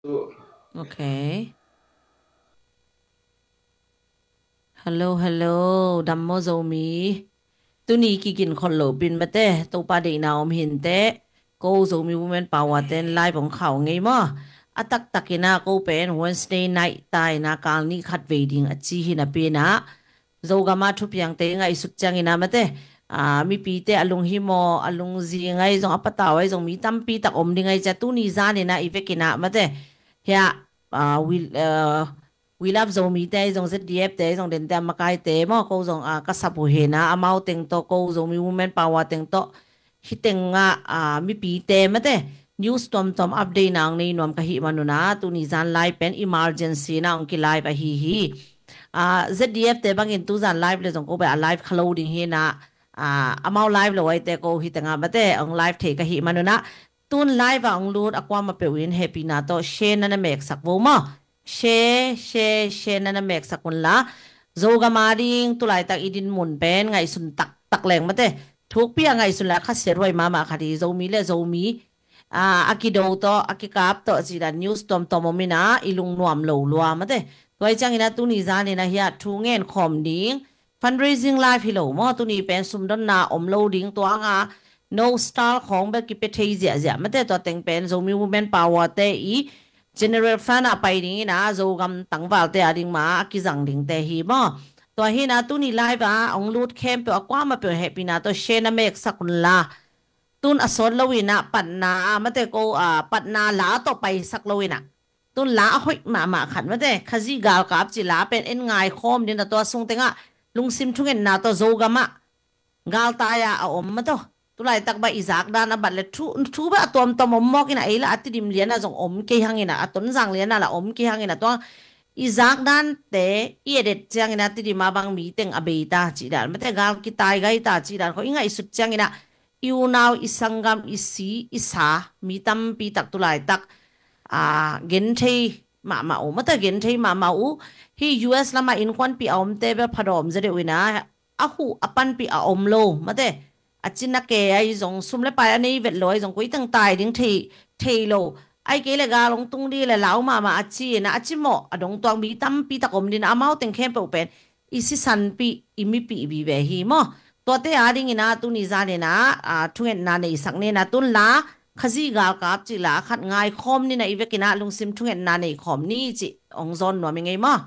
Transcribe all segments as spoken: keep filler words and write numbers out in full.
Ok. Hello, hello. Dam maw Zomi? Tuni kigin khol lo pin mate, Topa deihna om hinteh. Ko Zomi Women Power ten live ong khau ngei maw? A taktak ina ko pen Wednesday night ta ina kal nih khat vei ding a ci hi napi ina Zogama thupiangte i ngaihsut ciang ina mate, a, mipite a lunghimawh, a lungzi ngai zong, a patau ai zong mi tampi tak om ding ai cia, tuni zan ina i vek ina mate. Hia, a, we, a, We Love Zomi te ai zong, Z D F te ai zong, dente a makaite maw, ko zong, a, ka sap uh hina, amau teng tawh, ko Zomi Women Power teng tawh, hih tengah, a, mipite mate, news tuamtuam update na ong nei nuam ka hih manuna, tuni zan live pen emergency na ong ki live ahi hi. A, Z D F te bangin tu zan live le zong ko bel a live kha lo ding hina, a, amau live lo aite ko hih tengah mate, ong live thei ka hih manuna, tun live a ong lut a kuama peuh in hehpihna tawh share na na meksak vo maw? Share, share, share na na meksak unla. Zogama ding tulaitak i din mun pen ngaihsun taktak leng mate. Thukpi a ngaihsun la khasiat huai mahmah khat hi, Zomi le Zomi, a, a kido tawh, a kikap tawh, ci dan news tuamtuam om ina, i lungnuam lo lua mate. Tuai ciang ina tuni zan ina hia thu ngen khawm ding, fundraising live hi lo maw, tuni pen sumdonna om lo ding, tua nga no star khawng bel kipia thei ziahziah mate, tua teng pen Zomi Women Power te i general fund a pai ding ina Zogam tangvalte a ding ma a kizang dingte hi maw? Tua hina tuni live a ong lut khempeuh a kuama peuh hehpihna tawh share na meksak unla. Tun a sawt lo ina patna a mate ko, a, patna la tawh paisak lo ina. Tun la a hoih mahmah khat mate, Khazih galkap ci la pen en ngai khawm dina, tua sung tengah lungsim thungetna tawh Zogama galtai a a om mate. Tulaitak ba i zak dan a bat le thu, thu ba a tuamtuam om mawk ina, ei la a Tidim liana zong om kei hang ina, a Tonzang liana la om kei hang ina, tua i zak dante i edet ciang ina Tidim a bang mi teng a bei ta ci dan mate, gal kitai gai ta ci dan ko i ngaihsut ciang ina i unau, i sanggam, i si, i sa, mi tampi tak tulaitak, a, genthei mahmah uh mate, genthei mahmah uh. Hih U S lama innkuanpih a omte bel phadawm zaw deuh ina, a huh a panpih a om lo mate. A cina ke ai zong, sum le pai a nei vet lo ai zong, koi teng tai ding thei, thei lo. Ai kei le gal ong tung di le lau mahmah a ci ina, a cimawh a dongtuang mi tampi tak om dina, amau teng khempeuh pen i sisanpih, i mipih vive hi maw? Tuate a ding ina tuni zan ina, a, thungetna neisak ni ina, tun la Khazih galkap ci la khat ngai khawm ni ina, i vek ina lungsim thungetna nei khawm ni ci ong zawn nuam i ngei maw?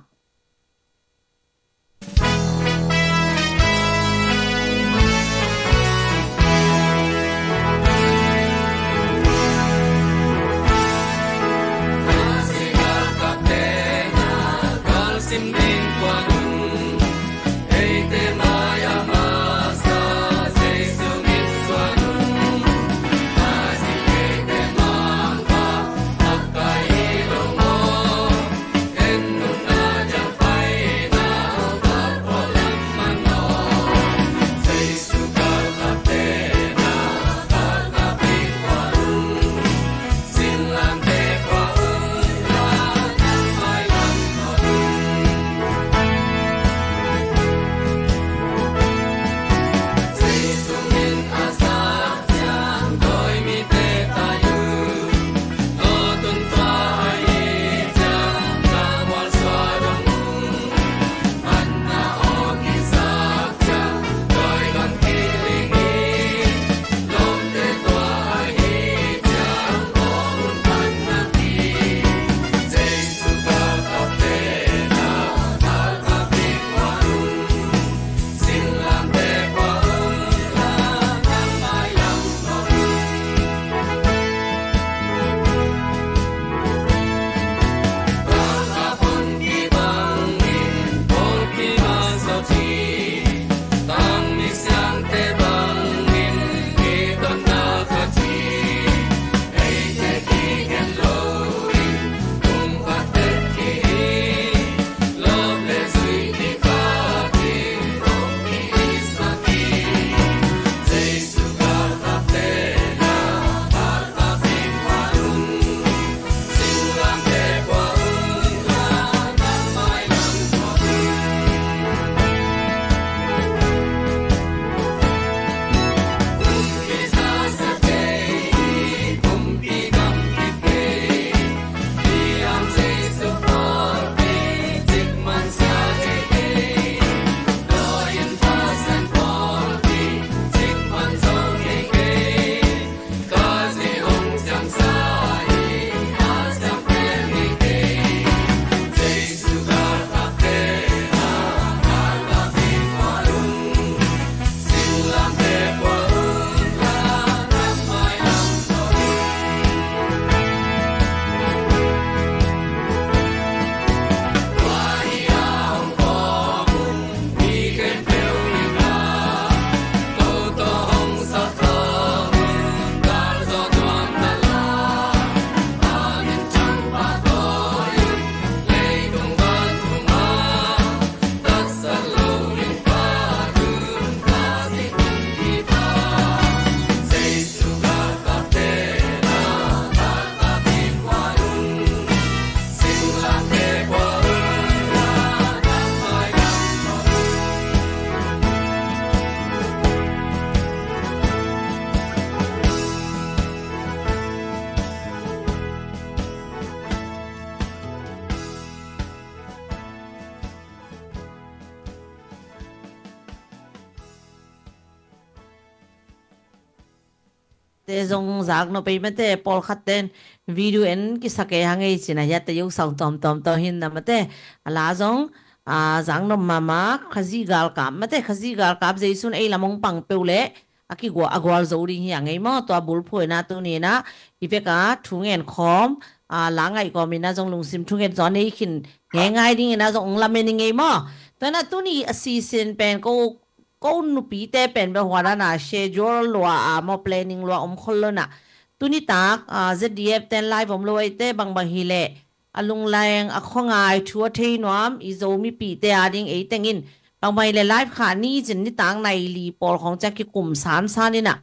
te zong zak nop ei mate, pawlkhat ten video en kisak ei hang ei cin a, hiate yo sang tawmtawm tawh hi na mate. A la zong a zak nop mahmah, Khazih galkap mate, Khazih galkap Zeisu in ei lam hong pang peuh leh a kigual, a gualzo ding hi a ngei maw. Tua bulphuh in a tuni in a i vek a thu ngen khawm, a la ngaih kawm in a zong lungsim thu ngen zaw nei khin ngeingai ding in a zong hong lamen i ngei maw. Tua in a tuni a sisin pen ko, ko nupite pen bel huan a na schedule lua a maw, planning lua om khol lo in a. Tuni tak a Z D F ten live om lo ei te, bangbang hi leh a lungleng, a khuangai, thu a thei nuam i Zomipihte a ding ei teng in bangbang hi leh live khah ni cin, nitak nai li pawl khawng ciang kikum sansan in a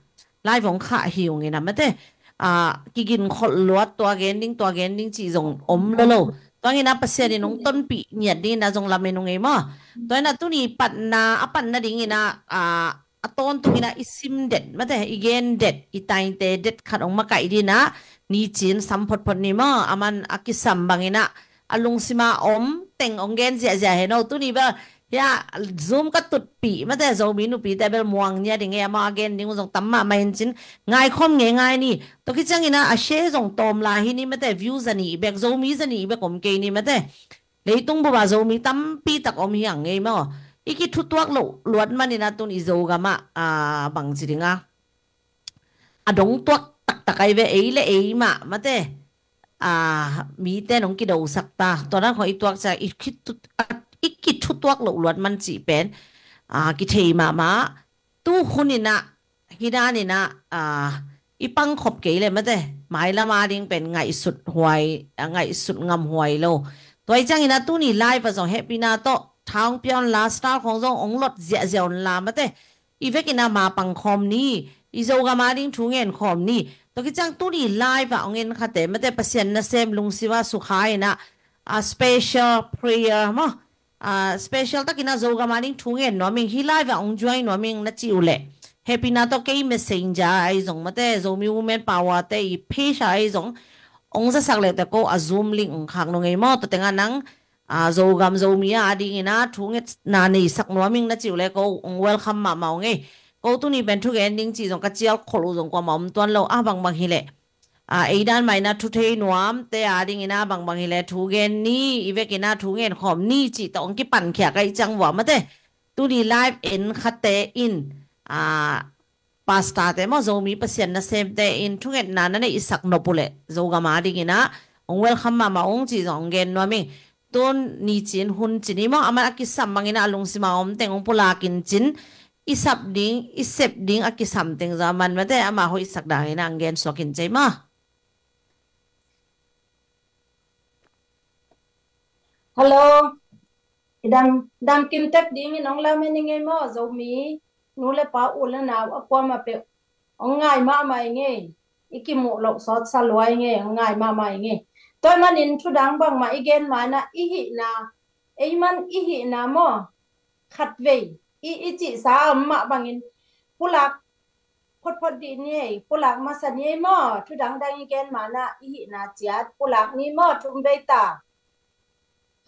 live hong khah hi ung in a mate. A, kigin kholh luat, tua gen ding, tua gen ding cih zong om lo lo. Tua in a Pasian in hong tonpih ngiat ding in a zong lamen ung ei maw. Tua in a tuni patna, a patna ding in a, a, a tawntung in a i sim det mate, i gen det, i tainte det khat hong makaih ding in a, ni cin sam photphot ni maw. A man a kisam bang in a, a lungsim a om teng hong gen ziahziah hen aw. Tuni bel hia Zoom ka tutpih mate, Zomi nupite bel muang nia ding e, amau a gen ding uh zong tam mahmah in cin, ngaikhawm ngeingai ni. Tua khit ciang in a a share zong tawm lai hi ni mate, view za nih bek, Zomi za nih bek om kei ni mate. Leitung bup a Zomi tampi tak om hi a ngei maw. I kithutuak loh luat man in a tun i Zogam ah, a, bang ci ding a, a dong tuak taktak ai ve, ei le ei mah mate. A, mite nong kidosak ta. Tua dan khawng i tuak ciang i kithu-, a, i kithutuak loh luat man cih pen, a, kithei mahmah. Tu hun in a, hi dan in a, a, i pangkhop kei le mate, mailam a ding pen ngaihsut huai, a, ngaihsut ngam huai lo. Tua i ciang in a tuni live a zong hehpihna tawh tha hong pia un la, star khawng zong hong lot ziahziah un la mate. I vek in a ma pang khawm ni, i Zogam a ding thu ngen khawm ni. Tua khit ciang tuni live a hong en khate mate, Pasian nasem lungsim a sukha in a, a, special prayer maw. A, special tak in a Zogam a ding thu ngen nuam ing, hi live a hong join nuam ing na cih uh leh, hehpihna tawh kei Messenger ai zong mate, Zomi Women Power te i page ai zong hong zasak leh te ko a Zoom link hong khak nung ei maw. Tua teng a nang, a, Zogam Zomi a ding in a thu ngetna neisak nuam ing na cih uh leh ko hong welcome mahmah ung ei. Ko tuni pen thu gen ding cih zong ka cial kholh uh zong kuamah om tuan lo a, bangbang hi leh, a, ei dan mah in a thu thei nuamte a ding in a bangbang hi leh thu gen ni, i vek in a thu ngen khawm ni cih tawh hong kipan khiak ai ciang vua mate. Tuni live en khate in, a, pastor te maw, Zomi Pasian nasemte in thungetna na neihsak nop uh leh Zogam a ding in a hong welcome mahmah ung cih zong hong gen nuam ing. Tun ni cin hun cin i maw, a man a kisam bang in a lungsim a om teng hong pulak in cin, i sap ding, i sep ding a kisam teng zong a man mate, ama hoihsak dang in a hong gen suak in cei maw. Hello. I dam, dam kim tek ding in hong lamen i ngei maw, Zomi nu le pa, u le nau a kuamah peuh. Hong ngai mahmah i ngei. I kimuh loh sawt sa lua i ngei, hong ngai mahmah i ngei. Tua ahih manin thu dang bangmah i gen ma in a, i hihna, ei man i hihna maw, khatvei i, i cihsa a om mah bangin pulak photphot dih ni ei, pulak masa ni ei maw. Thu dangdang i gen ma in a, i hihna ciat pulak ni maw, thum vei ta.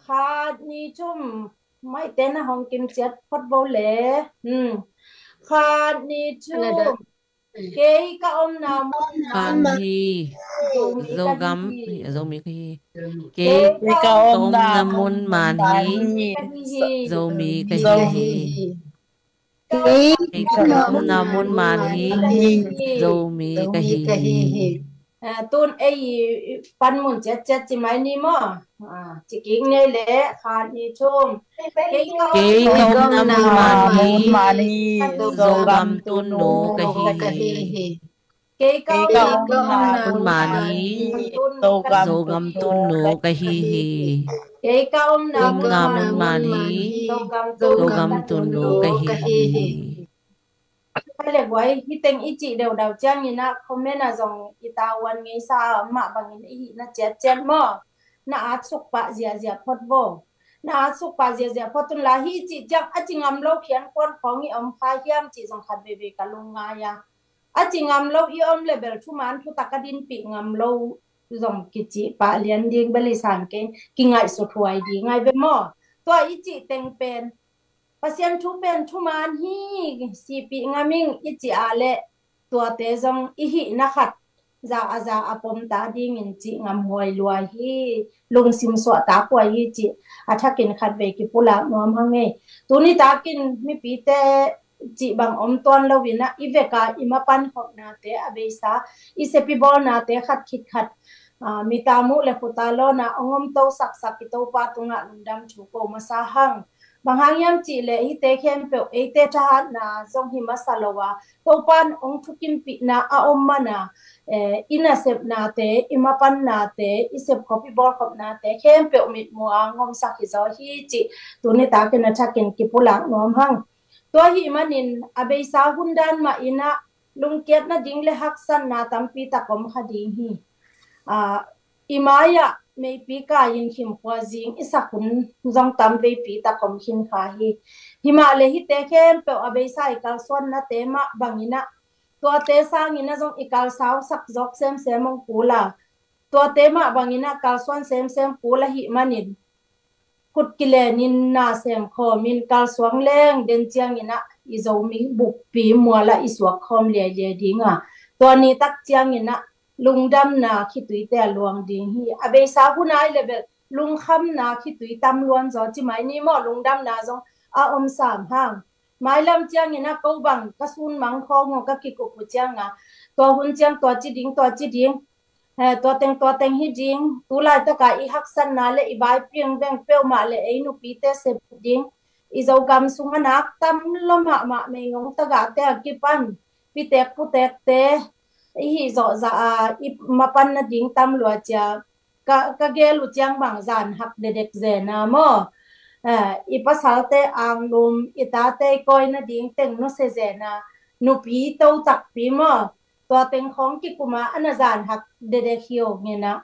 Khat, ni, thum. Maite na hong kim ciat phot bo le. Hmm. Khat, ni, thum. Kei ka omna mun, khan hi. Zomi ka Zogam hi. Zomi ka hi. Kei ka omna mun man hi. Zomi ka hi. Kei ka omna mun man hi. Zomi ka hi hi. Ah, tun ei panmun ciatciat ci mai ni maw. Ah, ci kik ngei le, khat, ni, thum. Kei ka omna mun man hi. Zogam tun nu ka hi hi. Kei ka omna mun man hi. Zogam tun nu ka hi hi. Kei ka omna mun man hi. Zogam tun nu ka hi hi. Kha le guai, hi teng i cih deuhdeuh ciangin a comment ah zong i tavuan ngeisa a om mah bangin i hihna ciatciat maw. Na atsuk pah ziahziah phot vo. Na atsuk pah ziahziah phot un la, hi cih ciang a ci ngam lo khian kuan khawng i om kha hiam cih zong khat veivei ka lungngai a. A ci ngam lo i om le bel thuman thutak a dinpih ngam lo zong kici pah lian ding bel i sang kei, kingaihsut huai ding ai ve maw. Tua i cih teng pen Pasian thu pen thuman hi, sihpih ngam ing i cih a le tuate zong i hihna khat za a za a pom ta dingin cih ngamhuai luai hi, lungsim suahtak huai hi cih a thakin khatvei kipulak nuam hang ei. Tuni takin mipite cih bang om tuan lo in ah, i veka i mapan khopnate a beisa, i sep i bawlnate khat khit khat, aa, mita muh le khuta lawna hong om to saksak i Topa tungah lungdam thu ko masa hang. Bang hang hiam cih leh hihte khempeuh eite thahatna zong hi masa lo a, Topa in hong thukimpihna a om man a, eh, i nasepnate, i mapannate, i sepkhop i bawlkhopnate khempeuh mitmuh a hong omsak hi zaw hi cih tuni takin a thakin kipulak nuam hang. Tua ahih manin a beisa hun dan mah in ah lungkiat nading le haksatna tampi tak om kha ding hi. Aa, i mai-ah meipi kai-in khimkhua zing i sak hun zong tam veipi tak om khin kha hi. Hi mah le hihte khempeuh a beisa i kalsuannate mah bang in ah, tuate sangin ah zong i kalsausak zawk semsem hong kul a, tuate mah bang in ah kalsuan semsem kul ahih manin, khut kilenin na sem khawmin kalsuang leng den ciangin ah i Zomi bukpi mual ah i suak khawm liailiai ding a, tua ni tak ciangin ah lungdamna khituite a luang ding hi. A beisa hun ai le bel lungkhamna khitui tam luan zaw ci mai ni maw, lungdamna zong a om sam hang. Mailam ciangin ah ko bang ka sun mang khawng uh ka kikup uh ciang a, tua hun ciang tua ci ding, tua ci ding, eh, tua teng tua teng hi ding, tu laitaka i haksatna le i bai piang veng peuhmah le ei nupite sep ding, i Zogam sungah nak tam lo mahmah, meingong tagahte a kipan pitek putekte i hih zawhzah a, i mapan nading tam lua cia, ka, ka gel uh ciang bang zan hak dedek zena maw? Eh, i pasalte anglum, i tate i kawi nading teng nusia zena, nupi to takpi maw? Tua teng khawng kikuma a na zan hak dedek hi ung in ah,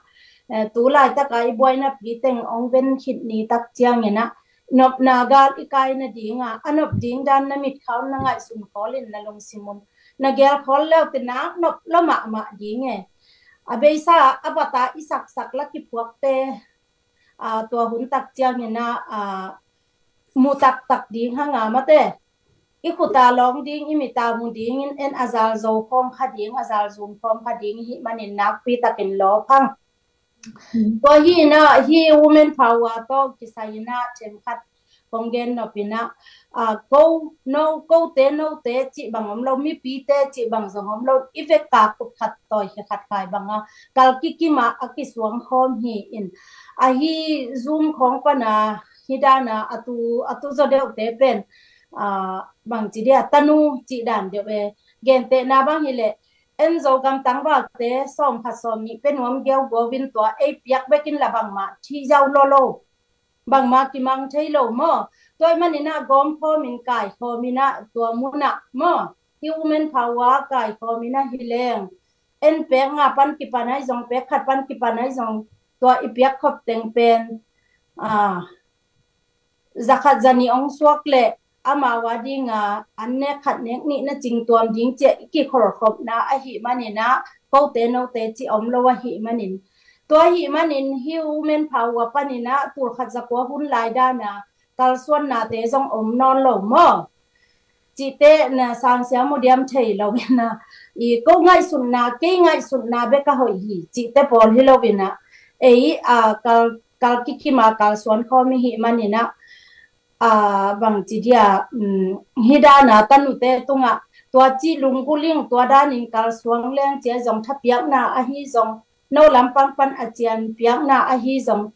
eh, tu laitaka i buainapi teng hong ven khit ni tak ciangin ah, nopna gal i kai nading a, a nop ding dan na mitkha un na ngaihsun khawl in na lungsim un na gel khawl leu te nak nop lo mahmah ding e. A beisa a bata i saksak la kiphuakte, aa, tua hun tak ciangin ah, aa, mu taktak ding hang a mate, i khuta lawng ding, i mita mu dingin en a zal zo khawm kha ding, a zal zum khawm kha ding i hih manin nakpi takin lawp hang. Tua hi in ah, hi women power tawh kisai in ah themkhat kong gen nop in ah, aa, ko, no, kote note cih bang om lo, mipite cih bang zong om lo, i veka khut khat tawi khe khat khai bang a kal kikim a a kisuang khawm hi in, ahi Zoom khawng pan a hi dan a, a tu, a tu zaw deuhte pen, aa, bang ci dia, tanu cih dan deuh e. Gentehna bang hi leh, en Zogam tangvalte sawm khat sawm nih pe nuam giaugiau in tua ei piak bekin la bangmah thi zau lolo, bangmah kimang thei lo maw? Tua ahih manin ah gawm khawm in kai khawm in ah tua mun ah maw, hi women power kai khawm in ah hi leng, en pek nga pan kipan ahi zong, pek khat pan kipan ahi zong, tua i piak khop teng pen, aa, za khat za nih hong suak leh amau a ding a an nek khat nek nih na cing tuam ding ci a i kikholhkhopna ahih manin ah, kote note cih om lo ahih manin, tua ahih manin hi women power pan in ah tul khat za kua hun lai dan a kalsuannate zong om nawn lo maw? Cihte na sangsia mu diam thei lo in ah, i ko ngaihsutna, kei ngaihsutna bek a hoih hi cihte pawl hi lo in ah, ei, aa, kal, kal kikim a kalsuan khawm i hih manin ah, aa, bang ci dia, um, hi dan a tanute tungah tua ci lunggulh ing, tua danin kalsuang leng ci a zong, thapiakna ahi zong, no lampang pan a cian piakna ahi zong,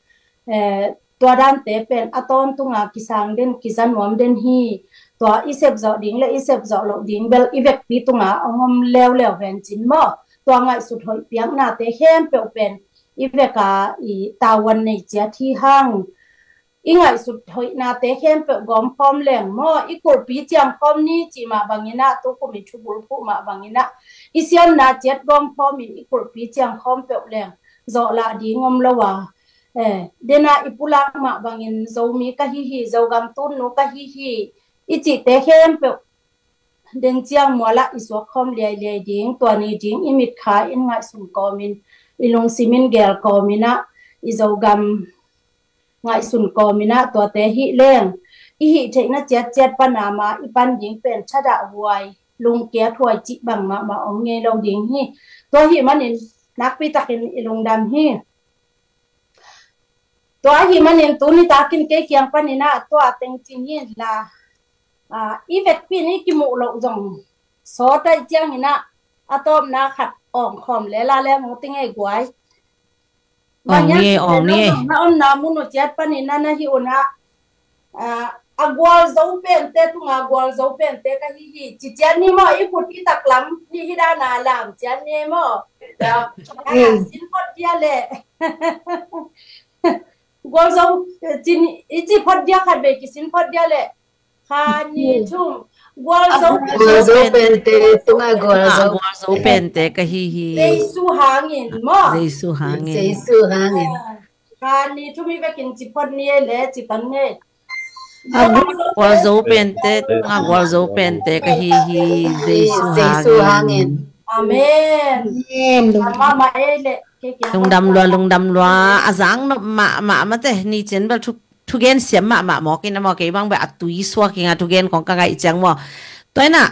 eh, tua dante pen a tawntung a kisang den, kiza nuam den hi. Tua i sep zawh ding le i sep zawh loh ding bel i vekpi tunga hong om leuleu vencin maw? Tua ngaihsut hoih piaknate khempeuh pen i vek a i tavuan nei ciat hi hang. I ngaihsut hoihnate khempeuh gawm khawm leng maw, i kulhpi ciang khawm ni cih mah bangin ah, tu kum i thubulphuh mah bangin ah, i siamna ciat gawm khawm in i kulhpi ciang khawm peuh leng zawhlah ding om lo a, eh, den a i pulak mah bangin Zomi ka hi hi, Zogam tunnu ka hi hi i cihte khempeuh den ciang mual ah i suak khawm liailiai ding, tua ni ding i mitkha in ngaihsun kawmin, i lungsim in geel kawmin ah, i Zogam ngaihsun kawmin ah, tuate hih leng i hih theihna ciatciat pan a ma i pan ding pen thadah huai lungkia thuai cih bangmah mah om ngei lo ding hi. Tua ahih manin nakpi takin i lungdam hi. Tua ahih manin tuni takin kei kiang panin ah tua teng ci ni la, ah, i vekpi in i kimuh loh zong sawt ahih ciangin ah a tawpna khat awngkhawm le la le mu ting ei guai. Awng ni ei, awng ni ei. Na omna mun uh ciat panin ah na hih un ah, ah, a gualzo pente tunga gualzo pente ka hi hi. Ci ciat ni maw, i khut i taklam ni hi dana lam ciat ni maw. Sin phot dia le. Gualzo, cin, i ci phot dia khat vei kisin phot dia le. Kha ni thum. Gualzo, gualzo pente tunga gualzo, gualzo pente ka hi hi. Jesu hangin maw. Jesu hangin. Jesu hangin. Ah, kha ni thum i vekin ci phot ni ei le, ci tan ni ei. Gualzo pente tunga gualzo pente ka hi hi. Jesu hangin. Amen. Amen. Mama ei le. Lungdam lua, lungdam lua. A zang nop mahmah mate, ni cin bel thu, thugen siam mahmah mawk in a maw, kei bang beh a tui suak ing a, thugen kong ka ngaih ciang maw. Tua in ah,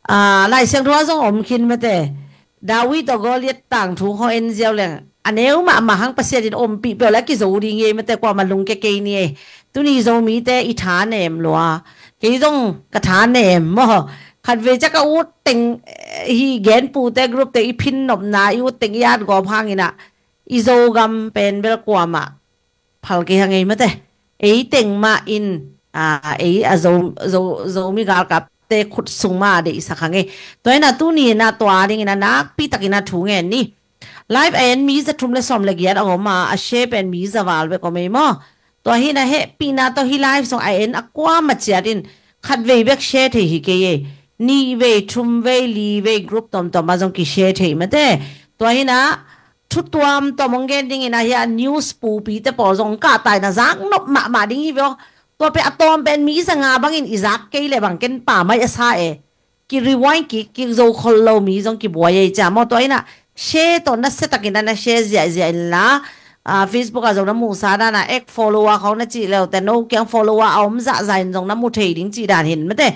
ah, Lai Siangtho ah zong om khin mate. David tawh Goliath tangthu khaw en ziau leng a neu mahmah hang Pasian in ompih peuh le a kizo ding ei mate, kuamah lungkia kei ni ei. Tuni Zomite i tha nem lua. Kei zong ka tha nem maw. Khatvei ciang ka ut teng, eh, hi genpute group te i phin nopna, i ut teng i at gawp hangin ah i Zogam pen bel kuamah phal kei hang ei mate. Ei teng mah in, ah, ei a Zo, Zo, Zomi galkapte khut sung mah deihsak hang ei. Tua in ah tuni in ah tua dingin ah nakpi takin ah thu ngen ni. Live a en mi za thum le sawm le giat a om a, a share pen mi za val bek om ei maw. Tua hi in ah hehpihna tawh hih live sung a en a kuamah ciat in khatvei bek share thei hi kei ei. Nihvei, thumvei, livei group tuamtuam ah zong ki share thei mate. Tua hi in ah thu tuamtuam hong gen dingin ah hih a news pupite pawl zong kah ta in ah zak nop mahmah ding hi ve aw. Tua pen a tawm pen mi za nga bangin i zak kei le bang ken pa mai a sa e. Ki rewind kik, ki zo khol lo mi zong ki buai ei cia maw. Tua in ah share tawh nasia takin ah na share ziahziah in la, ah, Facebook ah zong na muhsa dan ah ek follower khawng na cih leute no kiang follower a om zahzah in zong na mu thei ding cih dan hin mate.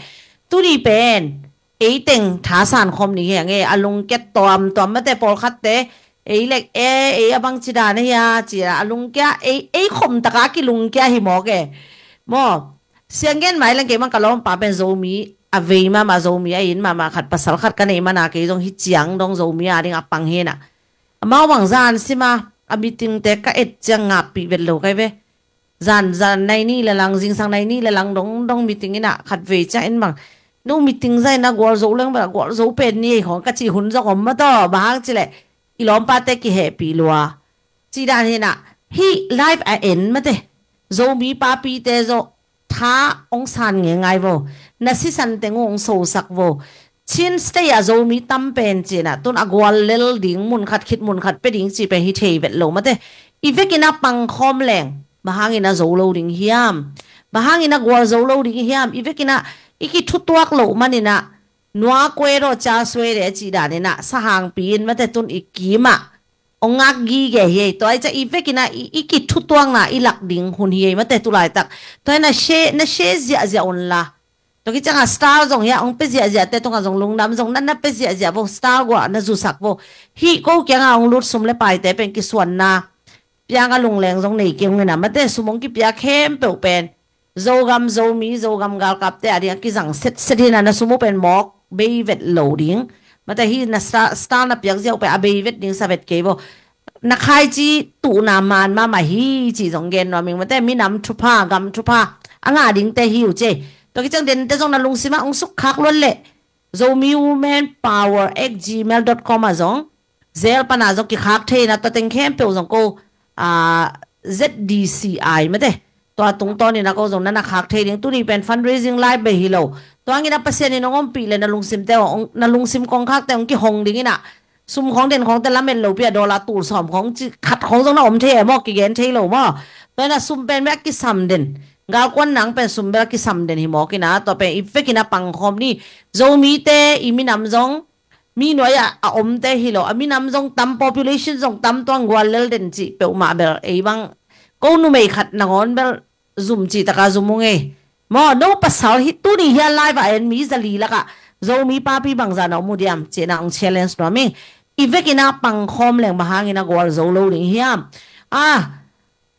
Tuni pen ei teng thasan khawm ni hi hang e, a lungkia tuamtuam mate, pawlkhatte ei lek e, ei a bangci dan a hia ci a lungkia, ei, ei khom taka a kilungkia hi mawk e. Maw, siang gen mai leng kei mang ka lawmpa pen Zomi a vei mahmah, Zomi a it mahmah khat, pasal khat ka neih mana kei zong hi ciang dong Zomi a ding a pang hi na. Amau bang zan sima a meeting te ka et ciang ngakpih vet lo kai ve. Zan, zan nai nih le lang, zingsang nai nih le lang dong, dong meeting in ah khatvei ciang in bang, no meeting zai in ah gualzo leng bel gualzo pen ni ei khawng ka cih hun zong om mataw, bang hang ci leh i lawmpate kihehpih lua. Cih dan hi in ah hih live a en mate, Zomi papite zong tha hong san ngeingai vo. Na sisan teng uh hong sosak vo. Chin State ah Zomi tam pen ci in ah tun a guallel ding, mun khat khit mun khat pia ding cih pen hi thei vet lo mate. I vekin ah pangkhawm leng bang hangin ah zo lo ding hiam? Bang hangin ah gualzo lo ding hiam? I vekin ah i kithutuak loh manin ah nua kuei daw cia suai de cih dan in ah sahangpi in mate tun i kim ah hong ngak gige hi ei. Tua i ca i vekin ah i, i kithutuakna i lak ding hun hi ei mate tulaitak. Tua in ah share, na share ziahziah un la. Tua kiciang ah star zong hi a hong pia ziahziahte tungah zong lungdam zong na, na pia ziahziah vo, star guah na zusak vo. Hih ko kiang ah hong lut sum le paite pen kisuanna piang a lungleng zong nei kei hong in ah mate, sum hong kipia khempeuh pen Zogam Zomi, Zogam galkapte a ding a kizang setset hi na, na sum uh pen mawk bei vet lo ding. Mate hi na star, star na piak ziau pen a bei vet ding sa vet kei vo. Na khaici tuhna man mahmah hi ci zong gen nuam ing mate, minam thupha, gam thupha a ngah dingte hi uh ci. Tua kiciang dente zong na lungsim ah hong sukkhak luat leh Zomi Women Power at gmail dot com ah zong zel pana zong kikhak thei in ah tua teng khempeuh zong ko, ah, Z D C I mate. Tua tungtawn in ah ko zong na na khak thei ding, tuni pen fundraising live bei hi lo. Tua hangin ah Pasian in hong ompih le na lungsimte hong, na lungsim kongkhakte hong kihong ding in ah sum khawng den khawngte lamet lopi a dollar tul sawm khawng ci khat khawng zong na om thei e maw, kigen thei lo maw. Tua in ah sum pen bek a kisam den, galkuan nang pen sum bek a kisam den hi mawk in ah tua pen i vekin ah pangkhawm ni. Zomite i minam zong mi nuai ah a omte hi lo, a minam zong tam, population zong tam, tuang guallel den cih peuhmah bel ei bang ko numei khat nangawn bel zum cih taka zum ung ei. Maw, no pasal hi tuni hi a live a en mi zali lakah Zomi papi bangzah na om uh diam, ci-in ah hong challenge nuam ing. I vekin ah pangkhawm leng bang hangin ah gualzo lo ding hiam? Ah,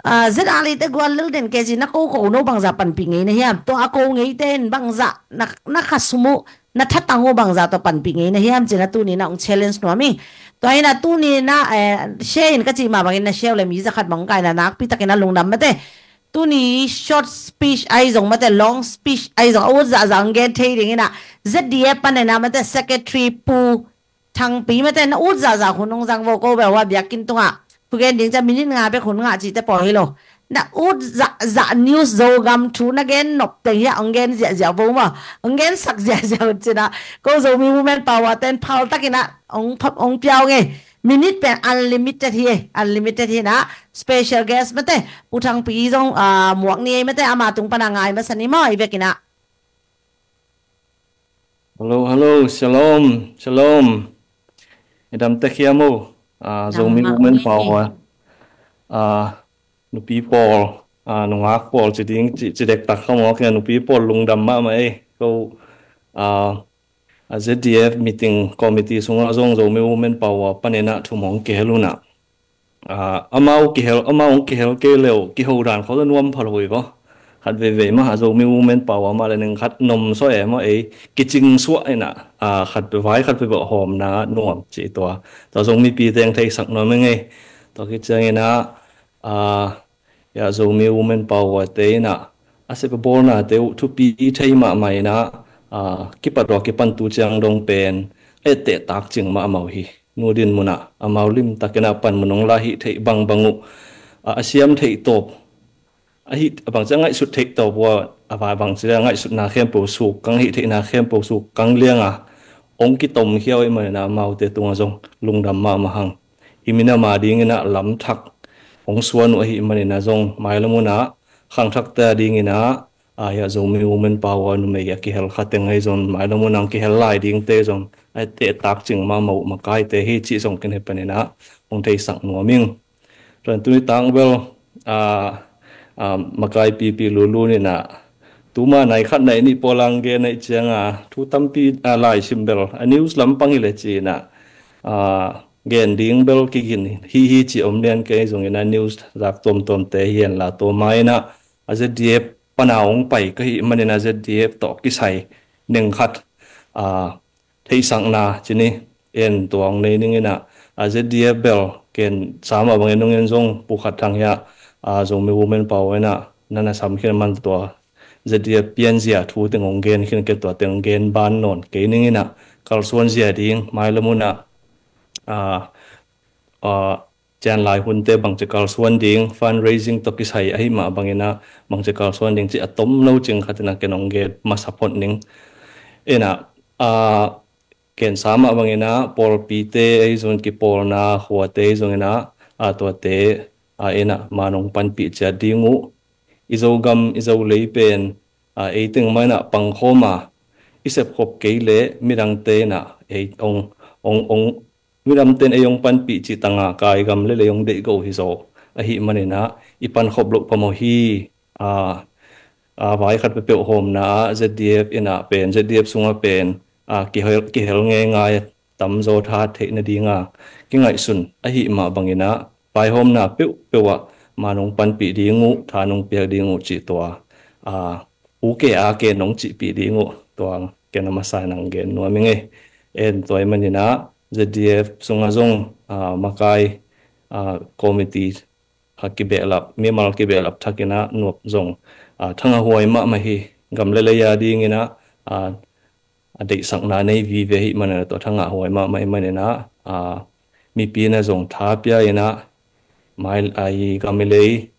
ah, Z R A te gual lel den kei ci, na ko ko no bangzah panpih ngei na hiam? Tua a ko ngeite in bangzah na, na khasum uh, na thatang uh bangzah tawh panpih ngei na hiam, ci-in ah tuni-in ah hong challenge nuam ing. Tua hi-in ah tuni-in ah, eh, share in ka cih mah bangin na share uh leh mi za khat bang hong kai-in ah nakpi takin ah lungdam mate. Tuni short speech ahi zong mate, long speech ahi zong, a ut zahzah hong gen thei dingin ah, Z D F panin ah mate, Secretary Pu Thangpi mate, na ut zahzah hun hong zang vo. Ko bel hua biakinn tungah thugen ding ciang minute nga bek hun ngah cihte pawl hi lo. Na ut zahzah news, Zogam thu na gen nop teng hiah hong gen ziahziah vo maw, hong gensak ziahziah un, ci-in ah ko Zomi Women Power ten phal takin ah hong pha-, hong pia ung ei. Minute pen unlimited hi ei, unlimited hi-in ah special guest mate, Pu Thangpi zong, ah, muak ni ei mate, ama tung pan ah ngai masa ni maw, i vekin ah. Hello, hello, shalom, shalom. I dam tek hiam o? Ah, Zomi Women Power, ah, nupi pawl, ah, nungak pawl ci ding, ci, ci dektak kha maw, kei nupi pawl lungdam mahmah ei. Ko, ah, a Z D F meeting committee sungah zong Zomi Women Power panin ah thu mong kihel un ah. Ah, amau kihel, amau hong kihel kei leh uh, kiho dan khawng tawh nuam pha lo hi vaw. Khat veivei mah a Zomi Women Power mah leh ning khat nom suah e maw, ei kicing suah in ah, ah, khat vai khat veivei hawmna nuam ci tua. Tua zong mipi teng theisak nuam ing ei. Tua khit ciangin ah, ah, ya Zomi Women Power te in ah a sep a bawlnate uh thupi thei mahmah in ah, ah, kipat tua kipan tu ciang dong pen a etteh tak cing mahmah uh hi. Nu Din Mun ah amau limtakin ah panmun hong la hih theih bangbang uh, a, a siam theih tawp, a hih, a bangci a ngaihsut theih tawp uh a, a vai bangci a ngaihsutna khempeuh suk kang, hih theihna khempeuh suk kang liang a hong kitomkhia uh ahih manin ah amaute tungah zong lungdam mahmah hang. I minam a dingin ah lamthak hong suan uh ahih manin ah zong mailam hun ah khangthakte a dingin ah, ah, ya Zomi Women Power numei a kihel kha teng ahi zong, mailam hun ah kihel lai dingte zong a etteh tak cing mahmah uh makaite hi cih zong ken hih panin ah hong theisak nuam ing. Tua in tuni tang bel, ah, ah, makai pipi lulu in ah, tuma nai khat nai nih pawl a hong gen ahih ciang a thu tampi, ah, lai sim bel a news lampang hi leh ci-in ah, ah, gen ding bel kigin hi hi ci om lian kei zongin ah news zak tuamtuamte hi hen la, tua ma-in ah a Z D F pan a hong pai ka hih manin ah Z D F tawh kisai ning khat, ah, theihsakna ci ni, en tua hong nei ning in ah, a Z D F bel ken sa mah bangin nung en zong Pu Khat Thang hiah, ah, Zomi Women Power in ah na na sam khin man tua Z D F pianzia thu teng hong gen khin, ken tua teng hong gen ban nawn kei ning in ah, kalsuan zia ding mailam hun ah, ah, ah, cian lai hunte bangci kalsuan ding, fundraising tawh kisai ahih mah bangin ah bangci kalsuan ding cih a tom lo cing khat in ah ken hong gen masa phot ning. En ah, ah, ken sa mah bangin ah pawlpite ahi zong, kipawlna khuate ahi zongin ah, ah, tuate, ah, en ah man hong panpih ciat ding uh. I Zogam, i Zolei pen, ah, ei teng mah in ah pangkhawm a i sepkhop kei leh midangte in ah ei hong, hong, hong, midangte in ei hong panpih cih tang a kai gam leh lei hong deih go hi zaw. Ahih manin ah i pankhop loh phamawh hi. Ah, ah, vai khat peuhpeuh hawmna ah Z D F in ah pen, Z D F sungah pen, ah, kihel, kihel ngeingai a tamzaw tha theih nading a kingaihsun ahih mah bangin ah vaihawmna peuhpeuh ah man hong panpih ding uh, tha nong piak ding uh cih tua, ah, u ke a ke nong cihpih ding uh, tua ken a masa in hong gen nuam ing ei. En tua ahih manin ah Z D F sungah zong, ah, makai, ah, committee, ah, kibehlap, mimal kibehlap thak in ah nuap zong, ah, thangah huai mahmah hi. Gam leh lei a dingin ah, ah, a deihsakna nei vive ahih manin ah tua thangah huai mahmah ahih manin ah, ah, mipi in ah zong tha pia in ah mai, ah, i gam i lei,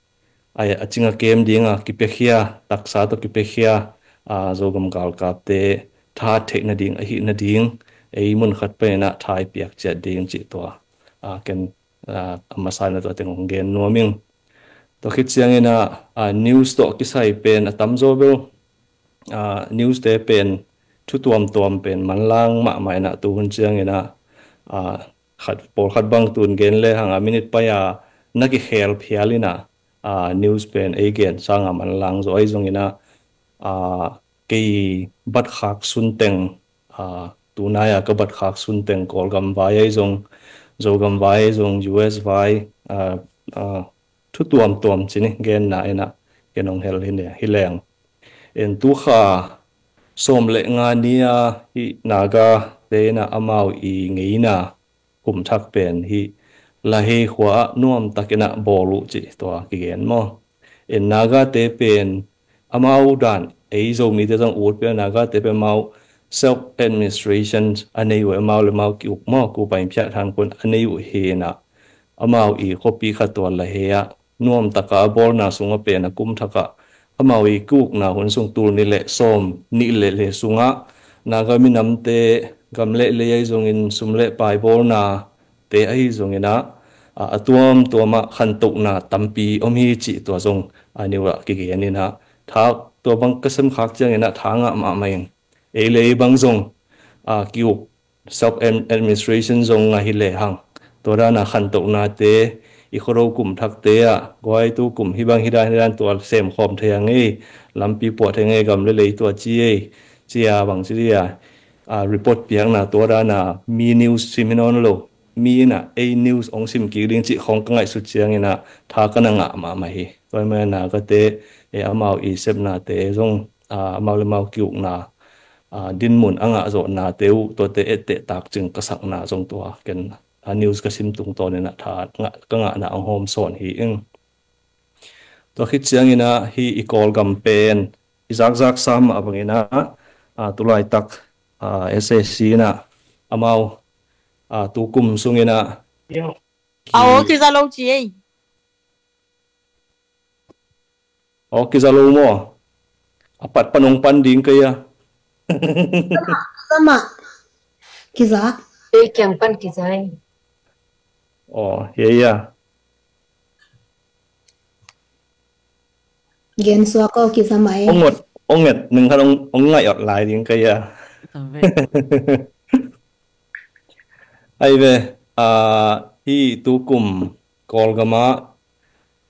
ah, a cing a kem ding a kipiakhia, taksa tawh kipiakhia, ah, Zogam galkapte tha theih nading, ahih nading ei mun khat pen in ah tha i piak ciat ding cih tua, ah, ken, ah, a masa in ah tua teng hong gen nuam ing. Tua khit ciangin ah, ah, news tawh kisai pen a tamzaw bel, ah, news te pen thu tuamtuam pen manlang mahmah in ah tu hun ciangin ah, ah, khat, pawlkhat bang tun gen lehang a minute pai a na kikhel phial in ah, ah, news pen ei gen sang a manlang zaw ahi zongin ah, ah, kei bat khak sun teng, a, tunai a ka bat khak sun teng Kawlgam vai ahi zong, Zogam vai ahi zong, U S vai, a, a, thu tuamtuam ci ni genna in ah ken hong hel hi ne, hi leng. En tu kha sawm le nga ni a hih Naga te in ah amau i ngeina kum thak pen hih Lahei khua ah nuam takin ah bawl uh cih tua kigen maw. En Naga te pen amau dan ei Zomite zong ut pia, Naga te pen amau self administration a nei uh, amau le amau ki-uk maw, ku pain phiat han kun a nei uh hi in ah amau i khuapi khat tua Lahei ah nuam taka a bawlna sungah pen a kum thakah amau i ki-ukna hun sung tul nih le sawm nih le le sungah Naga minamte gam le lei ahi zongin sum le pai bawlna te ahi zongin ah, a, a tuamtuam ah khantohna tampi om hi cih tua zong a niu ah kigen in ah tha tua bang ka sem khak ciangin ah tha ngah mahmah ing. Ei le ei bang zong, a, ki-uk self administration zong ngah hi lehang tua dan a khantohnate i khuado kum thakte ah guai tu kum hih bang hih dan hih dan tua sem khawm thei a ngei, lampi puah thei ngei, gam le lei tua ci ei, ci a bang ci dia, a, report piakna tua dan a mi news sim hi nawn lo, mi in ah ei news hong sim kik ding cih khawng ka ngaihsut ciangin ah tha ka na ngah mahmah hi. Tua hi manin ah Naga te, e, amau i sepnate zong, a, amau le amau ki-ukna, a, dinmun a ngah zawhnate uh tuate etteh takcing ka sakna zong tua ken a news ka sim tungtawnin ah tha ngah, ka ngahna hong hawm sawn hi ing. Tua khit ciangin ah hih i Kawlgam pen i zakzak sam mah bangin ah, a, tulaitak, a, S A C in ah amau, a, tu kum sungin ah a aw ki kiza lo ci ei. Aw kiza lo maw? A pat pan hong pan ding kei a. Sama kiza. Ei kiang pan kiza ei. Aw, hia hia. Gen suak aw kiza mah ei. Ong ngot, ong nget, ning khat ong, ong ngaih ot lai ding kei a. Ai ve, a, hih tu kum Kawlgam ah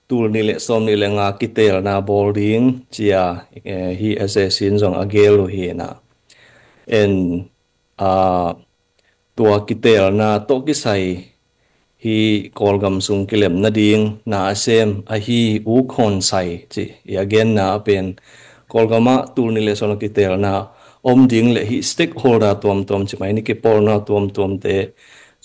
tul nih le sawm nih le nga kiteelna bawl ding ci a, e, hih S A C in zong a gel uh hi in ah. En, a, tua kiteelna tawh kisai hih Kawlgam sung kilem nading na a sem ahi U Khawn Sai ci i a genna a pen Kawlgam ah tul nih le sawm a kiteelna om ding le hih stakeholder tuamtuam ci mai ni, kipawlna tuamtuamte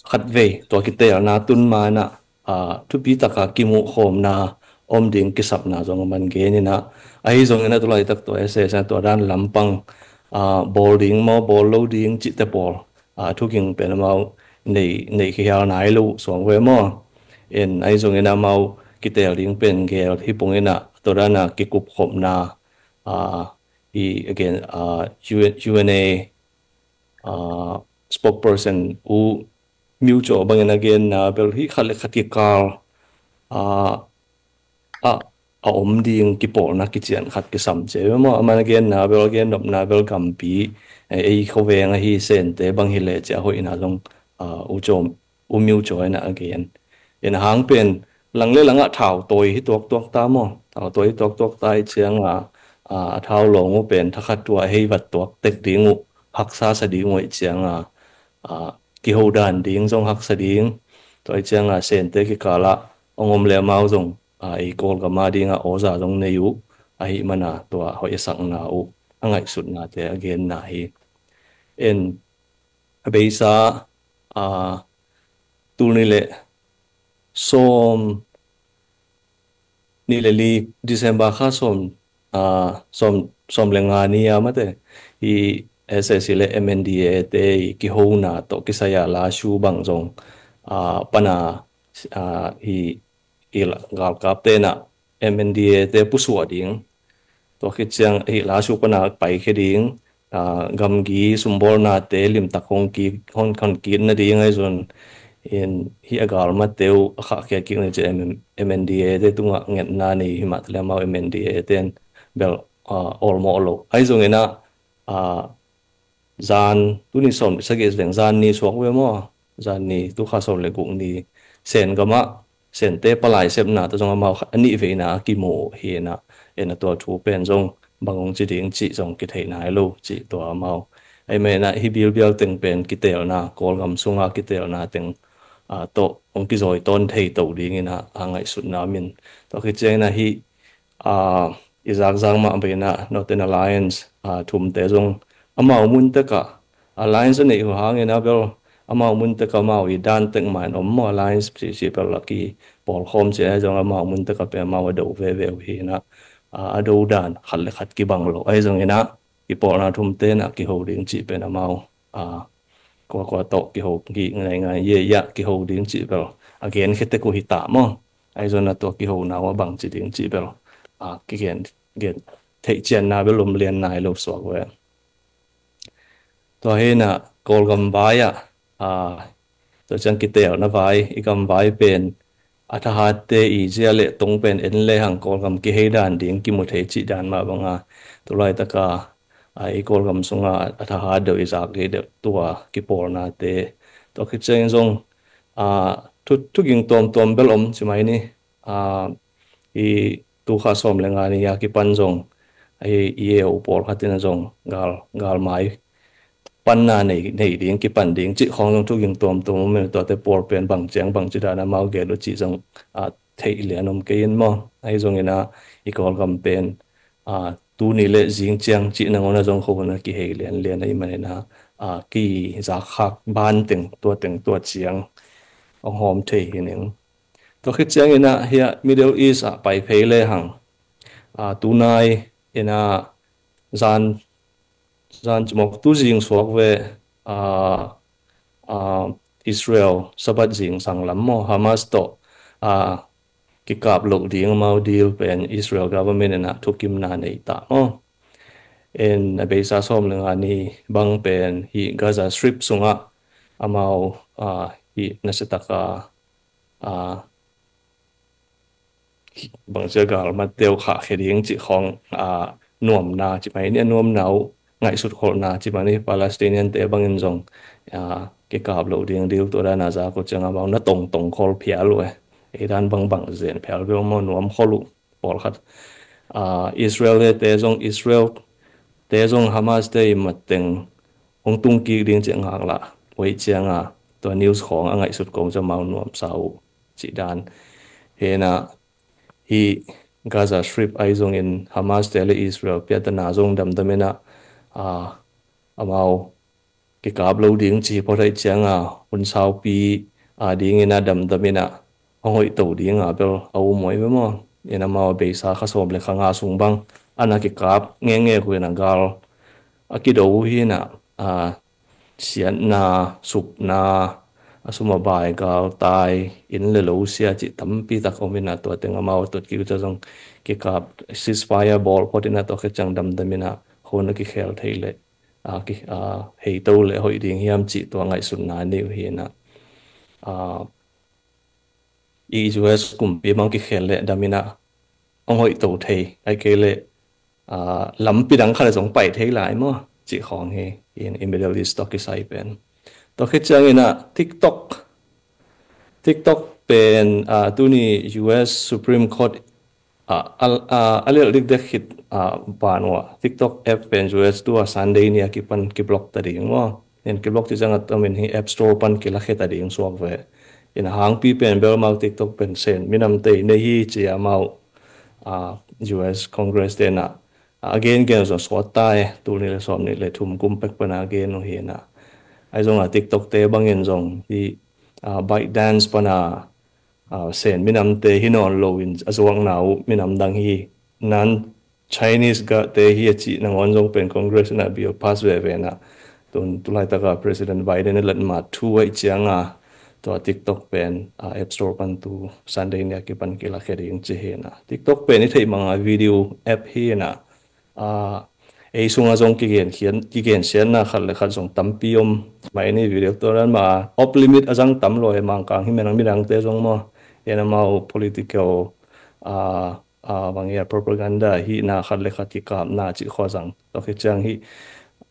khatvei tua kiteelna tun ma in ah, a, thupi taka kimuh khawmna om ding kisapna zong a man gen in ah, ahi zongin ah tulaitak tua S A C in ah tua dan lampang, a, bawl ding maw bawl lo ding cihte pawl, a, thuging pen amau nei, nei khial nai lo suang ve maw. En ahi zongin ah amau kiteel ding pen gel hi pong in ah tua dan a kikup khopna, a, i, again, a, U N, U N A, a, spokesperson U Myo Kyaw bangin a genna bel hih khat le khat kikal, a, a, a om ding kipawlna kician khat kisam ci ve maw. Aman a genna bel, a gen nopna bel gampi, e, ei khuaveng ahi Sente bang hi leh ci a hoihna zong, a, U Kyaw, U Myo Kyaw in ah a gen. En a hang pen lang le langah thautawi hi tuaktuak ta maw. Thautawi hi tuaktuak ta i ciang a, a, a thau lawng uh pen thakhat tua hei vat tuak tek ding uh, haksa sa ding uh i ciang a, a, kiho dan ding zong haksa ding. Tua i ciang a Sente kikal ah hong om le amau zong, a, i Kawlgam a ding a awza zong nei uh, ahi man a tua hoih a sakna uh a ngaihsutnate a genna hi. En a beisa, a, tul nih le sawm nih le li December kha sawm, a, sawm, sawm le nga ni a mate i S A C le M N D A te i kihona tawh kisai a lasu bang zong, a, pan a, a, i, i la-, galkapte in ah M N D A te pusuah ding. Tua khit ciang hih lasu pan a paikhia ding, a, gamgi sumbawlnate limtak hong kik, hong, hong kik nading ahi zong in hih a galmate uh a khahkhia kik ni ci M N D A te tungah ngetna nei hi mah ta le amau M N D A te in bel, a, awlmawh lo. Ahi zongin ah, a, zan, tuni sawm sagih leng zan ni suak ve maw? Zan ni, tu kha sawm le guk ni Sen gamah Sente palai sepna tawh zong amau kha-, a nih veina a kimu uh hi in ah, en a tua thu pen zong bang hong ci ding cih zong kithei nai lo cih tua amau Ahih manin ah hih bilbial teng pen kiteelna, Kawlgam sunga kiteelna teng, ah, tawh hong kizawi tawn thei to dingin ah, ah, ngaihsutna om in. Tua khit ciangin ah hih, ah, i zakzak mah bangin ah Northern Alliance, ah, thumte zong amau mun tek ah alliance a neih uh hangin ah bel amau mun tek ah amau i dan tek mah in om maw, alliance cihcih bel a kipawlkhawm cih ahi zong amau mun tek ah pen amau a do veve uh hi in ah, ah, a do dan khat le khat kibang lo ahi zongin ah i pawlna thumte in ah kiho ding cih pen amau, ah, kuakua tawh kiho hi ngaingai, ye ya kiho ding cih bel a genkhia tek uh hi ta maw. Ahi zongin ah tua kihona uh a bangci ding cih bel, ah, kigen, gen theih cianna bel om lian nai lo suak ve. Tua hi in ah Kawlgam vai ah, ah, tua ciang kiteelna vai, i gam vai pen a thahatte i zia le tong pen en le hang Kawlgam kihei dan ding kimu thei cih dan mah banga tulaitak a, ah, i Kawlgam sunga a thahat deuh, i zak deuh tua kipawlnate. Tua khit ciangin zong, ah, thu, thuging tuamtuam bel om ci mai ni. Ah, i tu kha sawm le nga ni a kipan zong, i, i e u pawlkhat in ah zong gal, galmai panna nei, nei ding, kipan ding cih khawng zong thuging tuamtuam om in, tuate pawl pen bang ciang bangci dan amau gel uh cih zong, ah, theih lian om kei in maw. Ahi zongin ah i Kawlgam pen, ah, tuni le zing ciang cih nangawn ah zong khuahun ah kihei lianlian ahih manin ah, ah, kizakkhak ban teng, tua teng tua ciang hong hawm thei hi ning. Tua khit ciangin ah hiah Middle East ah pai phei le hang, ah, tunai in ah zan, zan cimawk tu zing suak ve, ah, ah, Israel Sabbath zing sanglam maw, Hamas tawh, ah, kikap loh ding amau deal pen Israel government in ah thukimna nei ta maw. In a beisa sawm le nga ni bang pen hih Gaza Strip sungah amau, ah, hih nasiatak a, ah, bangcia galmat teu khahkhia ding cih khawng, ah, nuamna ci mai ni, a nuamna uh ngaihsut kholhna ci mai ni, Palestinian te bangin zong, ah, kikap loh ding deal tua dan a zak uh ciang amau na tongtong khol phial uh e. Ei dan bangbang zen phial bel maw, nuam khol uh pawlkhat. Ah, Israel te zong, Israel te zong Hamas te i matteng hong tung kik ding cih ngaklah uh ahih ciang a, tua news khawng a ngaihsut kong ciang amau nuamsa uh cih dan. Hi in ah hih Gaza Strip ahi zongin Hamas te le Israel piattana zong damdam in ah, ah, amau kikap lo ding ci phot ahih ciang a, hun saupi a dingin ah damdam in ah hong hoih to ding a bel a um uh hi ve maw. In amau a beisa kha sawm le kha nga sung bang a na kikap ngenge uh in ah gal a kido uh hi in ah, ah, siatna, supna, a sum a bai, galtai, inn le lo sia cih tampi tak om in ah tua teng amau a tuat kik uh ciang zong kikap, ceasefire bawl phot in ah tua khit ciang damdam in ah khuahun a kikhel thei leh, ah, ki, ah, hei to leh hoih ding hiam cih tua ngaihsutna nei uh hi in ah, ah, i U S kumpi bang kikhel leh dam in ah hong hoih to thei, ahih kei leh, ah, lampi dang khat le zong pai thei lai maw cih khawng hi in, i Middle East tawh kisai pen. Tua khit ciangin ah TikTok, TikTok pen, ah, tuni U S Supreme Court, ah, a, ah, a lel dikdek khit, ah, ban uh ah TikTok app pen U S tua Sunday ni a kipan kiblock ta ding maw. In kiblock cih ciang a tomin hih App Store pan kilakhia ta ding suak ve. In a hangpi pen bel amau TikTok pen Sen minamte i nei hi ci a amau, ah, U S Congress te in ah, ah, a gengen zong suak ta e, tul nih le sawm nih le thum kum pek pan a gen uh hi in ah. Ahi zong a TikTok te bangin zong hih, ah, ByteDance pan a, ah, Sen minamte hi nawn lo in a zuakna uh minam dang hi, non-Chinese gah te hi a cih nangawn zong pen Congress in ah bill pass veve in ah, tun tulaitak a President Biden a latmat thu ahih ciang a tua TikTok pen, ah, App Store pan tu Sunday ni a kipan kilakhia ding ci hi in ah. TikTok pen i theih mang a video app hi in ah, ah, ei sung a zong kigen khian, kigen siatna khat le khat zong tampi om mai ni. Video tua dan mah off limit a zang tam lo e, Mangkang hi, midang midangte zong maw, in amau political, ah, ah, bang hiam, propaganda hihna khat le khat kikapna cih khawng zang. Tua khit ciang hih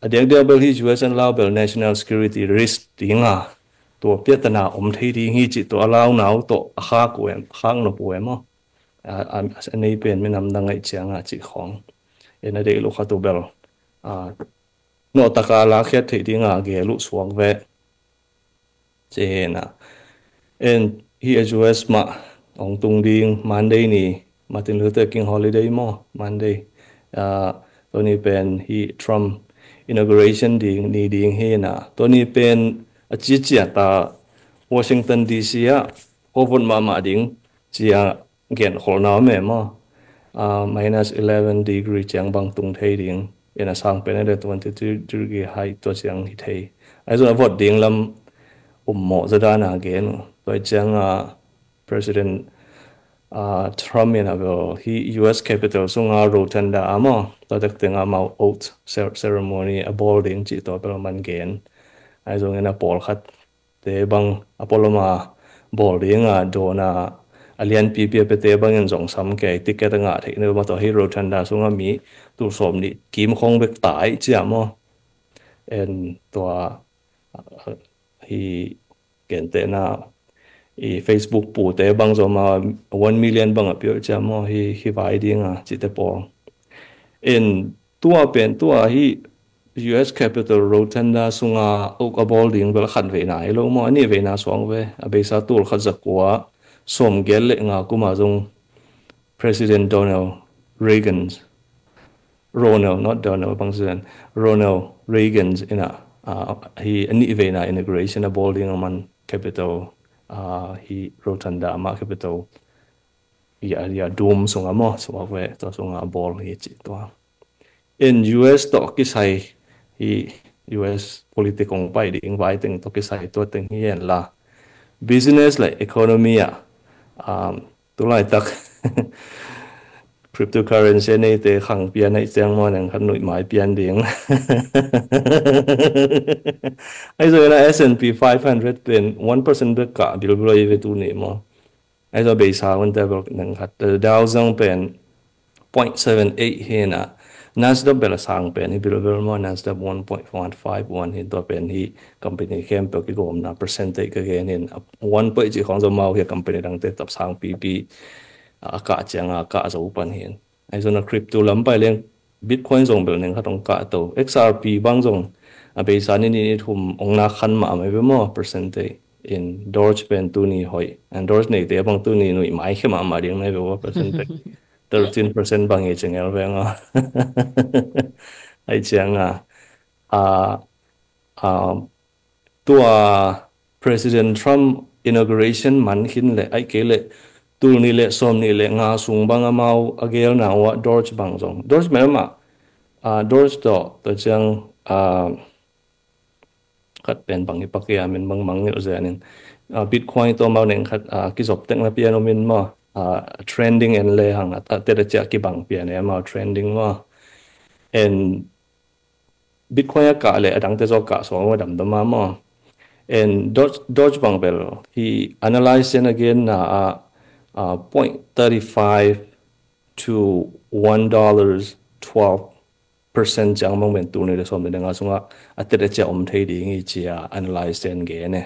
a diakdiak bel hih U S in a lau bel national security risk ding a, tua piattana om thei ding hi cih tua a launa uh tawh a khak uh em, khak nop uh em maw. A, a, a nei pen minam dang ahih ciang a cih khawng. In a deih lo khat uh bel, ah, nawhtaka lakkhiat theih dinga gel uh suak veh. Ci hi na. En hi a U S mah hong tung ding Monday ni, Martin Luther King holiday maw, Monday. Ah, tua ni pen hi Trump inauguration ding ni ding hi na. Tua ni pen a ciciat a Washington D C ah khuavot mahmah ding cia genkholhna om e maw. Ah, minus eleven degree ciang bang tung thei ding. Ina sang pen le twenty-two degree high tua ciang hi thei. Ahi zong a vot ding lam um mawh zaw dan a gen uh. Tua ciang a President, ah, Trump ina bel hi U S Capitol sunga rotunda a maw, tua tek teng amau oath cer-, ceremony a bawl ding cih tua bel man gen. Ahi zong ina pawlkhat te bang a pualama bawl dinga dawn a, a lianpipi a piate bangin zong sam kei, ticket a ngah theih na maw, tua hi rotunda sunga mi tul sawm nih kim khong bek tai cia maw. En tua, ah, hi gentehna i Facebook pute bang zong a one million bang a piau cia maw, hi, hi vai dinga cihte pawl. En tua pen tua hi U S Capitol rotunda sunga oath a bawl ding bel khat veina hi lo maw, a nih veina suang ve. A beisa tul khat za kua sawm gel le nga kuma zong President Donald Reagan, Ronald, not Donald, bang President, Ronald Reagan ina, ah, hi a nih veina inauguration a bawl ding a man Capitol, ah, hi rotunda mah Capitol hi a, hi a dome sunga maw, suak ve, tua sunga bawl hi cih tua. En U S tawh kisai hi, U S politic hong pai ding vai teng tawh kisai tua teng hi en la. Business le economy ah, um, tulaitak cryptocurrency neite khang pian ahi ciang maw, neng khat nuih mai pian ding. Ahi zong ina S and P five hundred pen one percent bek kah bilbel ahi ve tuni maw. Ahi zong beisa hunte bel neng khat, Dow Jones pen point seven eight hi na, Nasdaq bel a sang pen hi bilbel maw, Nasdaq one point one five one hi, tua pen hi company khempeuh kigawmna percentage ka gen hin, one point cih khong zong mau hi a company dangte tap sang pipi a kah cianga kah zo pan hin. Ahi zong a crypto lam pai leng Bitcoin zong bel neng khat hong kah to, X R P bang zong a beisa ni ni ni thum hong nak khan mahmah ve maw percentage. In Doge pen tuni hoih, and Doge neite bang tuni nuih mai khe mahmah ding na hi ve maw, percentage thirteen percent bang hi cengel veng a. Ahi cianga, a, a, tua President Trump inauguration man khin le, ahi kei le tul nih le sawm nih le nga sung bang amau a gelna uh ah Doge bang zong. Doge mel mah, ah, Doge tawh, tua ciang, ah, khat pen bang hi pak ia min bang mangngilh zen in. Ah, Bitcoin tawh amau neng khat, ah, kizop tekna pian om in maw. Ah, trending en le hang a, a tet a ciah kibang pian e amau trending maw. En Bitcoin a kah le a dangte zaw kah suang a damdam a maw. En Doge, Doge bang bel hi analyze in again na a, a point thirty five to one dollars twelve percent ciang bang pen tul nih le sawm nih le nga sungah a tet a ciah om thei ding hi cia analyze in gen e.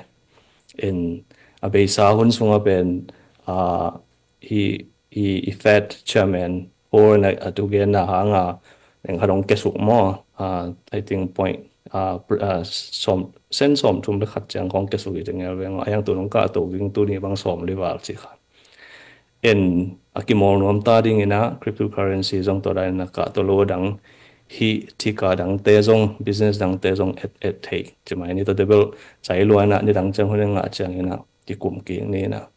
En a beisa hun sungah pen, a, hi, hi, hi Fed chairman Powell na a tu genna hanga neng khat hong kesuk maw, a, I think point, a, pr-, a, sawm, sen sawm thum le khat ciang kong kesuk hi tengel veng a, a yang tu nong kah to ging tuni bang sawm li val ci kha. En a kimawl nuam ta dingin a cryptocurrency zong tua dan in a kah to lo dang hi thika dangte zong, business dangte zong et, et thei. Ci mai ni tua te bel cai luan a ni dang ciang hun ngah ciangin a kikum kik ni na.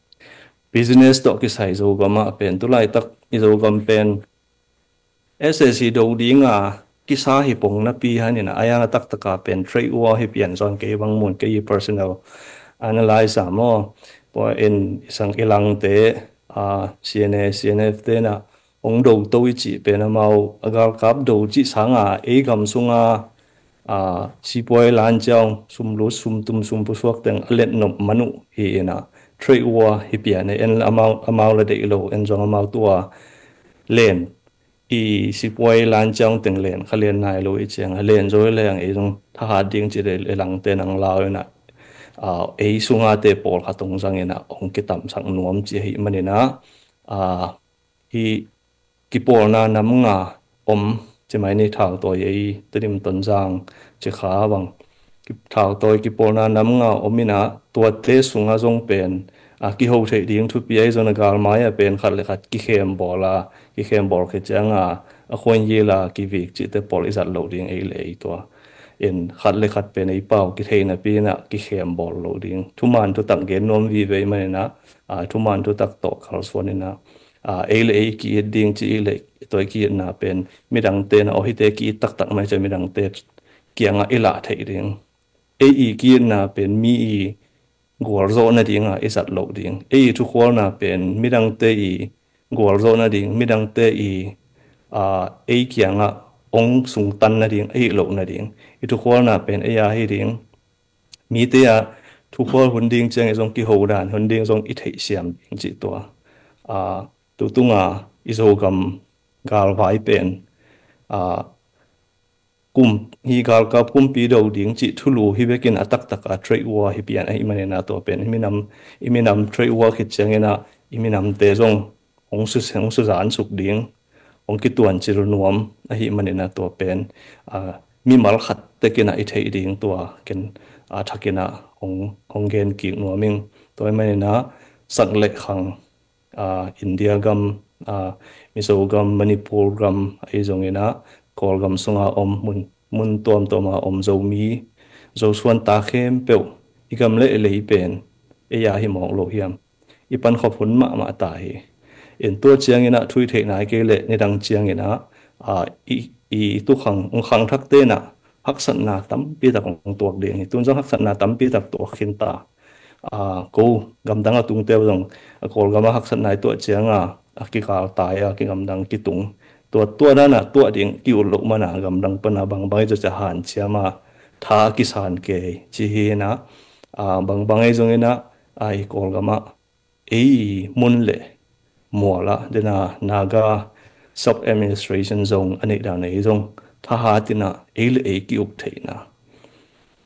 Business tawh kisai Zogam ah pen, tulaitak i Zogam pen S A C do dinga kisa hi pong napi hanin a, a yang a taktaka pen trade war hi pian zawn kei bang mun kei personal analyze a maw. Pua in i sang i langte, a, C N A, C N F te na hong do to i cih pen amau a galkap do cih sanga ei gam sunga, a, sipuai lan ciang sum lut sum tum sum pusuak teng a let nop man uh hi in a, trade war hi pian e. En amau, amau la deih lo, en zong amau tua len i sipuai lan ciang teng len kha len nai lo i ciang a len zaw leng ei zong thahat ding ci le langte nang lau in a, a, ei sunga te pawl khat hong zang in a hong kitamsak nuam ci ahi manin a, a, hi kipawlna nam nga om ci mai ni, Thaltawi ei, Tedim, Tonzang, Cikha bang, ki-, thautawi kipawlna nam nga om inah, tuate sungah zong pen, a, kiho theih ding thupi ahi zongin a galmai ah pen khat le khat kikhem bawl a, kikhem bawl khit cianga a khuain yila kivik cihte pawl i zat loh ding ei le ei tua. In khat le khat pen ei pau kithei napi inah kikhem bawl loh ding. Thuman thutak gen nuam vive i man inah, a, thuman thutak tawh kalsuan inah, a, ei le ei ki-it ding ci i le tua i ki-itna pen midangte na aw hite ki-it taktak mai cia midangte kiangah i lah theih ding. Ei i ki-itna pen mi i gualzawh nadinga i zat loh ding. Ei i thukhualna pen midangte i gualzawh nading, midangte i, a, ei kiangah ong sungtan nading, ei loh nading. I thukhualna pen ei a hi ding. Mite a thukhual hun ding ciang i zong kiho dan, hun ding zong i theihsiam ding cih tua. A, tutunga i Zogam galvai pen, a, kum, hi galkap kumpi do ding cih thulu hi bekin a taktak a trade war hi pian ahi man inah tua pen i minam, i minam trade war khit ciang inah i minamte zong hong su, hong su zan suk ding, hong kituan cil nuam ahi man inah tua pen, a, mimal khat tek inah i theih ding tua ken, a, thak inah hong, hong gen kik nuam ing. Tua hi man inah sak le khang, a, India gam, a, Mizo gam, Manipur gam ahi zong inah, Kawlgam sunga om mun, mun tuamtuama om Zomi, Zosuan ta khempeuh, i gam le i lei pen ei a hi mawk lo hiam? I pankhop hun mahmah ta hi. In tua ciang inah thu i theih nai kei le nidang ciang inah, a, i, i tukhang, ung khang thakte inah haksatna tampi tak ung tuak ding hi. Tun zong haksatna tampi tak tuak khin ta. A, ko gamdang a tungte uh zong, a, Kawlgam a haksatna i tuah cianga, a, kikal tai a, kigamdang kitung. Tua, tua dana tuah ding ki-ut loh mana gamdang pana bangbang i tua cia hanciama tha kisan kei ci hi inah, a, bangbang ei zong inah, a, i Kawlgam ah ei mun le mual ah dena Naga sub administration zong a neih dan ei zong thahat inah ei le ei ki-uk theihna.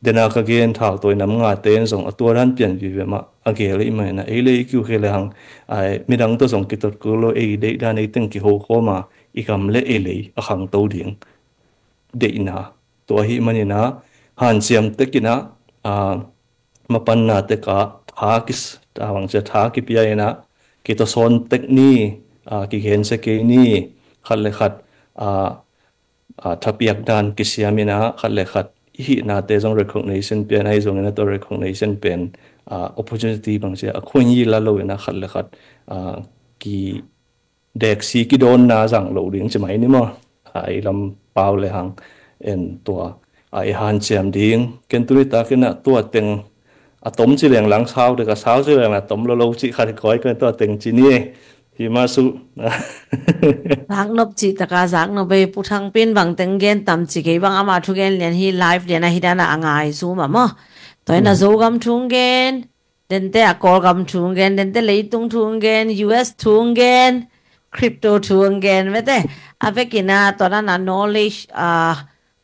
Dena ka gen thautawi nam ngate in zong a tua dan pian vive mah a gel ei mah inah ei le ei ki-uk hi le hang, ai, midang tawh zong kitot kul lo ei deih dan ei teng kiho khawma i gam le ei lei a khangto ding deihna. Tua ahi man inah hanciam tek inah, a, mapanna tekah tha kis, a, bangcia tha kipia inah, kitasawn tek ni, a, kigensia kei ni, khat le khat, a, a, thapiak dan kisiam inah, khat le khat i hihnate zong recognition pian ahi zong inah tua recognition pen, a, opportunity bangcia a khuain yila lo inah khat le khat, a, ki deksi kidawnna zang lo ding ci mai ni maw? A, i lam pau le hang en tua, a, i hanciam ding. Ken tuni tak inah tua teng a tom ci leng lang sau dek a sau ci leng a tom lo lo ci khat hi koi ken tua teng ci ni. Hi mah su. Zaknop cih taka zaknop ei Pu Thangpi in bang teng gen tam ci kei bang ama thugen lian hi live lian ahi dana a ngai zu mah maw? Tua inah Zogam thu gen, dente a Kawlgam thu gen, dente leitung thu gen, U S thu gen, crypto thu gen, mete. A vekin a, tua dan a knowledge, a,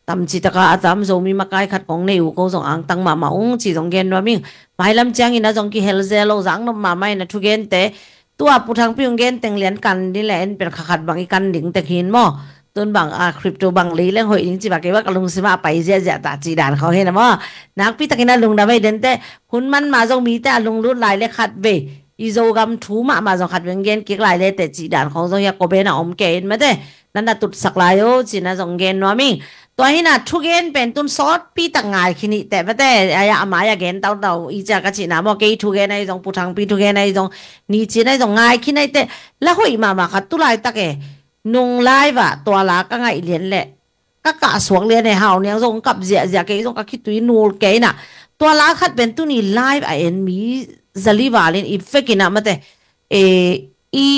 tam ci taka a tam Zomi makai khat kong nei uh ko zong angtang mahmah ung ci zong gen nuam ing. Mailam ciangin a zong kihel zel lo zaknop mahmah in a thugente. Tua Pu Thangpi ung gen teng lian kan ding le en pen kha khat bang i kan ding tek hin maw? Tun bang a crypto bang lei leng hoih ding ci ba kei ba ka lungsim a pai ziahziah ta ci dan khawng hi na maw? Nakpi takin a lungdam ei dente, hun man ma zong mite a lunglut lai le khat vei i Zogam thu mahmah zong khat vei gen kik lai le te ci dan khawng zong hi a ko ben a om kei in mate, nan a tutsak lai o ci na zong gen nuam ing. Tua hi na thugen pen tun sawtpi tak ngai khin hi te mate, a ya a mai a gen tautau i cia ka ci na maw, kei thugen ahi zong Pu Thangpi thugen ahi zong ni ci na zong ngai khin ahi te, la hoih mahmah khat tu laitak e. Nung live ah tua la ka ngaih lian le ka kah suak lian e, hau niang zong kap ziahziah kei zong ka khitui nul kei na. Tua la khat pen tuni live a en mi zali valin i vekin a mate, e, i,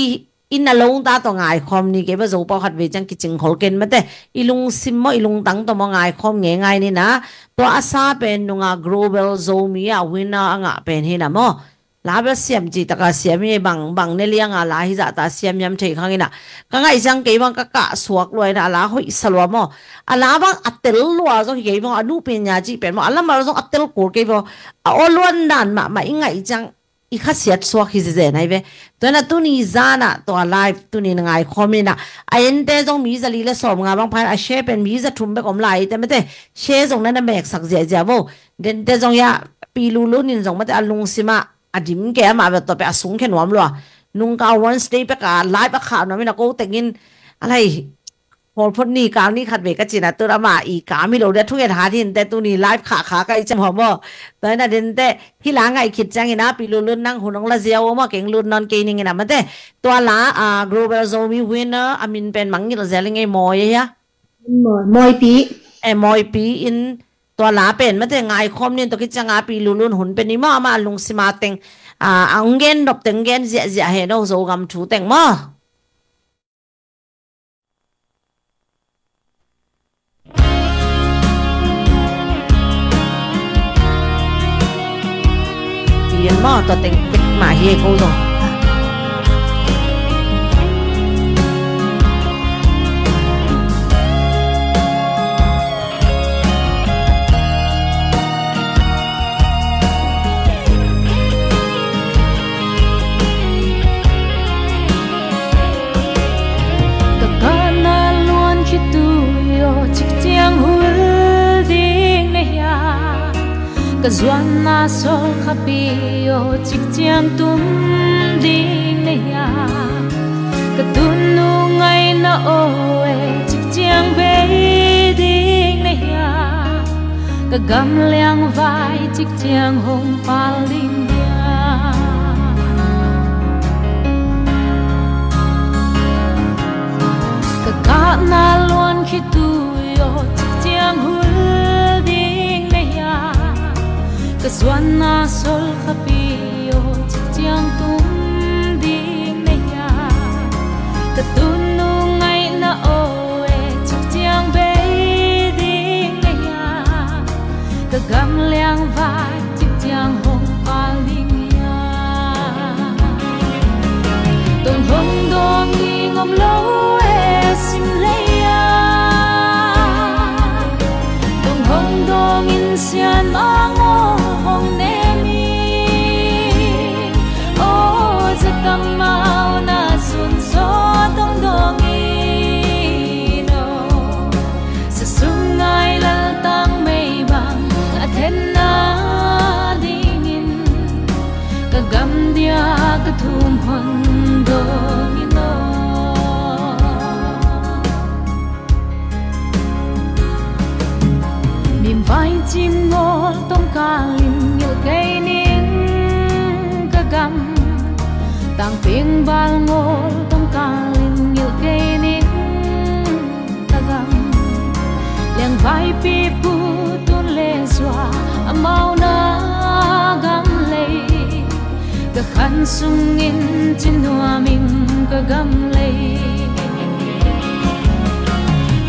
i na longta tawh ngaikhawm ni kei ba, Zopau khat vei ciang kicing khol ken mate, i lungsim maw i lungtang tawh maw ngaikhawm ngei ngai ni na. Tua a sa pen nunga Global Zomi a winner a ngah pen hi na maw? La bel siam ci taka siam hi, bang, bang ne lianga la hi zahta siam hiam thei khang ina. Ka ngaih ciang kei bang ka kah suak lua ina, a la hoih sa lua maw? A la bang a tel lua zong hi kei bang, a nuhpin nya cih pen maw? A lamar zong a tel kul kei bang. A aw luan dan mahmah i ngaih ciang i khasiat suak hi zezen ahi ve. Tua ina tuni zana tua live tuni na ngaikhawm ina a ente zong mi za li le sawm nga bang pha ina a share pen mi za thum bek om lai te mate, share zong na na meksak ziahziah vo. Dente zong ia pi lulun in zong mate a lungsima a dim ke ama ve tua pe a sung khe nuam lua. Nungka Wednesday pek a live a khah nuam ina ko tengin a lai Hawlphot ni kal ni khat ve ka cina tun ama i kam hi lo dia thunget hat hinte tuni live khah khah ka i cem hawm aw. Tua ina dente hila ngai khit ciangin a pi lulun nang hun ong la ziau aw maw keng lut nawn kei ning ina mate. Tua la a Global Zomi Winner a min pen mangngilh zel i ngei mawi a hia? Mawi, mawipi. E mawipi in tua la pen mate ngaikhawm nin tua khit ciang a pi lulun hun pen i maw ama lungsima teng a ong gen nop teng gen ziahziah he no Zogam thu teng maw? Pian maw tua teng tek mah hi ko zong. Ka kahna luan khitui aw cik ciang hul ding na hia? Ka zuanna sawl khapi aw cik ciang tum ding na hia? Ka tunnu ngaihna aw e cik ciang bei ding na hia? Ka gam liangvai cik ciang hong pal ding hia? Ka kahna luan khitui aw cik ciang hul ding na hia? Ka zuanna sawl khapi aw cik ciang tum ding na hia? Ka tunnu ngaihna aw e cik ciang bei ding na hia? Ka gam liangvai cik ciang hong pal ding hia? Tung hong dawng ding om lo e sim lei a, tung hong dawng in sian mang aw hong nem in aw, za tam mau na sun sawt hong dawng in aw. Sasum ngai laltang mei bang a thenna dingin ka gam dia ka thum hon dawng in aw. Mimvai cim ngawl tawngkal in ngilh kei ning ka gam, tangping bal ngawl tawngkal in ngilh kei ning ka gam. Liangvaipi pu tun le zua amau na gam lei, ka khan sungin ci nuam ing ka gam lei.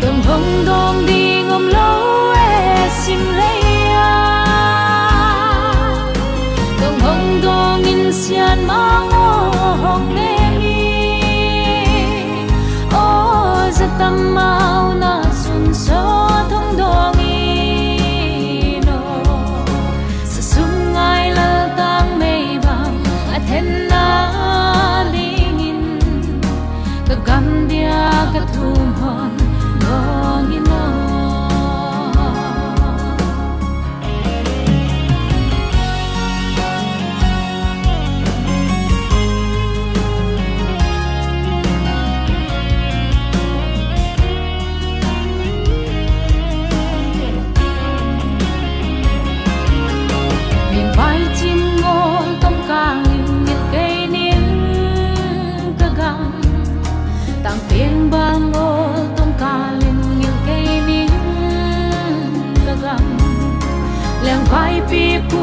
Tung hong dawng ding om lo e sim lei a, tung hong dawng in sian mang aw hong nem in aw, za tam mau na sun sawt hong dawng in aw. Sasum ngai laltang mei bang a thenna dingin ka gam dia ka thum hon dawng in aw. Mimvai cim ngawl tawngkal in ngilh kei ning ka gam, tangping bal ngawl tawngkal in ngilh kei ning ka gam. Liangvaipi pu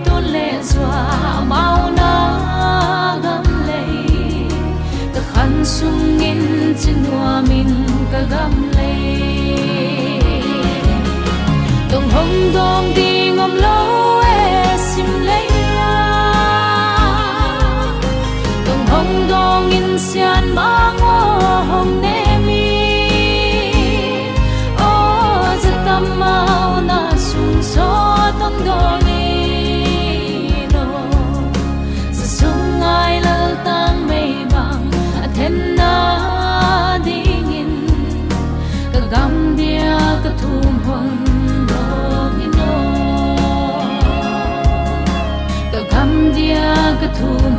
tun le zua amau na gam lei, ka khan sungin ci nuam ing ka gam lei. Tung hong dawng ding om lo e sim lei a, tung hong dawng in sian mang aw hong nem in aw, za tam mau na sun sawt hong dawng in aw.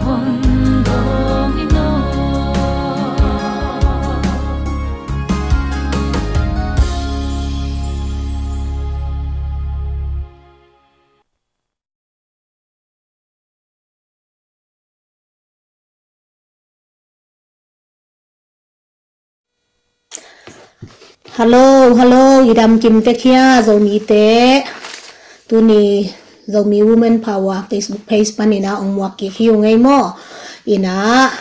Hello, hello, i dam kim tek hia, Zomite. Tuni Zomi Women Power Facebook page panin ah ong muak kik hi ung ei maw. Ina,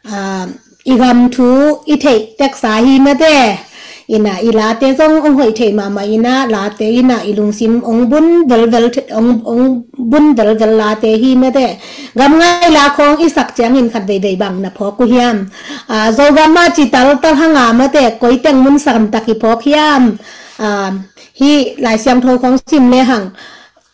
ah, i gam thu i theih teksa hi mate. Ina, i late zong ong hoih thei mahmah ina, late ina i lungsim ong bun velvel, ong, ong bun velvel late hi mate. Gam ngai la khong i sak ciangin khat veivei bang na phawk uh hiam? Ah, Zogam ah ci taltal hang a mate, koi teng mun san tak i phawk hiam? Ah, hih Lai Siangtho khong sim le hang.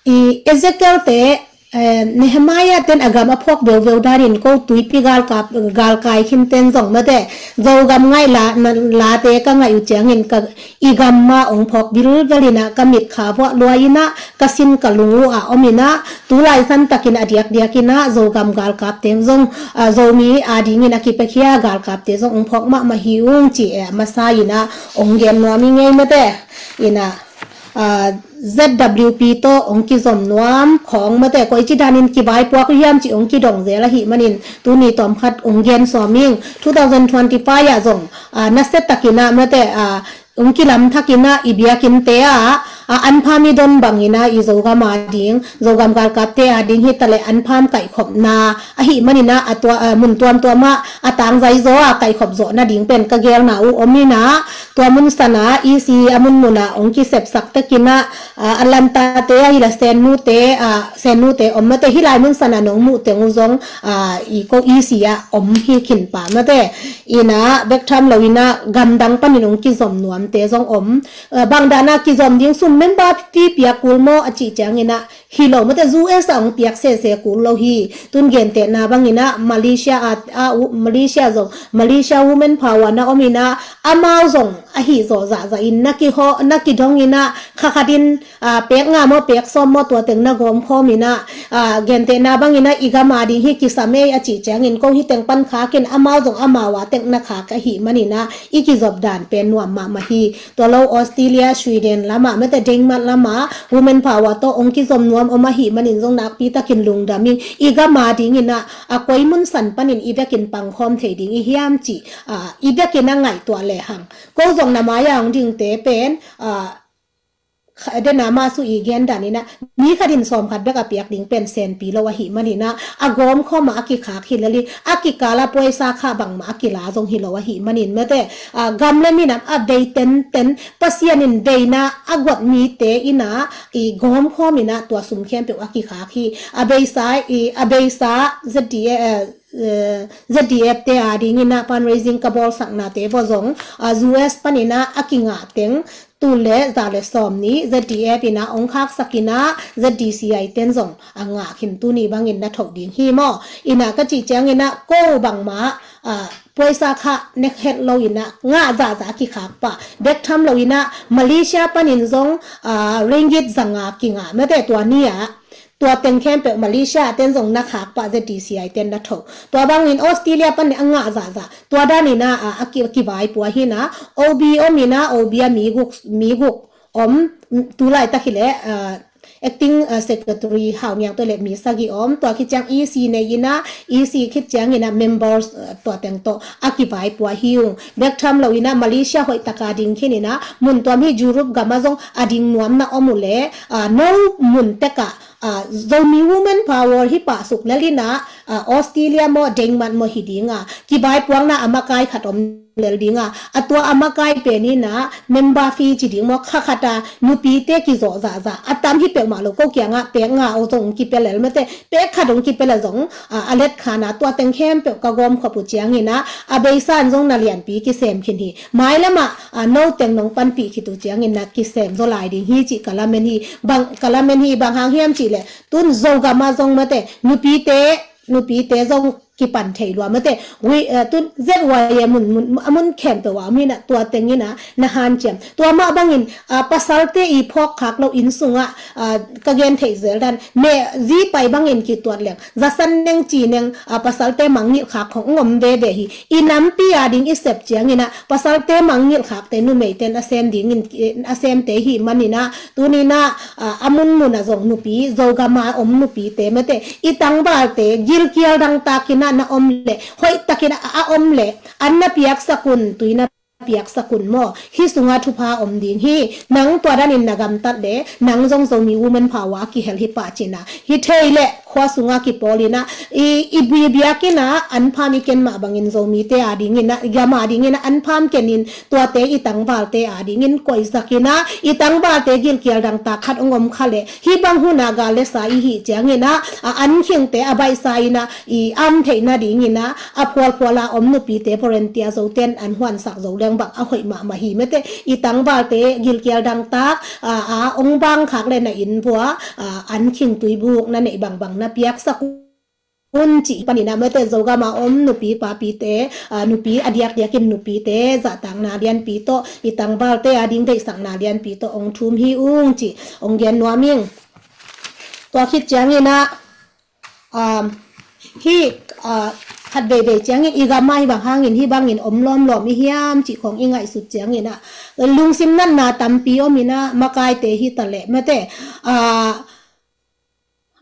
I Ezekiel te, eh, Nehemiah ten a gam a phawk veuveu danin ko tuipi galkap, galkai khin ten zong mate, Zogam ngai la, na, late ka ngai uh ciangin ka, i gam mah ong phawk bilbel ina, ka mit kha vuah lua ina, ka sin ka lung uh a om ina, tu lai san takin a diakdiak ina, Zogam galkap te zong, ah, Zomi a dingin a kipiakhia galkap te zong ong phawk mahmah hi ung ci, eh, masa ina ong gen nuam i ngei mate. Ina, ah, Z W P tawh ong kizom nuam khong mate, koici danin kivaipuak uh hiam ci ong kidong zel ahih manin, tuni tawm khat ong gen sawm ing. Two thousand twenty-five ah zong, ah, nasia takin ah mate, ah, ong kilam thakin ah i biakinn te ah, ah, anpham i don bangin ah i Zogam a ding, Zogam galkap te a ding hi taleh anpham kaihkhopna ahih manin ah, a tua, ah, mun tuamtuam ah a tangzai zaw a kaihkhop zawh nading pen ka gelna uh om ina, tua mun san ah E C a munmun ah ong kisepsak takin ah, ah, Atlanta te ah hi la Sennu te, ah, Sennu te om mate, hih lai mun san ah nong muh teng uh zong, ah, i ko E C ah om hi khin pah mate. Ina, bek tham lo ina, gamdang panin ong kizom nuam te zong om. Ah, bang dan ah kizom ding, sum member fee piak kul maw a cih ciangin ah, hi lo mate, U S a ong piak sese kul lo hi. Tun gentehna bangin ah Malaysia a, a, u-, Malaysia zong, Malaysia Women Power na om ina, amau zong ahi zawh zahzah in na kiho, na kidong ina, khakhat in, ah, pek nga maw, pek sawm maw, tua teng na gawm khawm ina, ah, gentehna bangin ah i gam a ding hi kisam ei a cih ciangin ko hi teng pan khak in, amau zong amau a teng na khak ahih manin ah i kizop dan pen nuam mahmah hi. Tua lo Australia, Sweden lamah mate, Denmark lamah Women Power tawh ong kizom nuam om ahih manin zong nakpi takin lungdam ing. I gam a dingin ah, a koi mun san panin i vekin pangkhawm thei ding i hiam cih, ah, i vekin a ngaihtuah lehang. Ko zong na mai-a ong dingte pen, ah, kha-, dena mah su i gen dan ina, mi khat in sawm khat bek a piak ding pen senpi lo ahih manin ah, a gawm khawm ah a kikhak hi lel hi, a kikal ah poisa kha bangmah a kila zong hi lo ahih manin mate, ah, gam le minam a bei tenten, Pasian in beina a guat mite ina, i gawm khawm ina tua sum khempeuh a kikhak hi. A beisa, i, a beisa Z D A, eh, eh, Z D F te a dingin ah fundraising ka bawlsakna te vaw zong, ah, U S panin ah a kingah teng, tul le za le sawm ni Z D F ina ong khaksak ina, Z D C I ten zong a ngah khin, tuni bangin na thoh ding hi maw. Ina ka cih ciangin ah ko bangmah, ah, poisa kha nek het lo ina, ngah zahzah a kikhak pah. Bek tham lo ina, Malaysia panin zong, ah, ringgit za nga kingah mate tua ni ah. Tua teng khempeuh Malaysia ten zong na khak pah, Z D C I ten na thoh. Tua bangin Australia panin a ngah zahzah. Tua dan ina, ah, a ki, kivaipua hi ina, O B om ina, O B ah mi guk, mi guk om, tu laitak hi leh, ah, acting, ah, secretary Hau Ngiang tawh leh mi sagih om, tua khit ciang E C nei ina, E C khit ciang ina members, ah, tua teng tawh a kivaipua hi ung. Bek tham lo ina Malaysia hoih taka ding khin ina, mun tuam hi Europe gam ah zong a ding nuam na om uh leh, ah, no mun tek ah, ah, Zomi Women Power hi pah suk lel ina, ah, Australia maw, Denmark maw hi ding a, kivaipuakna a makai khat om lel ding a, a tua a makai pen ina member fee ci ding maw, khakhat a nupite kizawh zahzah, a tam hi peuhmah lo, ko kiangah pek nga aw zong kipia lel mate, pek khat ong kipia lel zong, ah, a let khan a, tua teng khempeuh ka gawm khop uh ciangin ah, a beisa in zong na lianpi kisem khin hi. Mailam ah, ah, no teng nong panpih khit uh ciangin na kisem zaw lai ding hi cih ka lamen hi. Bang, ka lamen hi, bang hang hiam cih leh, tun Zogam ah zong mate, nupite, nupite zong kipan thei lua mate. Wi, eh, tun Z Y a mun, mun, a mun khempeuh ah om hi na, tua teng in ah na hanciam. Tua mah bangin, ah, pasalte i phawk khak lo inn sungah, ah, ka gen theih zel dan, me zi pai bangin kituat leng, za san neng ci neng, ah, pasalte mangngilh khak hong om veve hi. I nampi a ding i sep ciangin ah, pasalte mangngilh khakte numeite in a sem dingin, eh, a semte hi manin ah, tuni in ah, ah, a munmun ah zong nupi, Zogam a om nupite mate, i tangvalte gilkial dangtak in ah na om leh, hoih takin a, a om leh, an na piaksak un, tui na piaksak un maw, hih sungah thupha om ding hi. Nang tua danin na gamtat leh, nang zong Zomi Women Power a kihel hi pah cin ah, hi thei leh khua sungah kipawl in ah, i, i bui biak in ah, an pham i ken mah bangin Zomite a ding in ah, gam a ding in ah, an pham ken in, tuate i tangvalte a dingin koihsak in ah, i tangvalte gilkial dangtak khat hong om kha leh, hih bang hun ah gal le sa i hih ciangin ah, a an khingte a baihsa in ah, i am theih nadingin ah, a phualphual a om nupite volunteer zote in an huansak zo leng bang a hoih mahmah hi mate. I tangvalte gilkial dangtak, a, a hong bang khak leh na inn vua, a, an khing tuibuk na neih bangbang na piaksak un cih panin ah mate, Zogam a om nupi papite, a, nupi a diakdiakin nupite zahtakna lianpi tawh, i tangvalte a ding deihsakna lianpi tawh hong thum hi ung cih hong gen nuam ing. Tua khit ciangin ah, um, hih, uh, khat veivei ciangin i gam ah hih bang hangin hih bangin om lawmlawm i hiam cih khawng i ngaihsut ciangin ah, lungsim natna tampi om in ah, makaite hi ta leh mate, uh,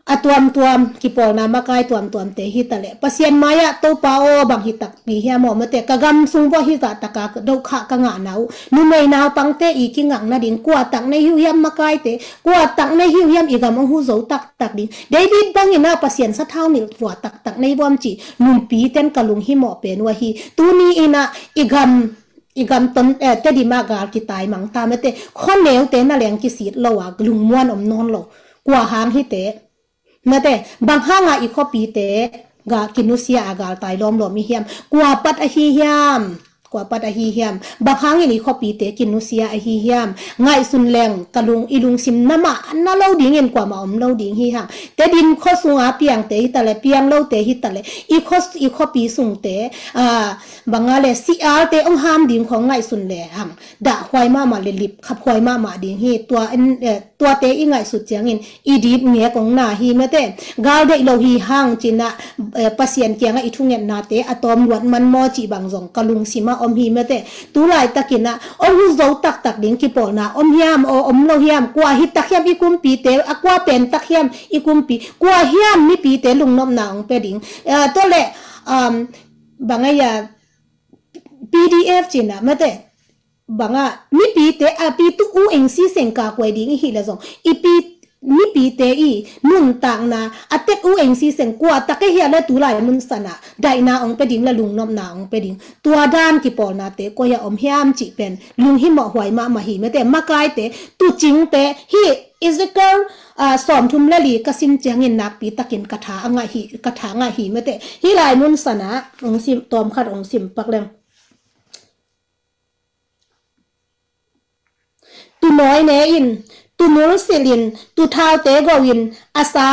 a tuamtuam, kipawlna makai tuamtuamte hi ta leh, Pasian mai-ah, Topa aw, bang hi takpi hiam aw mate, ka gam sung vua hih zah taka dohkhah ka ngahna uh, numei naupangte i kingak nading, kua tak na hi uh hiam makaite, kua tak na hi uh hiam i gam hong huh zo taktak ding, David bangin ah Pasian sathau nilh vua taktak na hi vuam ci, nupite in ka lunghimawh pen uh ahi. Tuni in ah i gam, i gam ton, eh, Tedim ah gal kitaimang ta mate, khuaneute na leng kisit lo a, lungmuan om nawn lo. Kua hang hite mate, bang hanga i khuapite ga kinusia a galtai lawmlawm i hiam? Kua pat ahi hiam? Kua pat ahi hiam? Bang hangin i khuapite kinusia ahi hiam? Ngaihsun leng ka lung, i lungsim na mah na lo dingin kuamah om lo ding hi hang. Tedim khua sunga piangte hi ta leh, piang lote hi ta leh, i khua, i khuapi sungte, a, bang a leh sialte hong ham ding khawng ngaihsun lehang, dahhuai mahmah leh lipkhaphuai mahmah ding hi. Tua in, eh, tuate i ngaihsut ciangin i dip ngek hong na hi mate. Gal deih lo hi hang cin ah, eh, Pasian kiangah i thungetnate a tawm luat man maw cih bang zong ka lungsim ah om hi mate. Tu laitakin ah hong huh zo taktak ding kipawlna om hiam aw, om lo hiam? Kua hi tak hiam i kumpite, a kua pen tak hiam i kumpi, kua hiam mipite lungnopna hong pia ding? Eh, tua leh, um, bang a ia, P D F cin ah mate, bang a, mipite a pi tu u eng si seng ka kuai ding i hih leh zong, i pi, mipite i nuntakna a tet u eng si seng kua tak a hia leh tu lai mun san ah daihna hong pia ding leh lungnopna hong pia ding, tua dan kipawlnate koi ah om hiam cih pen lunghimawh huai mahmah hi mate. Makaite, tuucingte, hih Ezekiel, ah, sawmthum leh li ka sim ciangin nakpi takin ka tha a ngah hi, ka tha ngah hi mate. Hih lai mun san ah hong sim, tawmkhat hong sim pak leng. Tuunawi ne in, tuunul silh in, tuuthaute go in, a sa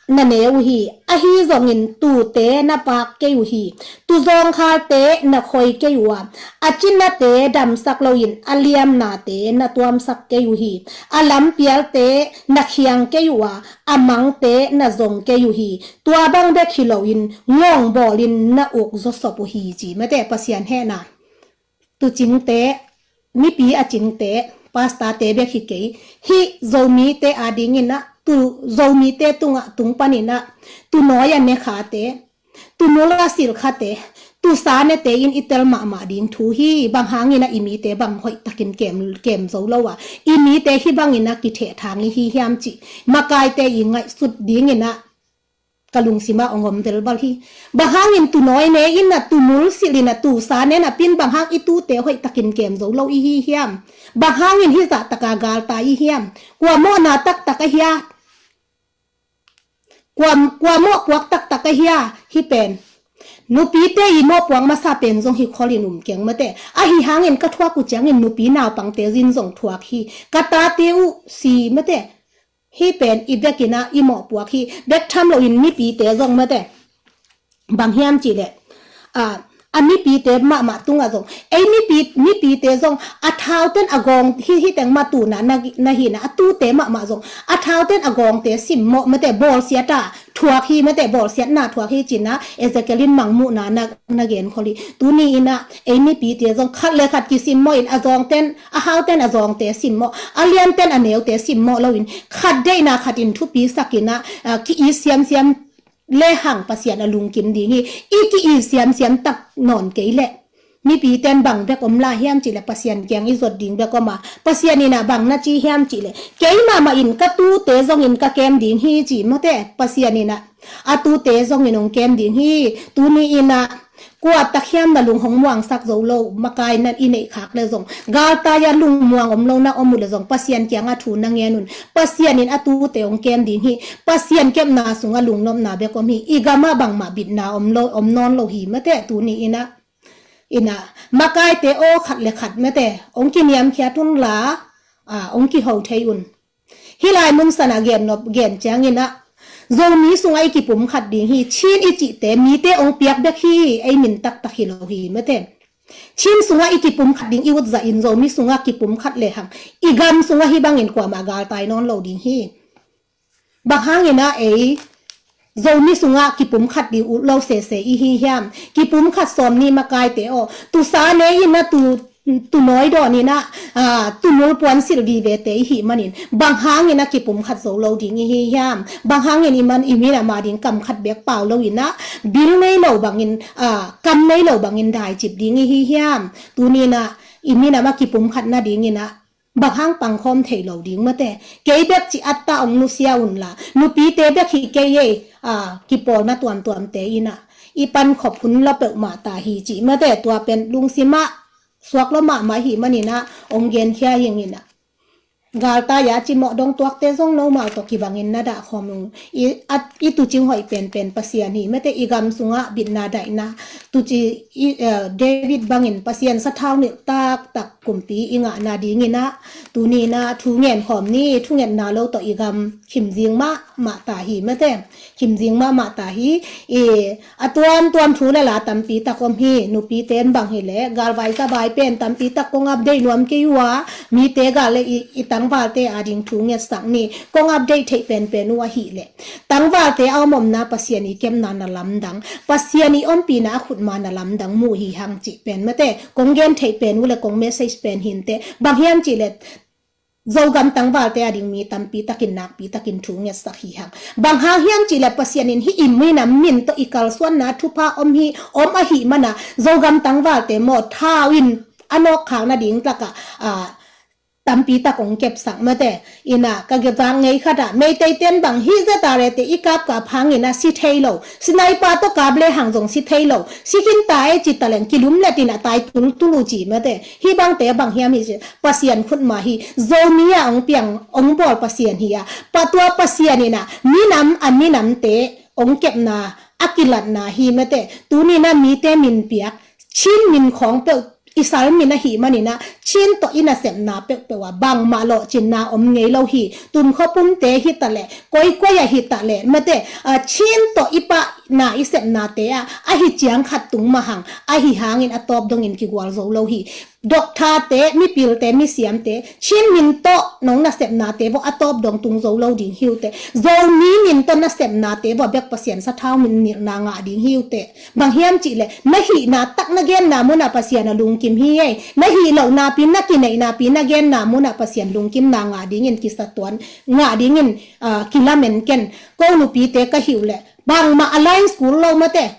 na ne uh hi. Ahi zongin tuute na paak kei uh hi. Tuuzawngkhalte na khoi kei uh a, a cinate damsak loin a liamnate na tuamsak kei uh hi. A lampialte na khiang kei uh a, a mangte na zong kei uh hi. Tua bang bek hi loin ngawng bawlin na uk zawsop uh hi, ci mate. Pasian hehna. Tuucingte, mipi a cingte, pastorte bek hi kei. Hih Zomite a dingin ah, tuu, Zomite tungah, tung panin ah, tuunawi a ne khate, tuunul a silh khate, tuusa nete in i tel mahmah ding thu hi. Bang hangin ah i mite bang hoih takin kem, kem zo lo a, i mite hih bangin ah kithehthang i hi hiam cih makaite i ngaihsut dingin ah ka lungsim ah hong om velval hi. Bang hangin tuunawi ne in ah, tuunul silh in ah, tuusa ne in ah, pi in bang hang i tuute hoih takin kem zo lo i hi hiam? Bang hangin hih zah taka galtai i hiam? Kua mawhna taktak a hia? Kua, kua mawhpuak taktak a hia? Hih pen nupite i mawhpuak masa pen zong hi kholin um keng mate. Ahi hangin ka thuak uh ciangin nupi naupangte zin zong thuak hi. Ka tate uh si mate. Hih pen i bekin ah i mawhpuak hi. Bek tham loin mipite zong mate. Bang hiam cih leh, a, a mipite mahmah tungah zong, ei mipi, mipite zong a thauten a gawng hi, hi teng mah tuhna na, na hi na, a tute mahmah zong a thauten a gawngte simmawh, mate, bawlsiat a thuak hi, mate, bawlsiatna thuak hi cihna Ezekiel in mangmuhna na, na genkhol hi. Tuni in ah ei mipite zong khat le khat kisimmawh in, a zawngten, a hauten a zawngte simmawh, a lianten a neute simmawh loin, khat deihna khat in thupisak in ah, a, ki-it siamsiam lehang Pasian a lungkim ding hi. I ki-it siamsiam tak nawn kei leh mipiten bang bek om lai hiam cih leh Pasian kiang i zot ding bek om a, Pasian in ah bang na ci hiam cih leh, keimah mah in ka tute zongin ka kem ding hi, ci, mate, Pasian in ah a tute zongin hong kem ding hi. Tuni in ah kua tak hiam na lung hong muangsak zo lo, makai na i neih khak leh zong, galtai ah lungmuang om lo na om uh leh zong, Pasian kiangah thu na ngen un. Pasian in a tute hong kem ding hi. Pasian kepna sungah lungnopna bek om hi. I gamah bangmah bitna om lo, om nawn lo hi, mate, tuni in ah. In ah, makaite aw, khat le khat, mate, hong kiniamkhiat un la, a, hong kiho thei un. Hih lai mun san ah gen nop, gen ciangin ah, Zomi sungah i kipumkhat ding hi. Chin i cihte mite hong piak bek hi, ei min taktak hi lo hi, mate. Chin sungah i kipumkhat ding i ut zahin Zomi sungah kipumkhat lehang, i gam sungah hih bangin kuamah galtai nawn lo ding hi. Bang hangin ah ei Zomi sungah kipumkhat ding ut lo sese i hi hiam? Kipumkhat sawm ni, makaite aw. Tusa ne in ah, tu, tunawi dawn in ah, a, tunul puan silh vivete i hih manin, bang hangin ah kipumkhat zo lo ding i hi hiam? Bang hangin i man, i min a ma ding kam khat bek pau lo in ah, bil nei lo bangin, a, kam nei lo bangin daicip ding i hi hiam? Tuni in ah i min a ma kipumkhat nadingin ah bang hang pangkhawm thei lo ding, mate. Kei bek ci atta hong nusia un la, nupite bek hi kei ei, a, kipawlna tuamtuamte in ah i pankhop hun lo peuhmah ta hi, ci, mate. Tua pen lungsim ah suak lo mahmah hi manin ah hong genkhia hi ing in ah. Galtai ah cimawh dong tuakte zong nomau tawh kibangin na dahkhawm ung. I, a, i tuucing hoih penpen Pasian hi, mate. I gam sungah bitna daihna, tuuci, i, eh, David bangin Pasian sathau nilh taktak kumpi i ngah nadingin ah, tuni in ah thu ngen khawm ni. Thungetna lo tawh i gam khimzing mahmah ta hi, mate. Khimzing mahmah ta hi. I, a tuamtuam thu le la tampi tak om hi. Nupite in bang hi leh, galvai savai pen tampi tak kong update nuam kei uh a, mite gal le i, i tangvalte ading thu ngetsak ni. Kong update theih penpen uh ahih leh, tangvalte a om omna Pasian i kepna na lamdang, Pasian i ompihna a khutma na lamdang mu hi hang, cih pen, mate, kong gen theih pen uh le kong message pen hi inteh. Bang hiam cih leh, Zogam tangvalte ading mi tampi takin nakpi takin thu ngetsak hi hang. Bang hang hiam cih leh Pasian in hih i minam min tawh i kalsuanna thupha om hi, om ahih man a, Zogam tangvalte maw, thau in a nawkkhak nading tlak ah, a, tampi tak hong kepsak, mate. In ah, ka zak ngei khat ah, Meiteite in bang hih Z R A te i kapkap hangin ah si thei lo, sniper tawh kap lehang zong si thei lo, si khin ta ei ci ta leng kilumlet in ah tai tultul uh ci, mate. Hih bangte bang hiam hi ci, Pasian khutma hi. Zomi ah hong piang, hong bawl Pasian hi a, pa tua Pasian in ah minam, a minamte hong kepna a kilatna hi, mate. Tuni in ah mite min piak, Chin min khawng peuh i sal min ahih manin ah, Chin tawh i nasepna peuhpeuh ah bangmah lawhcinna om ngei lo hi. Tunkhua pumte hi ta leh, koikoi ah hi ta leh, mate, a, Chin tawh i pahna i sepnate ah ahi ciang khat tung mah hang, ahi hangin a tawp dongin kigual zo lo hi. Doctorte, mipilte, misiamte, Chin min tawh nong nasepnate vawh a tawp dong tung zo lo ding hi uh teh. Zomi min tawh nasepnate vawh bek Pasian sathau min nilhna ngah ding hi uh teh. Bang hiam cih leh, na hihna tak na genna munah Pasian a lungkim hi ei. Na hih lohna pi, na kineihna pi na genna munah Pasian lungkimna ngah dingin kisatuan, ngah dingin, ah, kilamen ken. Ko nupite ka hih uh leh, bangmah alliance kul lo, mate.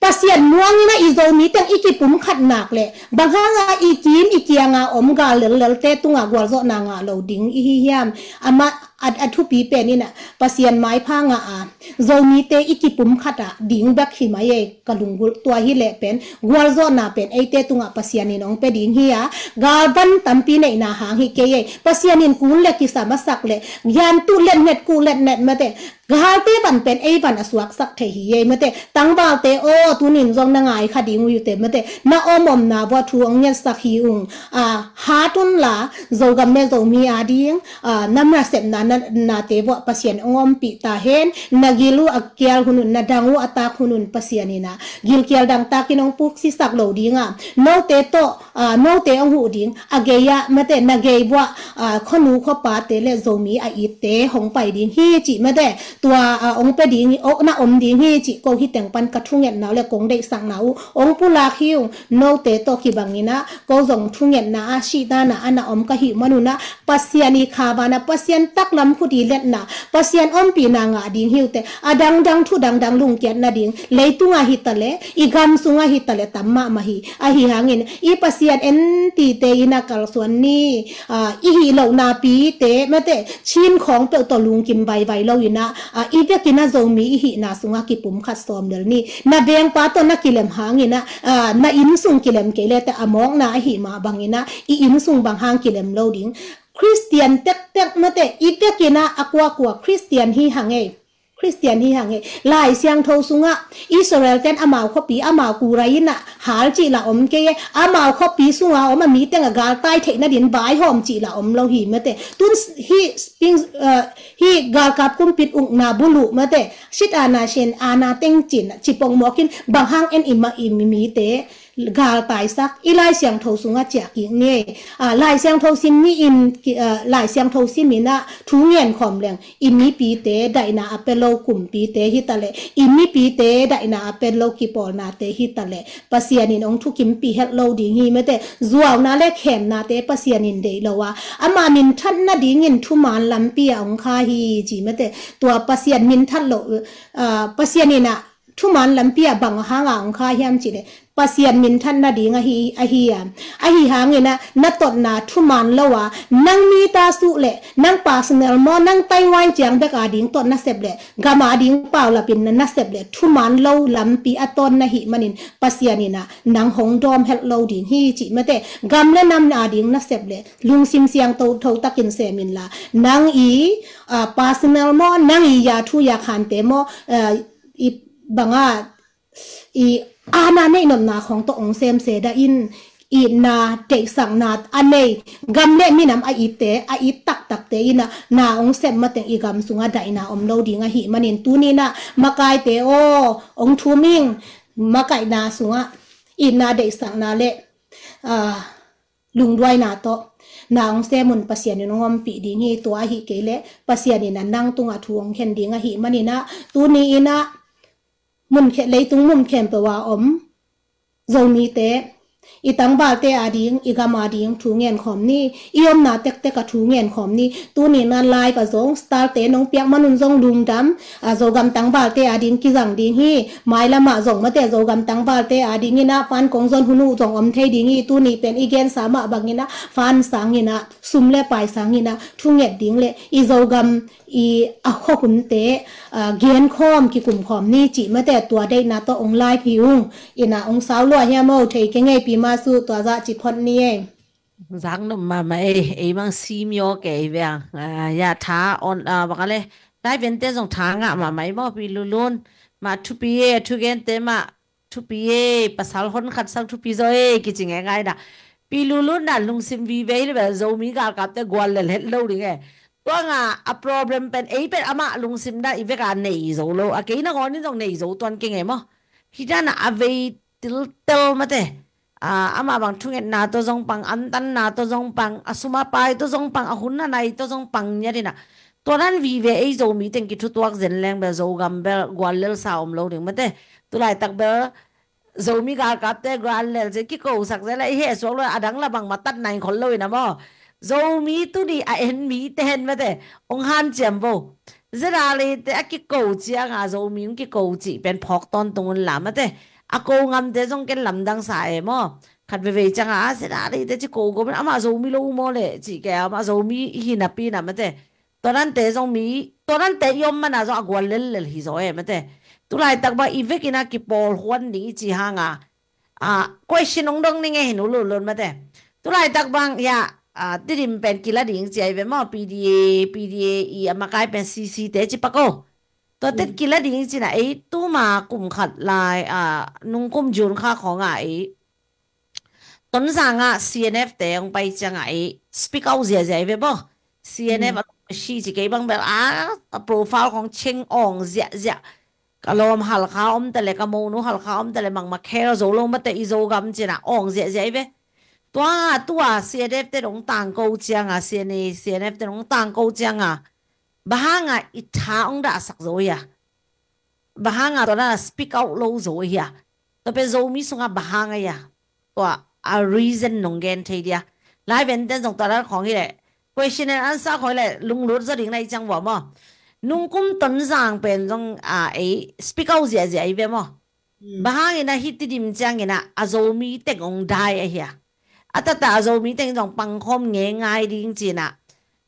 Pasian muangin ah i Zomi teng i kipumkhat nak leh, bang hanga i kim i kianga om gal lellelte tungah gualzawhna ngah lo ding i hi hiam? Amah a, a thupi pen in ah, Pasian maipha ngah a, Zomite i kipumkhat ah ding bek hi mai ei, ka lunggulh. Tua hi leh pen, gualzawhna pen eite tungah Pasian in hong pia ding hi a, galvan tampi neihna hang hi kei ei. Pasian in kun le kisa masak leh, gian tuh letnet kuh letnet, mate, Galte van pen ei van a suaksak thei hi ei mate. Tangvalte aw, tunin zong na ngai kha ding uh hi uh te mate. Na om omna vuah thu hong ngetsak hi ung. A, hat unla, Zogam le Zomi ading, a, na nasepna, na, nate vuah Pasian hong ompih ta hen. Na gil uh a kial hun un, na dang uh a tak hun un Pasian in a gilkial dangtakin hong puksisak lo ding a, note tawh, a, note hong huh ding, a gei ah mate, na gei vuah, a, khuanu khuapate le Zomi a itte hong pai ding hi cih mate, tua, a, hong pia ding, o, na om ding hi cih ko hi teng pan ka thungetna uh le kong deihsakna uh hong pulak hi ung. Note tawh kibangin a, ko zong thungetna ah sihna ah na om ka hih manun a, Pasian i kha van a, Pasian taklam khut i letna, Pasian ompihna ngah ding hi uh te, a dangdang thu dangdang lungkiat nading, leitung ah hi ta le, i gam sung ah hi ta le, tam mahmah hi. Ahi hangin i Pasian entite in a kalsuan ni, a, i hih lohna pite mate, Chin khawng peuh tawh lungkim vaivai lo in a, a, i vekin a Zomi i hihna sungah kipum khat sawm lel ni. Na vengpa tawh na kilem hangin a, a, na inn sung kilem kei le te a mawkna ahi mah bangin a, i inn sung bang hang kilem lo ding. Khristian tektek mate, i vekin a, a kuakua Khristian hi hang ei. Khristian hi hang ei. Lai Siangtho sungah Israel ten amau khuapi, amau kurai in a hal cih la om kei e. Amau khuapi sunga om a mi teng a galtai theih nadin vaihawm cih la om lo hi mate. Tun hih spring, uh, hih galkap kumpit ukna buluh mate, sit ana sin ana teng cin cipong mawkin bang hang en i mah i mite galtaisak i Lai Siangtho sungah ciah kik ni. A, Lai Siangtho sim ni in, ki, a, Lai Siangtho sim in a thu ngen khawm leng i mipite daihna a pia lo kumpite hi ta le, i mipite daihna a pia lo kipawlnate hi ta le, Pasian in hong thukimpih het lo ding hi mate. Zuauna le khemnate Pasian in deih lo a, ama minthat nadingin thuman lampi ah hong kha hi ci mate. Tua Pasian minthat lo, a, Pasian in a thuman lampi ah bang hanga hong kha hiam cih le, Pasian minthat nading ahi, ahi a. Ahi hangin a, na totna thuman lo a, nang mi ta suh le, nang personal maw, nang Taiwan ciang bek ading tot na sep le, gam ading paulapin na, na sep le, thuman lo lampi a tawn na hih manin Pasian in a, nang hong dawm het lo ding hi cih mate. Gam le nam ading na sep le, lungsim siangtho, tho takin sem inla, nang i, a, personal maw, nang i ya thu ya khante maw, a, i banga, i ana neih nopna khawng tawh hong sem se dah in, itna deihsakna a nei, gam le minam a itte, a it taktakte in a na hong sep mateng i gam sungah daihna om lo ding ahih manin tuni in a makaite aw, hong thum ing. Makaihna sungah itna deihsakna le, a, lungduaina tawh na hong sem un Pasian in hong ompih ding hi. Tua ahih kei leh Pasian in a nang tungah thu hong khen ding ahih manin a, tuni in a mun khe, leitung mun khempeuh a om Zomite, i tangvalte ading, i gam ading thu ngen khawm ni. I omna tektek a thu ngen khawm ni. Tuni in a live ah zong stalte nong piak manun zong lungdam, a, Zogam tangvalte ading kizang ding hi. Mailam ah zong mate Zogam tangvalte ading in a fan kong zon hun uh zong om thei ding hi. Tuni pen i gensa mah bangin a fan sangin a, sum le pai sangin a thunget ding le i Zogam i a khuahunte, a, genkhawm kikumkhawm ni cih mate tua deihna tawh hong live hi ung. In a hong sau lua hiam aw, thei kei ngei pi ma su tua zah ci phot ni ei. Zak nop mahmah ei, ei mang sim yaw kei veng. A, ya tha on, a, baka le. Live ente zong tha ngah mahmah ei maw pi Lulun. Mah thupi ei, thugente mah thupi ei, pasal hon khat sang thupi zaw ei, kici ngeingai na. Pi Lulun na lungsim vive hi le bel Zomi galkapte gual lel het lo ding ei. Tua nga a problem pen, ei pen amah lungsim na i vek a nei zo lo. A kei na ngawnin zong nei zo tuan kei ngei maw. Hi dan a a vei tiltel mate. A, amah bang thungetna tawh zong pang, antanna tawh zong pang, a sum a pai tawh zong pang, a hun a nai tawh zong pang ngiat in a. Tua dan vive ei Zomi teng kithutuak zen leng bel Zogam bel gual lelsa om lo ding mate. Tulaitak bel Zomi galkapte gual lel zen kikosak zen la i heh suak lo a dang la bang matat nai khol lo in a maw. Zomi tuni a en mite hen mate. Ong hanciam bo. Zedalite a kiko cianga Zomi ong kiko cih pen phawk tawntung un la mate. A ko ngamte zong ken lamdang sa e maw. Khat vevei cianga a Zedalite ci ko go pen amah Zomi lo maw le cih ke amah Zomi hi napi na mate. Tua nante zong mi, tua nante i om mana zong a gual lellel hi zaw e mate. Tulaitak bang i vekin a kipawl huan ding i ci hanga, a, question ong dong ning e hin ululun mate. Tulaitak bang ya, a, Tedim pen kila ding ci ai ve maw, P D A, P D A i a makai pen C C te ci pak o. Tua tet kila ding cina ei tuma kum khat lai a nungkum June kha khonga ei Tonzang ah C N F te hong pai cianga ei speak out ziazia i ve bo. C N F a si ci kei bang bel a profile khong cheng ong ziazia. Ka lawm Halkha om tale, ka monu Halkha om tale, mangma khel zo lo mate i Zogam cina ong ziazia i ve. Tua tua C N F te dong tangko cianga, C N A, C N F te dong tangko cianga. Bahanga i tha ong dahsak zo ia. Bahanga tua na speak out lo zo ia. Tua pe Zomi sunga bahanga ia. Tua a reason nong gen thei dia. Lai venten zong tua dan khong hi le. Question and answer khong hi le lunglut zo ding na i ciang vua maw. Nungkum Tonzang pen zong a ei speak out ziazia i ve maw. Bahangin a hiti dim ciangin a Zomi teng ong dai ahia. A tata a Zomi teng zong pangkhom nge ngai ding cina.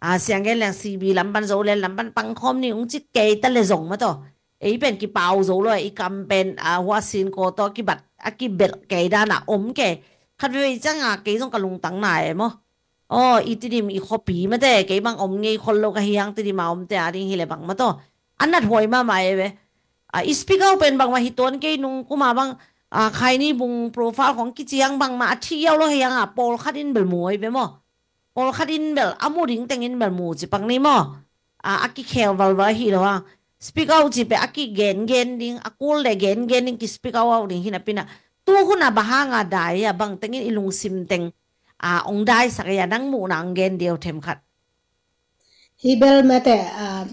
A siang gen leng C B lampan Zolen lampan pangkhom ni ong ci kei ta le zong maw taw. Ei pen kipau zo lo i kam pen a hua sin ko taw kibat a kibelh kei dana om kei. Khat veve cianga kei zong ka lungtang na e maw. Aw, i tidim i khopi mate, kei bang om ngei khol lo ka hiang tidim a om te a ding hi le bang mato. An nat huai mama e ve. A, i speak out pen bang ma hi tuan kei nung kuma bang, a, khaini bung profile khong kiciang bang ma a thi yau lo hiang a pawl khat in bel mu ai ve maw. Pawl khat in bel a mu ding teng in bel mu ci pak ni maw. A, a kikhel valval hi lo a. Speak out ci pe a kigen gen ding, a kul le gen gen ding ki speak out ding hi na pina. Tu huna bahanga dai a bang tengin i lungsim teng a ong daisak ia nang muhna ong gen deu them khat. Hi bel mate a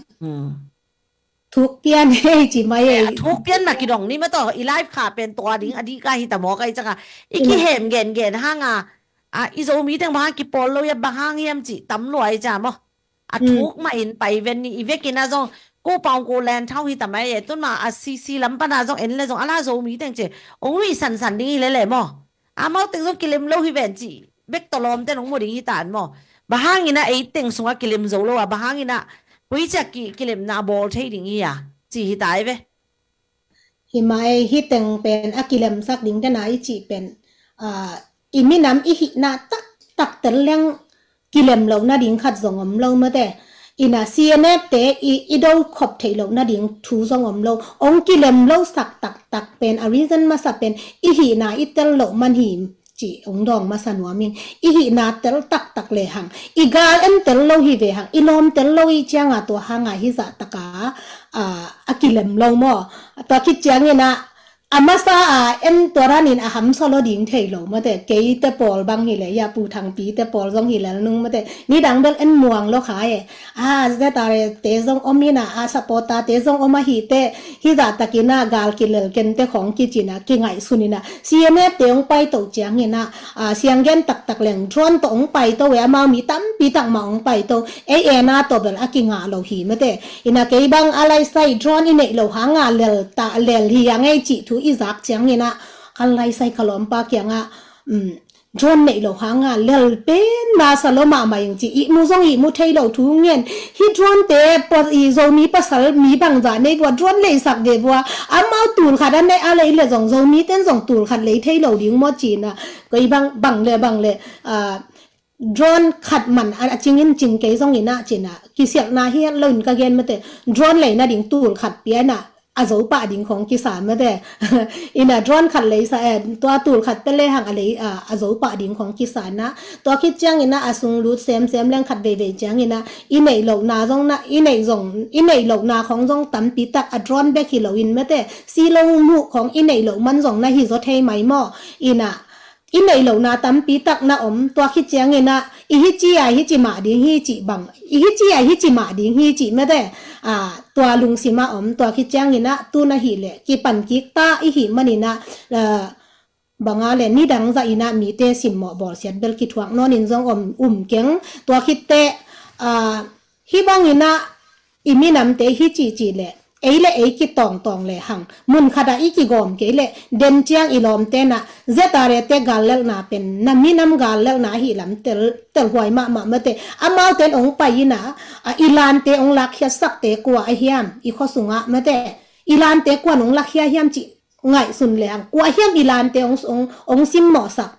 thuk pian hei ci mai ei. Thuk pian na kidong ni mato i live kha pen tua ding a di ka hi ta maw kai caka i kihem gen gen hanga a i Zomi teng bahang kipawl lo ia bahang hiam ci tam lua i ca maw. A thuk ma in pai ven ni i vekin a zong ko paung ko len thau hi ta mai e tun ma a C C lam pana zong en le zong ala Zomi teng ce ong wi san san ding hi le le maw. Amau teng zong kilem lo hi ven ci bek tawlawm ten ong mu ding hi ta an maw. Bahangin a ei teng sunga kilem zo lo a bahangin a pui cia ki kilemna bawl thei ding hi a ci hi ta i ve. Hi mai hi teng pen a kilemsak ding tena i ci pen a i minam i hihna taktak tel leng kilem lo na ding khat zong om lo mate. Ina C N F te i, i do khop thei lo na ding thu zong om lo. Ong kilem lo sak taktak pen a reason masa pen i hihna i tel lo man hi ci ong dawng masa nuam in i hihna tel taktak le hang i gal en tel lo hi ve hang i lawm tel lo i cianga tua hanga hi zah taka a, a kilem lo maw. Tua khit ciangin a a masa a en tua ranin a hamsa lo ding thei lo mate kei te pawl bang hi le ya pu thangpi te pawl zong hi lel nung mate nidang bel en muang lo kha e. A Z R A te zong om ina a supporter te zong om ahi te hi zah takin a gal kilel ken te khong kicin a kingaihsun ina C N F te ong pai to ciangin a a siang gen taktak leng drone to ong pai to e amau mi tampi tak ma ong pai to ei ena to bel a kinga lo hi mate. Ina kei bang a laisai drone i neih lo hanga lel ta lel hi a ngei cih thu i zak ciangin a ka laisai ka lawmpa kianga um, drone neih lo hanga lel pen masa lo mahmah ing ci ihmu zong ihmu thei lo thu ngen hi drone te i Zomi pasal mi bangzah nei vua drone leisak ve vua amau tul khat a neih a lei le zong Zomi ten zong tul khat lei thei lo ding maw cina kei bang bang le bang le a drone khat man a cingin cing kei zong ina cina kisialhna hiat lo in ka gen mate drone leina ding tul khat piana a zo pah ding khong kisa mate ina drone khat leisa e tua tul khat pele hang a lei a zo pah ding khong kisa na tua khit ciang ina a sung lut sem sem leng khat veivei ciang ina i neih lo na zong na i neih zong i neih lo na khong zong tampi tak a drone bek hi lo in mate si lo mu khong i neih lo man zong na hi zo thei mai maw ina i neih lo na tampi tak na om tua khit ciangin a i hi ci a hi ci mah ding hi ci bang i hi ci a hi ci mah ding hi ci mate a tua lungsima om tua khit ciangin a tu na hi le kipan kik ta i hi manin a banga le nidang za ina mite simmawh bawlsiat bel kithuak nawnin zong om um keng tua khit te a hi bangin a i minamte hi ci ci le ei le ei kitawngtawng le hang mun khata i kigawm kei le den ciang i lawmtena Z R A te gallelhna pen na minam gallelhna ahi lam tel telhuai mahmah mate amauten ong pai ina a i lante ong lakkhiatsakte kua ahiam i khuasungah mate i lante kuan ong lakkhia hiam ci ngaihsun le hang kua hiam i lante ong ong ong simmawhsak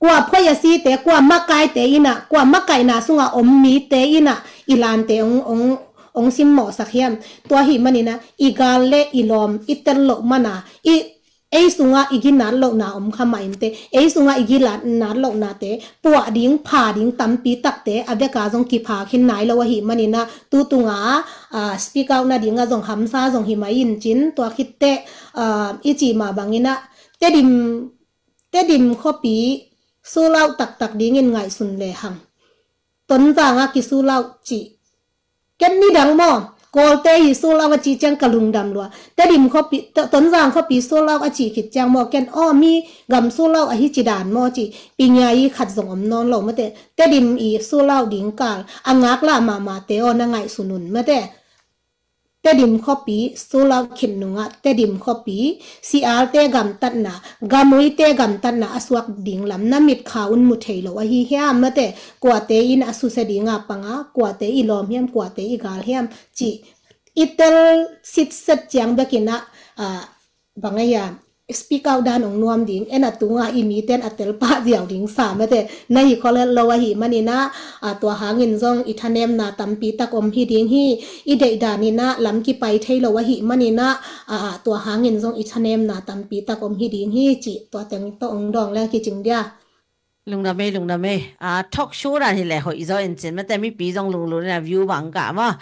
kua phoiasite kua makaite ina kua makaihna sunga om mite ina i lante ong ong ong simmawhsak hiam? Tua hi maninah i gal le i lawm i tel loh mana i ei sungah i ginat lohna om kha mah inte, ei sungah i ginat lohnate puah ding, pha ding tampi takte a beka zong kipha khin nai lo ahi maninah tu tunga speak out nadinga zong hamsa zong hi mai in cin, tua khitteh i cih mah banginah Tedim, Tedim khuapi sold out taktak dingin ngaihsun lehang Tonzang a kisold out cih ken nidang maw? Kawlte hi sold out a cih ciang ka lungdam lua. Tedim khuapi, Tonzang khuapi sold out a cih khit ciang maw, ken aw mi gam sold out ahi ci dan maw cih pingia i khat zong om nawn lo mate. Tedim i sold out ding kal a ngaklah mahmahte aw na ngaihsun un mate. Tedim khuapi sold out khit nungah Tedim khuapi sialte gamtatna, gamuite gamtatna a suak ding lam na mitkha un mu thei lo ahi hiam mate? Kuate in a susia dinga panga, kuate i lawm hiam, kuate i gal hiam cih i tel sitset ciang bekinah bang aia speak out dan ong nuam ding, en a tunga i miten a tel pah ziau ding sa mate na hi kholel lo ahi maninah tua hangin zong i thanemna tampi tak om hi ding hi. I deih daninah lam kipai thei lo ahi maninah tua hangin zong i thanemna tampi tak om hi ding hi cih tua teng tawh ong dawng le kicing dia. Lungdam ei, lungdam ei. Talk show dan hileh hoih zaw in cin mate, mipi zong lunglut in a view bang kah maw?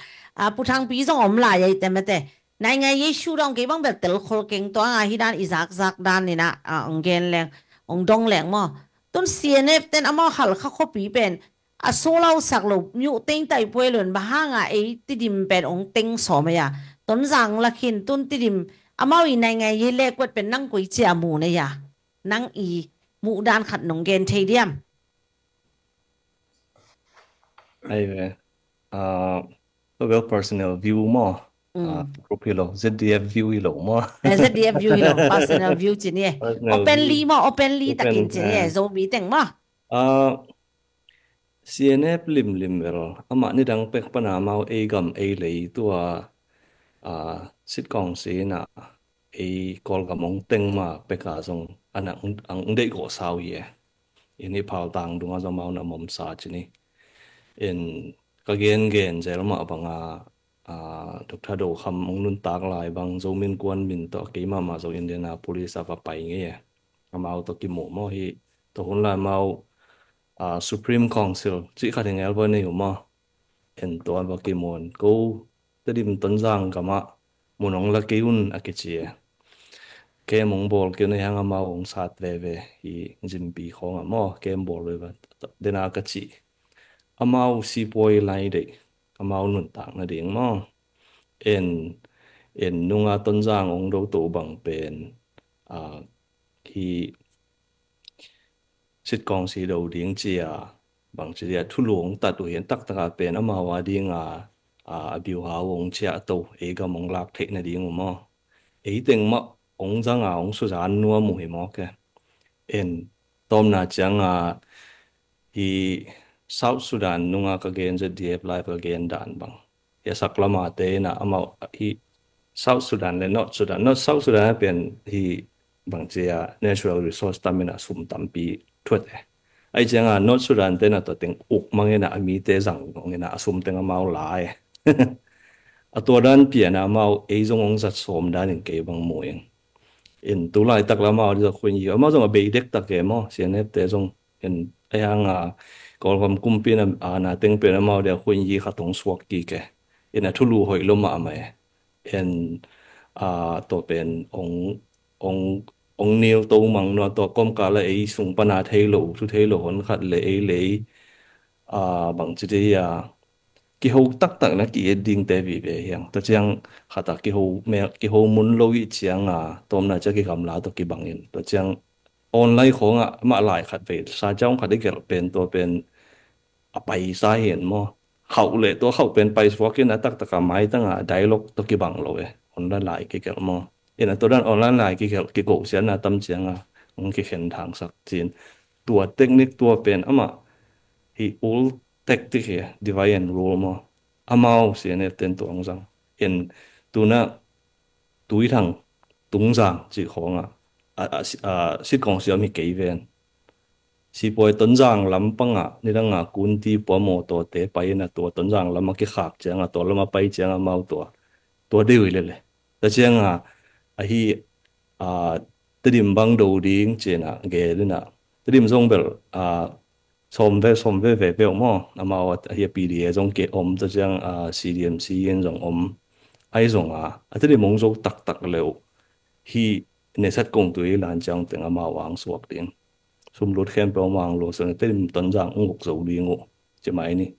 Pu Thangpi zong om lai ei te mate. Nai ngai ei shu dong kei bang bel tel khol keng, tua nga hi dan i zakzak dan inah ong gen leng, ong dong leng maw? Tun C N F ten amau Halkha khuapi pen a sold out sak lo miuh teng tai puai lun, bang hanga ei Tedim pen ong teng sawm ei a? Tonzang lakhin tun Tedim amau i nai ngai ei lekuat pen nang koi cia mu nei a? Nang i muh dan khat nong gen thei diam? Ai ve. Well, personal view maw? Group hi lo, Z D F view hi lo maw? Z D F view hi lo, personal view cin hi. Openly maw, openly takin cin hi. Zomi teng maw? C N F limlim vel amah nidang pek pana amau ei gam ei lei tua sitkawng sinah ei Kawlgam ong teng ma peka zong an ang deih gawh sau hi e. In hi phaltang dunga zong amau na momsa cini. In ka gengen zel mah banga Doctor Do Kham ong nuntak lai bang Zomin Kuan Min tawh keimah mah zong Indianapolis a va pai ngei e. Amau tawh kimuh maw hi. Tua hun lai amau Supreme Council cih khat hi ngel voi nei uh maw? En tua va kimuan ko Tedim Tonzang gamah mun ong la kei un a kici e. Kem ong bawl kei un a hiang amau ong sat veve hi zimpi khawngah maw, kem bawl veve dena ka cih. Amau sipuai lai deih amau nuntak nading maw? En, en nunga Tonzang ong do to bang pen hi sitkawng si do ding cia bangci dia thulu ong tat uh hian taktaka pen amau a dinga a biuhau ong ciah to ei gam ong lak theih nading uh maw? Ei teng mah ong zanga ong suzan nuam uh hi maw ke? En tawmna cianga hi South Sudan nunga ka gen Z D F Live ka gen dan bang hi a sak lama te ina amau hi South Sudan le North Sudan, North South Sudan a pen hi bangcia natural resource tam ina sum tampi thuat e. Ai cianga North Sudan te na tua teng uk mang ina a mi te zang mang ina a sum teng amau la e. A tua dan piana amau ei zong ong zat sawm dan in kei bang mu ing. In tu lai tak la amau di zat khuin yi amau zong a bei dek tak e maw, C N F te zong in a hianga Kawlgam kumpi na a na teng pen amau dia khuin yi khat ong suak kik e. In a thulu hoih lo mahmah e. En a tua pen ong ong ong nil to mang nua tua kom kala ei sung pana thei lo thu thei lo hon khat le ei le ei a bangci te hi a kiho taktak na ki et ding te vive hiang. Tua ciang khata kiho mel kiho mun lo i cianga tawmna cia kigamla tua kibangin tua ciang online khawngah mah lai khat vei sa ciang khat i gelh pen tua pen a paisa hian maw? Khauh le tua khauh pen paisuakin a taktaka maitanga dialogue tua kibang lo e. Online lai kigelh maw? Ina tua dan online lai kigelh kigoh siana tam cianga ong kikhen thangsak cin. Tua technique tua pen amah hi old tactic hi, divide and rule maw? Amau C N F ten tuang zang. En tuna Tuithang Tungzang cih khawngah a sitkawng siam hi kei ven. Sipuai Tonzang lam pangah nidangah kunti pua mawtawte pai in a tua Tonzang lam a kikhak ciangah tua lam a pai ciangah amau tua tua deuh hi lele. Tua ciangah ahi a Tedim bang do ding cianah gel inah Tedim zong bel a sawm ve sawm ve ve ve maw amau ahi a P D A zong ke om tua ciang a C D M C in zong om. Ahi zong a a Tedim hong zo taktak leuh hi. Nesat kong tui lan ciang teng amau ang suak ding. Sumlut khempeuh mang lo sangin Tedim Tonzang ung uk zo ding uh ci mai ni.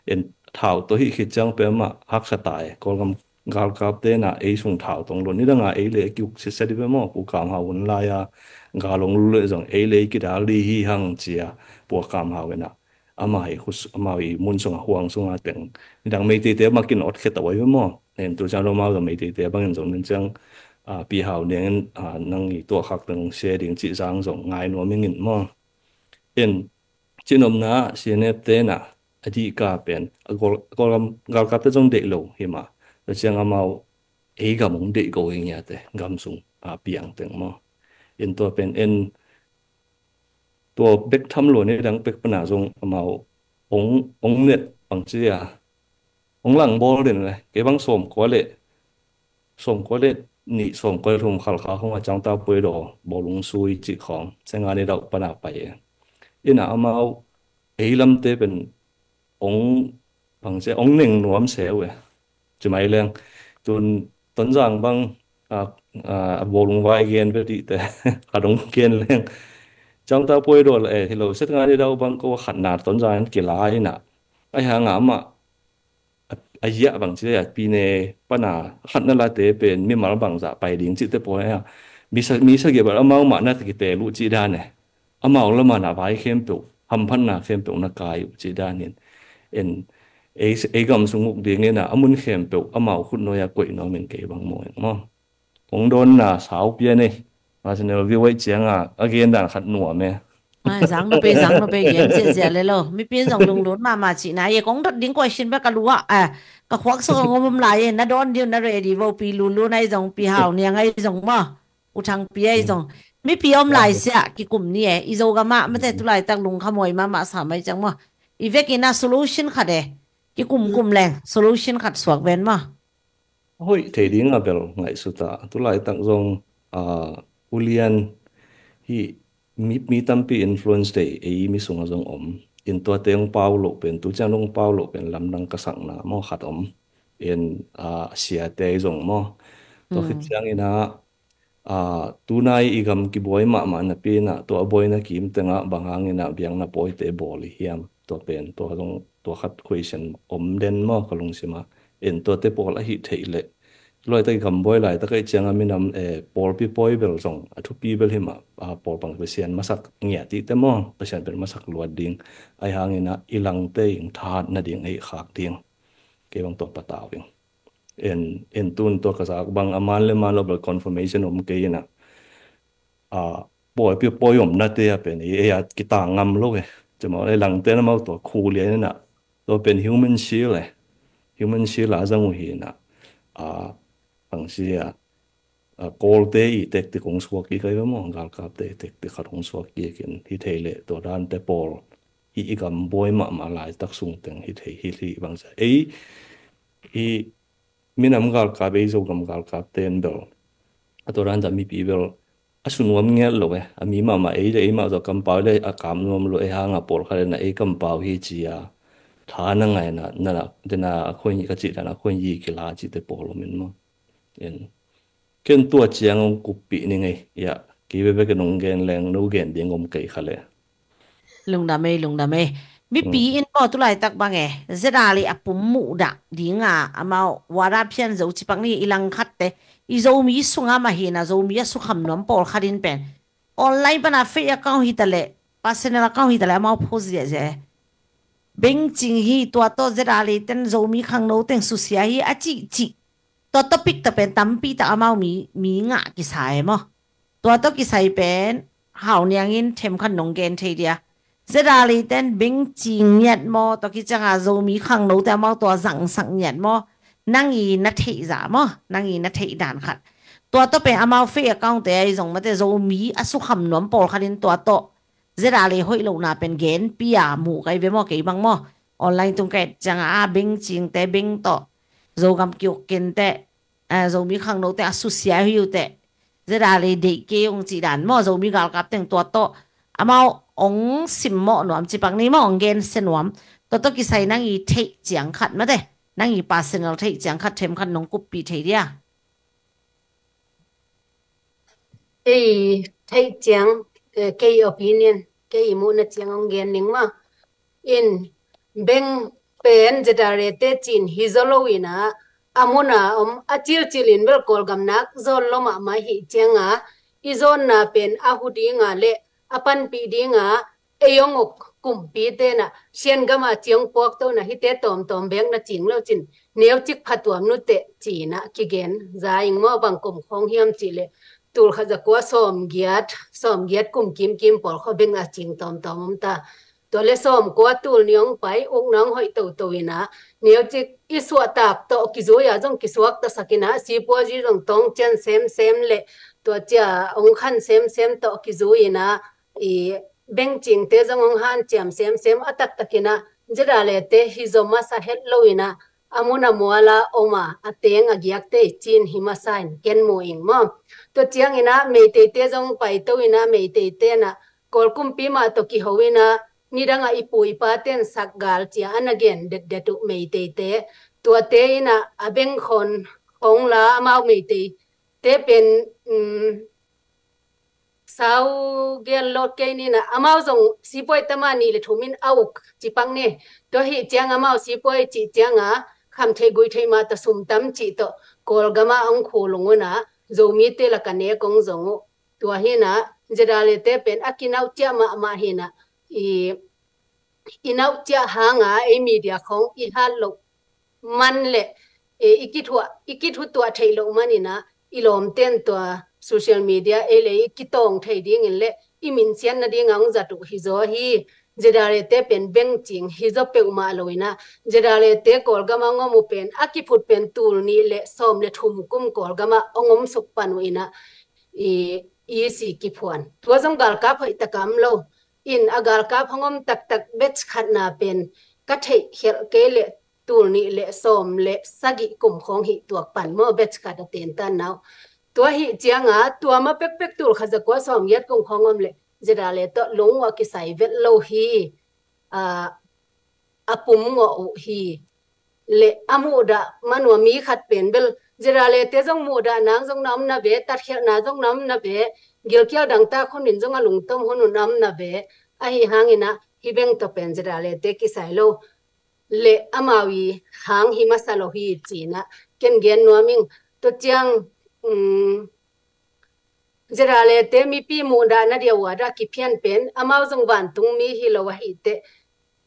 En thau tawh hih khit ciang peuhmah haksa tai Kawlgam galkapte na ei sung thau tong lo nidanga ei le kiuk siasia di ve maw Pu Kam Hau hun lai-a gal hong lu le zong ei le kidal di hi hang cia Pu Kam Hau ina amah i khus amah i mun sunga huang sunga teng nidang Meiteite makin ot khet a wai ve maw. En tu ciang lo mau zong Meiteite bangin zong nin ciang a Pi Hau Niangin a nang i tuah khak teng sia ding cih zang zong ngai nuam ingin maw. En cinomna C N F te na a dihka pen a gol galkapte zong deih lo hi mah. Tua ciang amau ei gam hong deih go i ngiate gam sung a piang teng maw. En tua pen en tua bek tham lo nidang bek pana zong amau hong hong net bangci a hong lang bawl den le kei bang sawm kua le sawm kua le nih sawm kua le thum khalkha hong a ciang ta puai daw bawl hong sui cih khawng senga ni dauh pana pai e. Ina amau ei lamte pen hong bangci a hong neng nuam se uh e. Ci mai leng tun Tonzang bang a a bawl hong vai gen ve dihte khat hong gen leng ciang ta puai daw le e hi lo set nga ni dauh bang ko khatna Tonzang in kila ina ahi hanga amah a ziah bang ci a pine pana khatna late pen mimal bangzah pai ding cihte pawl a mi sagih bal amau mah na kite luh cih dan e. Amau lama na vai khempeuh hamphatna khempeuh na kai uh cih dan in en ei gam sung uk ding ina a mun khempeuh amau khut nuai a koih nuam in kei bang maw eng maw. Hong dawnna sau pia nei. Arsenal view aih cianga a gen dan khat nuam e. Zang no pe zang no pe gen ziahziah le lo mipi in zong lunglut mahmah cihna ye kong dot ding kuai sin bek ka luah a ka khuak sawk a ngom om lai e na dawn diu na ready vo Pi Lulu na i zong Pi Hau Niang a i zong maw U Thang Pi a i zong mipi om lai siah kikum ni e i Zogam ah mate tulaitak lungkhamhuai mahmah sa mai ciang maw i vekin a solution khat e kikumkum leng solution khat suak ven maw. Hoih thei ding a bel ngaihsut a tulaitak zong a ulian hi mi, mi tampi influence thei ei mi sungah zong om. In tuate hong pau loh pen tu ciang hong pau loh pen lamdang ka sakna maw khat om. In a siate zong maw tua khit ciang ina a tunai i gam kibuai mahmah napi ina tua a buaina kim tengah bang hangina biakna pawite bawl i hiam tua pen tua zong tua khat question om den maw ka lungsimah. In tuate pawl ahi theih leh luaitak i gam buai laitak aih cianga minam e pawlpi pawi bel zong a thupi bel himah a pawl pang Pasian masak ngiat ihte maw Pasian pen masak luat ding. Ahi hangina i langte ing thahat nading ahi khak ding. Kei bang tua patau ing. En en tun tua ka zak bang a man le man lo bel confirmation om kei ina a pawi pi pawi om nate a pen ei a kita ngam lo e. Cuma le langte na mau tua khu lian ina tua pen human shield e. Human shield a zang uh hi ina a pangsi a a kawlte i tektik hong suak kik ai ve maw galkapte i tektik khat hong suak kik in hi thei leh tua dante pawl hi i gam buai mahmah laitak sung teng hi thei hi hi bangsa ei i minam galkap ei Zogam galkap ten bel a tua danta mipi bel a sunuam ngiat lo e a mi mahmah ei le ei mah zaw kampau le a kam nuam lo ei hanga pawl khat le na ei kampau hi ci a tha na ngaina nana dena a khuai ka cih dana khuai kila cihte pawl om in maw. En ken tua ciang hong kuppih ni ngei ia kei bebek in hong gen leng no gen ding om kei kha le. Lungdam ei lungdam ei. Mipi in maw tulaitak bang e zedali a pum muh dah dinga amau wada phian zo cipak ni i langkhatte i Zomi sunga mahina Zomi a sukham nuam pawl khatin pen online pana fake account hitaleh personal account hitaleh amau post ziahziah e. Bengcing hi tua tawh zedali ten Zomi khangno teng susia hi a cihcih tua topic ta pen tampi tak amau mi mi ngah kisa e maw. Tua tawh kisai pen Hau Niangin themkhat nong gen thei dia. Zedali ten bengcing ngiat maw tua kicianga Zomi khangnote amau tua zangsak ngiat maw. Nangi na theih zah maw nangi na theih dan khat. Tua tawh pen amau fake account te ahi zong mate Zomi a sukham nuam pawl khatin tua tawh zeda le hoih lohna pen genpi a muh kai ve maw, kei bang maw. Online tung ka et cianga a beng cingte beng tawh, Zogam kiuk kente, eh, Zomi khangnote a susia hi ute. Zeda le deih kei ung cih dan maw, Zomi galkap teng tua tawh amau ong simmawh nuam cipak ni maw, ong gensia nuam. Tua tawh kisai nang i theih ciang khat mate, nang i personal theih ciang khat themkhat nong kuppih thei dia? Kei theih ciang, eh, kei opinion, kei i muhna ciang ong gen ning maw. In beng pen zeda le te cin hi zaw lo ina, a muna om a cilcil in bel Kawlgam nak zawn lo mahmah hi cianga, i zawnna pen a hu dinga le a panpih dinga, ei ong uk kumpi tena sian gama ciang puak tona hite tawmtawm beng na cing lo cin, neu cik phatuam nute cina kigen za ing maw. Bang kum khawng hiam cih le, tul khat za kua sawm giat, sawm giat kum kimkim pawl khaw beng a cing tawmtawm om ta. Tua le sawm kua tul ni ong pai uk nang hoih toto ina, neu cik i suahtak tawh kizui a zong kisuak tasak ina, sipuazi zong tawng cian semsem le tua cia ong khan semsem tawh kizui ina, i beng cingte zong ong hanciam semsem a taktak ina, zeda le te hi zaw masa het lo ina, a muna muala oma a teng a giakte i cin hi masa in ken mu ing maw. Tua ciang ina Meiteite zong paito ina, Meiteite na Kawl kumpi mah tawh kiho ina, nidanga i pu i paten sak gal cia ana gen detdet uh Meiteite. Tuate ina a beng khon khong la amau Meiteite pen, um, sau gen lawt kei nina, amau zong sipuai tama nih le thum in a uk cipak ni. Tua hi ciang amau sipuai cih cianga kham theih gui theih mah ta sum tam cih tawh Kawlgama ong khu lung una, Zomite laka nek ong zong uh. Tua hina zeda le te pen a kinauh ciah mahmah hina, i, i nauh ciah hanga ei media khong i hat loh man le, e, i kithuah, i kithutuah theih loh manina, i lawmten tua social media ei le i kitawng thei dingin le i minsian nadinga ong zat uh hi zaw hi. Zeda le te pen beng cing hi zaw peuhmah lo ina, zeda le te Kawlgama ong om uh pen a kiphut pen tul nih le sawm le thum kum Kawlgama ong om suk pan uh ina, i, i si kiphuan. Tua zong galkap hoih taka om lo. In a galkap hong om taktak batch khatna pen ka theih khelh kei le tul nih le sawm le sagih kum khong hi tuak pan maw, batch khat a tentan nau. Tua hi cianga tua ma pekpek tul khat za kua sawm giat kum khong om le zeda le tawh lung uh a kisai vet lo hi. A, a pum ngawh uh hi. Le a muhdah manua mi khat pen bel zeda le te zong muhdah nang zong na om na ve, tatkhelhna zong na om na ve, gilkial dangtak hunin zong a lungtom hun uh na om na ve. Ahi hangina hi beng tawh pen zeda le te kisai lo le amau i hang hi masa lo hi cina ken gen nuam ing. Tua ciang, um, zeda le te mipi muhdah na dia uada kiphian pen amau zong vantung mi hi lo ahi te,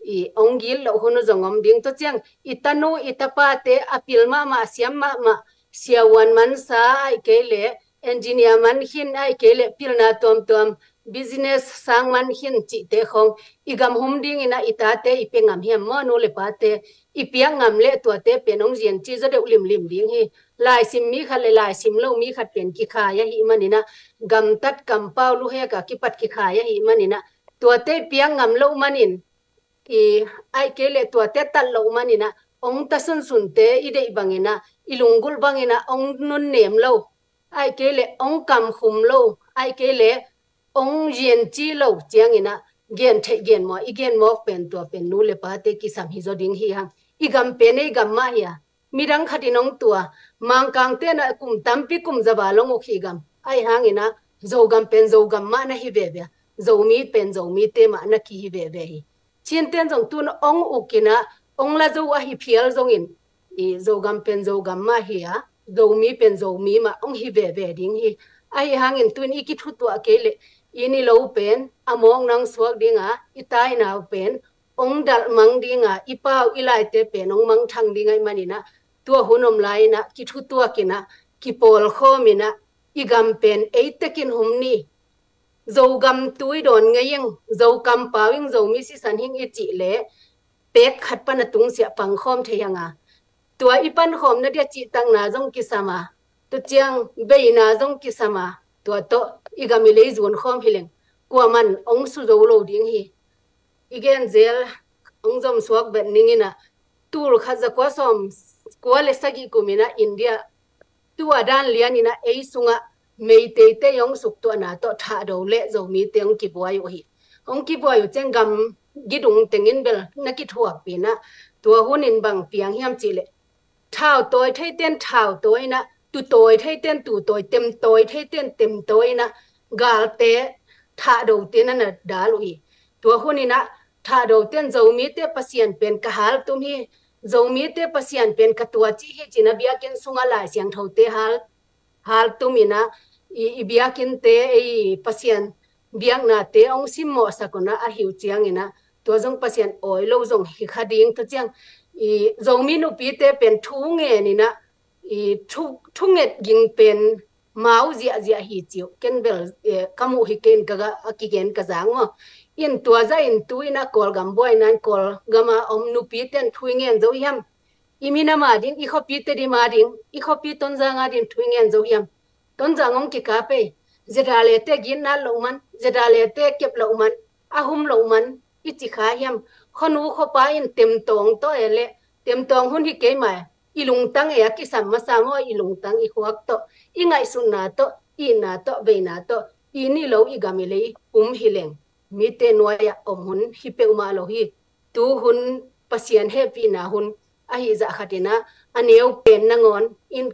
i ong gil loh hun uh zong om ding. Tua ciang i tanu i tapate a pil mahmah, a siam mahmah, siavuan mansa ai kei le engineer man khin ai kei le pilna tuamtuam business sang man khin cihte khong i gam hum dingina i tate i pia ngam hiam maw, nu le pate? I piak ngam le tuate pen ong zian ci zaw deuh limlim ding hi. Laisim mi khat le laisim lo mi khat pen kikhai ahi manina, gamtat kampau luheka kipat kikhai ahi manina, tuate i piak ngam lo manin, i ai kei le tuate tat lo manina, ong ta sunsunte i deih bangina, i lunggulh bangina ong nunnem lo, ai kei le ong kamkhum lo, ai kei le ong zian ci lo ciangina, gen theih gen mawk, i gen mawk pen tua pen nu le pate kisam hi zaw ding hi hang. I gam pen ei gam mah hi a, midang khatin ong tua, Mangkangte na kum tampi kum zava long uk hi gam. Ahi hangina Zogam pen Zogam mah na hi veve a, Zomi pen Zomite mah na kihi veve hi. Chinten zong tun ong ukina ong la zo ahi phial zongin, i Zogam pen Zogam mah hi a, Zomi pen Zomi mah ong hi veve ding hi. Ahi hangin tun i kithutuah kei le i ni lo pen a mawk nang suak dinga, i tainau pen ong dalh mang dinga, i pau i laite pen ong mangthang ding ahi manina, tua hun om laina kithutuakina, kipawlkhawmina, i gam pen ei tekin hum ni. Zogam tui dawn ngei ing, Zo kampau ing, Zomi sisan hing i cih le pek khat pana tungsiah pangkhawm thei hanga. Tua i pankhawmna dia cihtakna zong kisama, tua ciang beina zong kisama, tua tawh i gam i lei zunkhawm hileng kuaman ong su zo lo ding hi. I gen zel ong zom suak bet ning in ah, tul khat za kua sawm kua le sagih kum in ah India tua dan lian in ah ei sungah Meiteite ong suktuahna tawh Thahdo le Zomite ong kibuai uh hi. Ong kibuai uh ciang gam gidung teng in bel na kithuappi in ah, tua hun in bang piang hiam cih leh, thau tawi theite'n thau tawi in ah, tu tawi theite'n tu tawi, tem tawi theite'n tem tawi in ah, galte Thahdote na na dal uh hi. Tua hun in ah Thahdote'n Zomite Pasian pen ka haltum hi, Zomite Pasian pen ka tuaci hi ci-in ah biakinn sungah Lai Siangthote hal, haltum in ah, i, i biakinnte, ei Pasian biaknate ong simmawhsak un ah, ahi uh ciang in ah tua zong Pasian awi lo zong hi kha ding. Tua ciang i Zomi nupite pen thu ngen in ah, i thu, thunget ging pen mau ziahziah hi ci uh. Ken bel, eh, ka muh hi kei in, ka ga, a kigen ka zang maw. In tua zah in tu in ah Kawlgam buaina in Kawlgam a om nupite'n thu i ngen zo hiam? I minam a ding, i khuapi Tedim a ding, i khuapi Tonzang a ding thu i ngen zo hiam? Tonzang ong kikap ei. Zedalete gitna loh man, Zedalete kep loh man, a hum loh man i ci kha hiam? Khuanu khuapa in temtawng tawh e leh, temtawng hun hi kei mai, i lungtang e a kisam masa maw, i lungtang i khuak tawh, i ngaihsutna tawh, i itna tawh, veina tawh, i nih lo i gam i lei um hi leng, mite nuai-ah om hun hi peuhmah lo hi. Tu hun Pasian hehpihna hun ahi zah khat in ah, a neu pen nangawn in,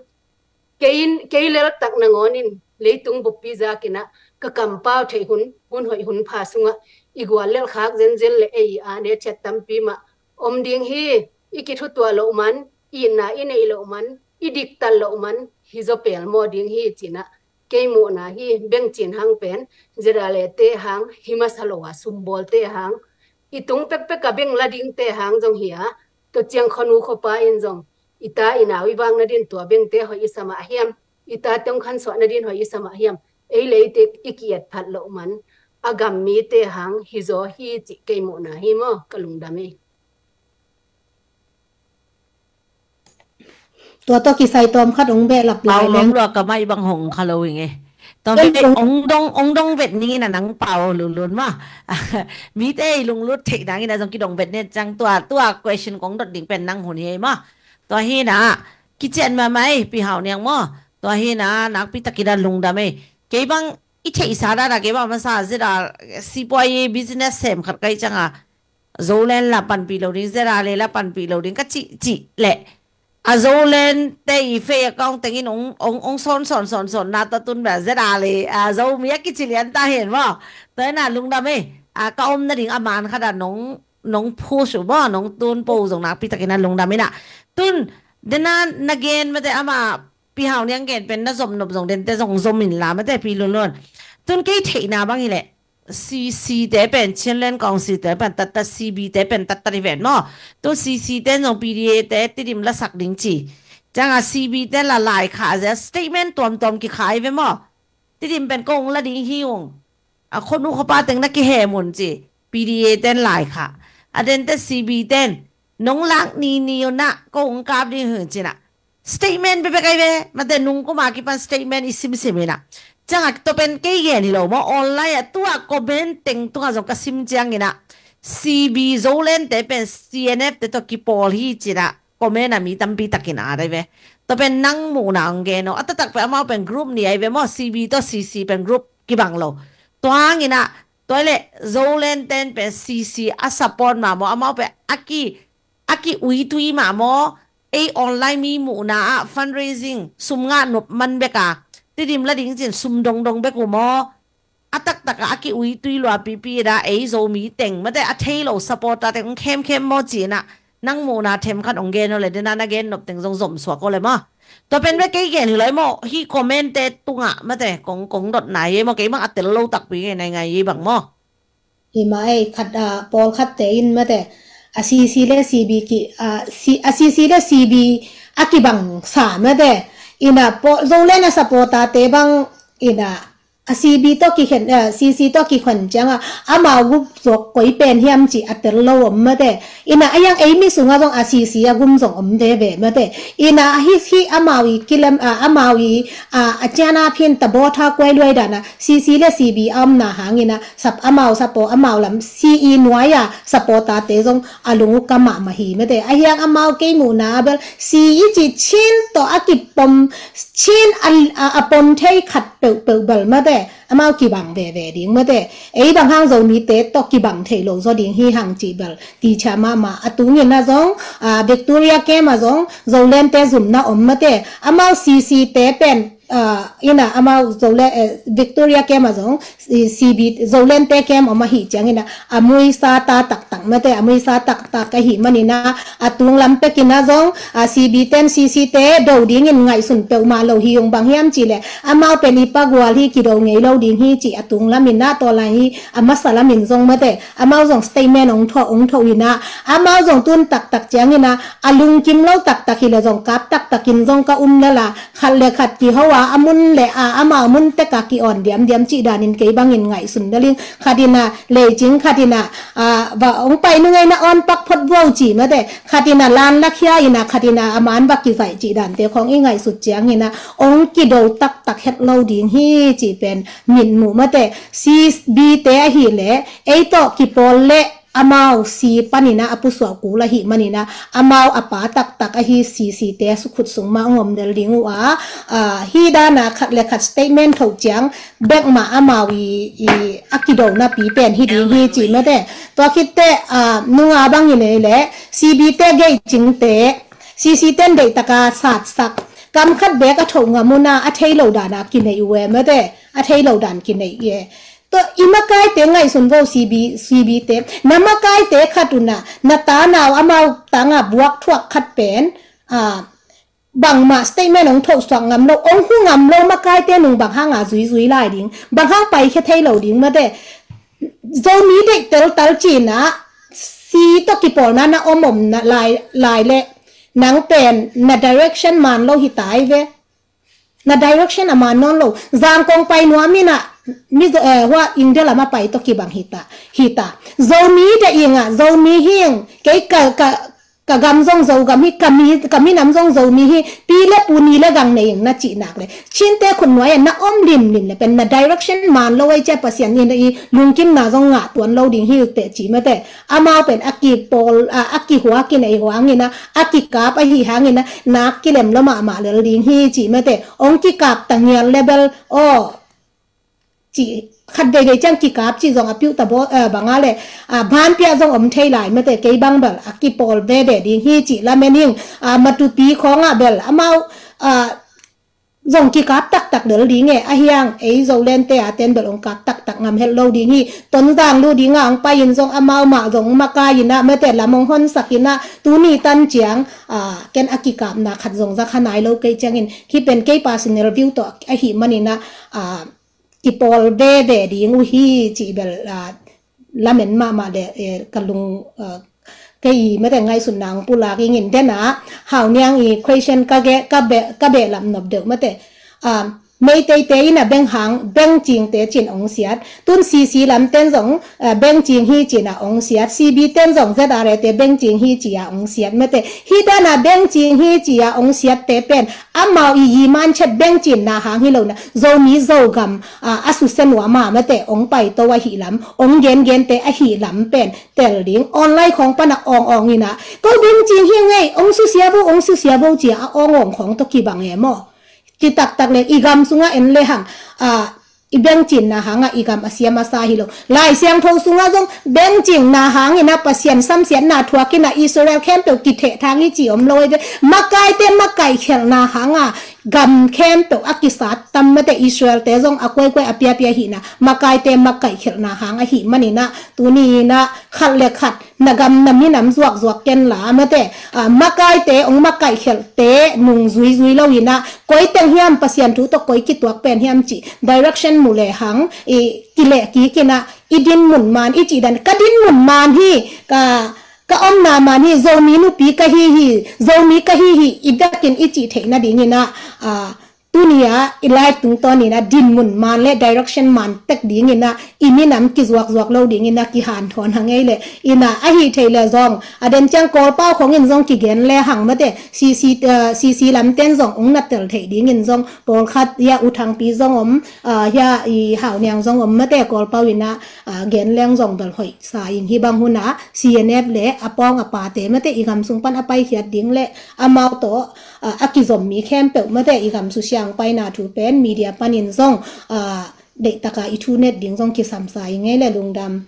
kei in, kei leltak nangawn in leitung buppi zak in ah ka kampau theih hun, hun hoih hun pha sungah i guallelh khak zenzen leh ei a ne thiat tampi mah om ding hi. I kithutuah loh man, i itna i neih loh man, i diktat loh man hi zaw pelmaw ding hi ci-in ah kei muhna hi. Bengcin hang pen Zedalete hang hi masa lo a, sumbawlte hang, i tung pekpek a beng la dingte hang zong hi a, tua ciang khuanu khuapa in zong i ta i nau i vak nadin tua bengte hoih i sa mah hiam? I tate ong khansuah nadin hoih i sa mah hiam? Ei leite i ki-et phat loh man a gam mite hang hi zaw hi cih kei muhna hi maw, ka lungdam ei. Tua tawh kisai tawm khat ong behlap lai leng. Pau lua ka mai bang hong kha lo ing e. Tua ong dong, ong dong vet ning in ah nang pau lunglun maw. Mite i lunglut theih nang in ah zong kidong vet ning ciang tua, tua question kong dot ding pen nang hun hi ei maw. Tua hi in ah, kician mahmah ei, Pi Hau Niang maw. Tua hi in ah, nakpi takin ah lungdam ei. Kei bang i theihsa dan ah, kei bang masa zet a, sipuai business sem khat ka hih ciang a, Zoland la panpih lo ding, Zedale la panpih lo ding ka cihcih leh, a Zolandte i fake account teng in ong, ong, ong sawn, sawn, sawn, sawn na tawh tun bel Zedale, a, Zomi a kici lian ta hen maw. Tua in ah lungdam ei, a, ka om nading a man khat ah nong, nong push uh maw, nong tun po uh zong nakpi takin ah lungdam in ah. Tun, den a na gen mate, amah Pi Hau Niang gen pen na zom nop zong, dente zong zom in la mate, Pi Lun Lun. Tun kei theihna bang hi leh, C C te pen, Chinland Council te pen tattat, C B te pen tattat hi ven maw. Tu C C te zong P D A te Tedim la sak ding ci. Ciang a C B te la lai kha zia, statement tuamtuam kikha hi ve maw. Tedim pen kong la ding hi ung. A khuanu khuapa teng na kihem un ci. P D A ten lai kha. A dente C B ten nong lak nini un ah kong kap ding hi un ci-in ah. Statement bekbek ahi ve, mate nung kum a kipan statement i simsim in ah. Ciang a tua pen kei gen hi lo maw, online ah tua comment teng tungah zong ka sim ciang in ah, C B Zoland te pen C N F te tawh kipawl hi ci-in ah comment ah mi tampi takin at ahi ve. Tua pen nang muhna ong gen aw. A taktak pen amau pen group nih ahi ve maw, C B tawh C C pen group kibang lo. Tua hang in ah, tua hi leh Zoland ten pen C C a support mah maw, amau pen a ki a ki-uitui mah maw, ei online mi muhna ah fundraising, sum ngah nop man bek a, Tedim la ding ci-in sum dongdong bek uh maw, a taktak ah a ki-uitui lua pipi in ah, ei Zomi teng mate a thei lo supporter teng ong khemkhem maw ci-in ah, nang muhna themkhat ong gen aw leh, den a na gen nop teng zong zom suak aw leh maw. Tua pen bek kei gen hi lo ei maw, hih comment te tungah mate kong, kong dotna hi ei maw, kei bang a tel lo takpi ngei nai ngai ei bang maw. Hi mah ei, khat, a, pawlkhatte in mate, a C C le C B ki, a, C, a C C le C B a kibangsa mate. In ah pawl, Zoland a supporter te bang in ah, a CB tawh kikhen, eh, CC tawh kikhen ciangah amau gup zawk koi pen hiam cih a tel lo om mate. Inah a hiang ei mi sungah zong a CC a gum zong om veve mate. Inah a hih hih amau i kilem, ah, amau i, ah, a ciana phin tabawtha kuai luai danah CC le CB a omna hangin ah sap amau sapaw amau lam CE nuai a sapaw tate zong a lung uh ka mahmah hi mate. A hiang amau kei muhna a bel CE cih Chin tawh a kipom, Chin a, a, a pom thei khat peuhpeuh bel mate. Amau kibang veve ding mate. Ei bang hang Zomite tawh kibang thei lo zaw ding hi hang cih bel ticha mahmah. A tungin ah zong, ah, Victoria camp ah zong Zolente zumna om mate. Amau CC te pen, ah, inah amau Zole, eh, Victoria camp ah zong, i, CB, Zolente camp om ahih ciangin ah a muisa ta taktak mate, a muisa taktak ahih manin ah a tunglam pekin ah zong, ah, CB ten CC te do dingin ngaihsun peuhmah lo hi ung, bang hiam cih leh amau pen i pagual hi, kido ngei lo ding hi cih a tunglamin ah tawlai hi a masa lamin zong mate. Amau zong statement ong thoh, ong thoh inah amau zong tun taktak ciangin ah a lungkim lo taktak hileh zong kap taktakin zong ka um lala, khat le khat kiho a, a mun le a, amau mun tek a ki-awn diamdiam cih danin kei bangin ngaihsun lel ing. Khat inah leicing, khat inah, ah, va ong pai nung ei na awn pak phot vuau cih mate. Khat inah lan lakhia inah, khat inah a man va kizaih cih dante khong i ngaihsut ciangin ah ong kido taktak het lo ding hi cih pen mitmuh mate. CB te ahih leh ei tawh kipawl leh amau si panin ah a pusuah kul ahih manin ah amau a pa taktak ahi CC te khut sung mah ong om del ding uh a, ah, hi dan ah khat le khat statement thoh ciang bek mah amau i, i a kido napi pen hi ding hi cih mate. Tua khit teh, ah, nunga bangin ei leh CB te geicing te CC ten deihtak a satsak, kam khat bek a thoh ngam un ah a thei lo dan ah kinei uh e mate. A thei lo dan kinei e. Tua i makaite ngaihsun vo, CB, CB te. Na makaite khat un ah na ta nau amau tangah buak thuak khat pen, ah, bangmah statement ong thoh suak ngam lo, ong hu ngam lo makaite nung bang hang a zuizui lai ding, bang hang paikhia thei lo ding mate. Zomi deih teltal cih inah si tawh kipawlna na om om na lai, lai leh nang pen na direction man lo hi ta ei ve. Na direction a man nawn lo. Zangkong pai nuam inah mi, eh, hua India lam a pai tawh kibang hi ta, hi ta. Zomi deih ing ah, Zomi hi ing, kei ka, ka, ka gam zong Zogam hi, ka mi, ka minam zong Zomi hi, pi le pu ni le gang nei ing na cih nak leh Chinte khut nuai ah na om limlim leh pen na direction man lo ei ciah Pasian in i lungkimna zong ngah tuan lo ding hi uh teh cih mate. Amau pen a kipawl, a, a kihua kinei huangin ah, a kikap ahi hangin ah nak kilem lo mahmah lel ding hi cih mate. Ong kikap ta ngial leh bel, aw, cih khat veivei ciang kikap cih zong a piuh ta baw, eh, bang a leh, ah, banpiah zong om thei lai mate. Kei bang bel a kipawl veve ding hi cih lamen ing. Ah, Matupi khawngah bel amau, ah, zong kikap taktak lel ding e. A hiang ei Zolente a ten bel ong kap taktak ngam het lo ding hi. Tonzang lu dingah ong pai in zong amau mah zong makai inah mate, lam ong honsak inah tuni tan ciang, ah, ken a kikapna khat zong za kha nai lo kei ciangin, hih pen kei personal view tawh ahih manin ah, ah, kipawl veve ding uh hi cih bel, ah, lamen mahmah leh, eh, ka lung, ah, kei i mate ngaihsutna ong pulak ing in. Denah Hau Niang i question ka ge, ka be, ka behlap nop deuh mate. Ah, Meiteite inah beng hang, beng cingte cin ong siat. Tun CC lam ten zong, ah, beng cing hi cinah ong siat. CB ten zong ZRA te beng cing hi ci-a ong siat mate. Hih danah beng cing hi ci-a ong siatte pen amau i yiman chet beng cinna hang hi lo inah Zomi Zogam, ah, a susia nuam a mate ong paito ahih lam, ong gengente ahih lam pen tel ding. Online khawng panah awng awng inah ko beng cing hi ngei, ong susia vo, ong susia vo ci-a a awng awng khawng tawh kibang e maw. Ci taktak leh i gam sungah en lehang, ah, i beng cinna hangah i gam a siam a sa hi lo. Lai Siangtho sungah zong beng cinna hangin ah Pasian samsiatna thuak inah Israel khempeuh kithehthang hi ci om lo ei ve. Makaite makaihkhelhna hangah gam khempeuh a kisat tam mate. Israel te zong a kuaikuai a piapia hihna makaite makaihkhelhna hang ahih manin ah tuni inah khat le khat na gam na minam zuakzuak ken la mate. Ah, makaite ong makaihkhelhte nung zuizui lo inah koi teng hiam Pasian thu tawh koi kituak pen hiam cih direction mu lehang i kileh kik inah i dinmun man i cih dan, ka dinmun man hi, ka, ka omna man hi, Zomi nupi ka hi hi, Zomi ka hi hi i bekin i cih theih nadingin ah, ah, Tuni a i live tungtawn in a dinmun man le direction man tek dingin a i minam kizuakzuak lo dingin a kihanthawn hang ei le in a ahi thei le zong a den ciang Kawlpau khong in zong kigen le hang mate CC, eh, CC lamten zong ong na tel thei dingin zong pawlkhat hia U Thangpi zong om, ah, hia i Hau Niang zong om mate Kawlpau in a, ah, gen leng zong bel hoih sa in hi bang hun a CNF le a pawng a pate mate i gam sung pan a paikhiat ding le amau tawh, ah, a kizom mi khempeuh mate i gam susiang paina thu pen media panin zong, ah, deihtaka i thu net ding zong kisam sa i ngei le lungdam.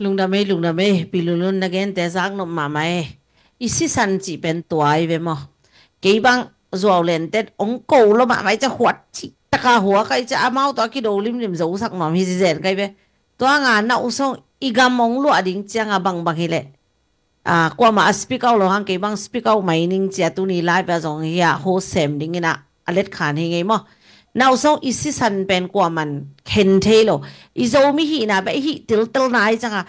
Lungdam ei, lungdam ei, Pi Lulun na gente zak nop mahmah ei. I sisan cih pen tua i ve maw. Kei bang zuau lenten ong ko lo mahmah i ca huat cih taka hua ka i ca amau tawh a kido limlim zo sak nuam hi zizen ka i ve. Tua nga na usong i gam ong luah ding cianga bangbang hi leh. Ah, kuama a speak out lo hang kei bang speak out mai ning cia tuni live a zong hi a ho sem dingin a a let khan hi ngei maw. Na usong i sisan pen kuaman khen thei lo. I Zomi hihna beh i hih tiltelna i canga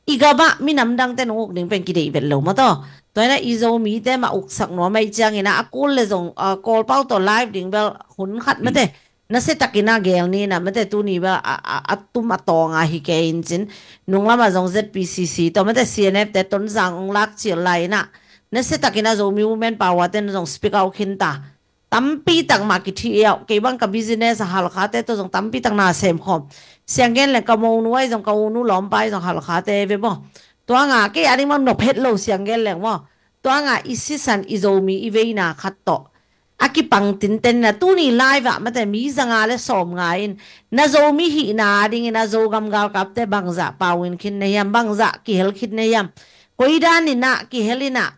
i gama minam dangte nung uk ding pen kideih vet lo maw taw. Tua ina i Zomite ma uksak nuam ai ciangin a a kul le zong, ah, Kawlpau tawh live ding bel hun khat mate. Nasia takin a gel ni na mate tuni bel a, a, a tum a tawng a hi kei in cin. Nunglam a zong ZPCC tawh mate CNF te Tonzang ong lak cil lai ina. Nasia takin a Zomi Women Power ten zong speak out khin ta. Tampi tak mah kithi iau, kei bang ka business a Halkhate tawh zong tampi tak na sem khawm. Siang gen leng ka monu ai zong ka unu lawmpa ai zong Halkhate ve maw. Tua nga kei a ding bang nop het lo siang gen leng maw. Tua nga i sisan i Zomi i veina khat tawh a kipang tinten na tuni live ah mate mi zanga le sawm nga in na Zomi hihna dingin a Zogam galkapte bangzah pau in khin na hiam, bangzah kihel khin na hiam, koi dan in a kihel in a,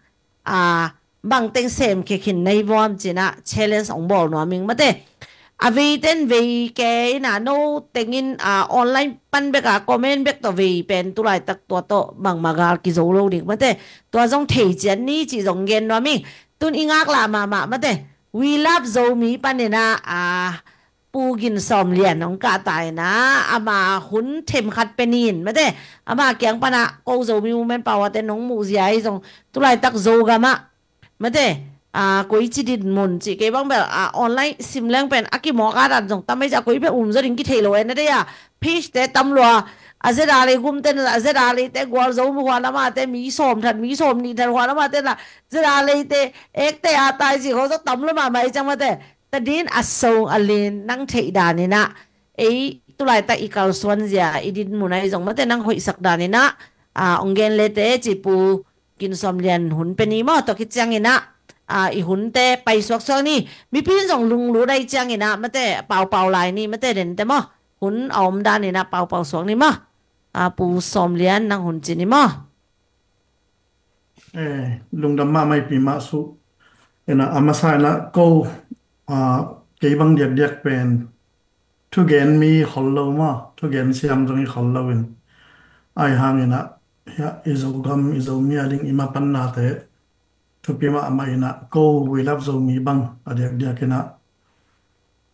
a, bang teng sem khia khin na hi vuam cin a challenge ong bawl nuam ing mate. A vei ten vei ke in a no tengin, a, online pan bek a comment bek tawh vei pen tulaitak tua tawh bangmah gal kizo lo ding mate. Tua zong thei cian ni cih zong gen nuam ing. Tun i ngaklah mahmah mate. We Love Zomi panin a, a, Pu Gin Sawm Lian ong kah ta in a, ama hun themkhat pen in mate. Ama kiang pan a ko Zomi Women Power te nong muh zia i zong tulaitak Zogam ah mate, a, koici dinmun cih kei bang bel, a, online sim leng pen a kimawk a dan zong tam ei cia koi bel um zaw ding kithei lo e na dei a. Page te tam lua, a zeda lei gum te, a zeda lei te gual zo mu hua lam a te mi sawm that, mi sawm nih that hua lam a te la zeda lei te ek te a tai cih kho zaw tam lua mahmah ei ciang mate. Tadin a song a lin nang theih dan in a ei tulaitak i kalsuan zia i dinmun a i zong mate nang hoihsak dan in a, a, ong gen le te ci Pu Gin Sawm Lian hun pe ni maw, tua khit ciangin a, a, i hunte pai suaksuak ni. Mipi in zong lunglut ai ciangin a mate paupau lai ni mate dente maw. Hun a om dan in a paupau suak ni maw. A, Pu Sawm Lian nang hun ci ni maw. Eh, lungdam mahmah i Pi Mah Suh. Ena, a masa ena ko, a, kei bang diakdiak pen thugen mi khol lo maw, thugen siam zong i khol lo in. Ai hang ina, hia, i Zogam, i Zomi a ding i mapannate thupi mahmah ina, ko We Love Zomi bang a diakdiak ina,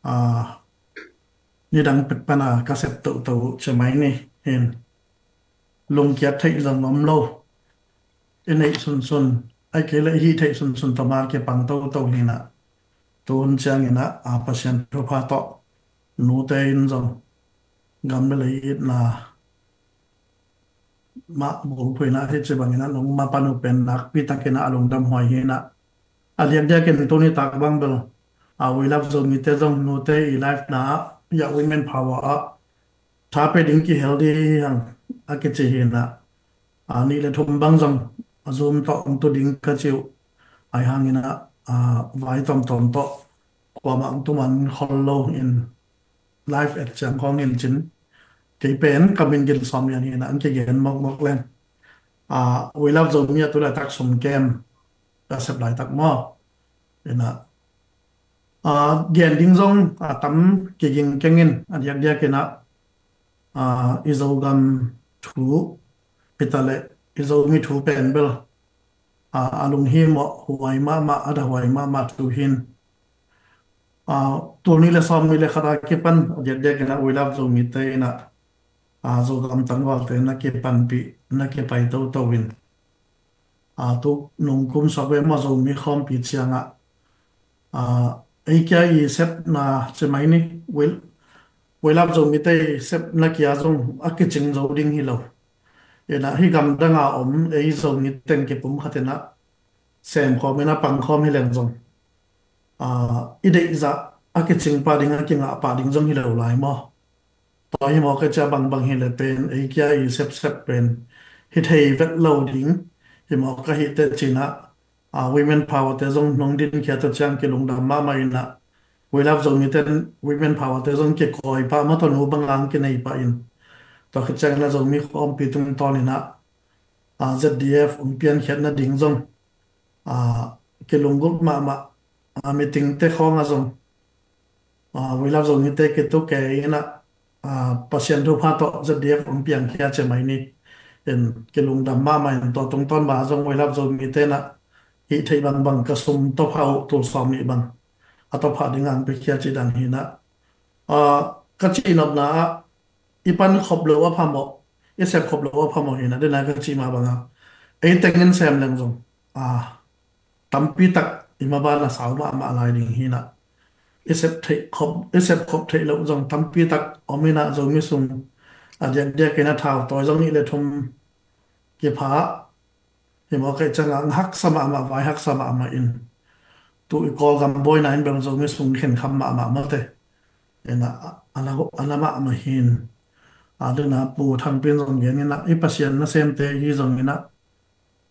a, nidang pek pana ka sep tohtoh uh cia mai ni hin. Lungkiat theih zong om lo. I neih sunsun, ai kei le i hih theih sunsun tawh ma kipang toto hina. Tun ciangina, a, Pasian thupha tawh nute in zong gam le lei itna mah bulphuina hi ci bangina nong mapan uh pen nakpi takina a lungdam huai hina. A diakdiakin tuni tak bang bel, a, We Love Zomite zong nute i life na ah, ya women power ah tha pe ding kihel di hang a kici hina. A, nih le thum bang zong a Zoom tawh ong tu ding ka ci uh. Ai hangina, a, vai tawmtawm tawh kuamah ong tu man khol lo in live et ciang khawng in cin. Kei pen ka min Gin Sawm Lian hina ang kigen mawkmawk leng. A, We Love Zomi a tu laitak sum kem ka sep laitak maw. Ina, a, gen ding zong, a, tam kiging kengin a diakdiak ina, a, i Zogam thu, pita le i Zomi thu pen bel, a, a lunghimawh huai mahmah, a da huai mahmah thu hin. A, tul nih le sawm nih le khat a kipan a diakdiak ina We Love Zomite ina, a, Zogam tangvalte na kipanpih, na kipai toto in. A, tu nung kum suak ve maw Zomi khawmpi cianga, a, ei kia i sepna ci mai ni, Wai-, Wailap Zomite i sepna kia zong a kicing zo ding hi lo. Ina hi gamdanga om ei Zomi teng kipum khat ina semkhawm ina pangkhawm hi leng zong, aa, i deihzah a kicing pah ding, a kingah pah ding zong hi lo lai maw? Tua hi mawk a cia bangbang hi le pen ei kia i sepsep pen hi thei vet lo ding hi mawk a hi teh cina, aa, women power te zong nong din khia tua ciang kilungdam mahmah ina, Wailap Zomite in women power te zong kikawi pah mah tua nu bang ang kinei pah in, tua khit ciang ina Zomi khawmpi tungtawn ina, aa, Z D F ong piankhiat nading zong, aa, kilunggulh mahmah, aa, meeting te khawng a zong, aa, Wailap Zomite kitu kei ina, aa, Pasian thupha tawh Z D F ong piangkhia ci mai ni. In kilungdam mahmah in tua tungtawn mah zong Wailap Zomite ina hih theih bangbang ka sum tawpha uh tul sawm nih bang a tawpha ding ang piakhia ci dan hi ina, aa, ka cihnopna ah i pan khop lo a phamawh, i sep khop lo a phamawh hi ina, dena ka cih mah banga ei tengin sem leng zong, aa, tampi tak i maban a sau mahmah lai ding hi ina, i sep theih khop, i sep khop theih loh zong tampi tak om ina, Zomi sung a diakdiak ina thau tawi zong nih le thum kipha hi mawk a hi cianga haksa mahmah, vai haksa mahmah in tu i Kawlgam buaina in bel Zomi sung khenkham mahmah mawte. Ina, a, a na, a na mahmah hin, a, dena Pu Thangpi in zong gen ina, i Pasian nasemte hi zong ina,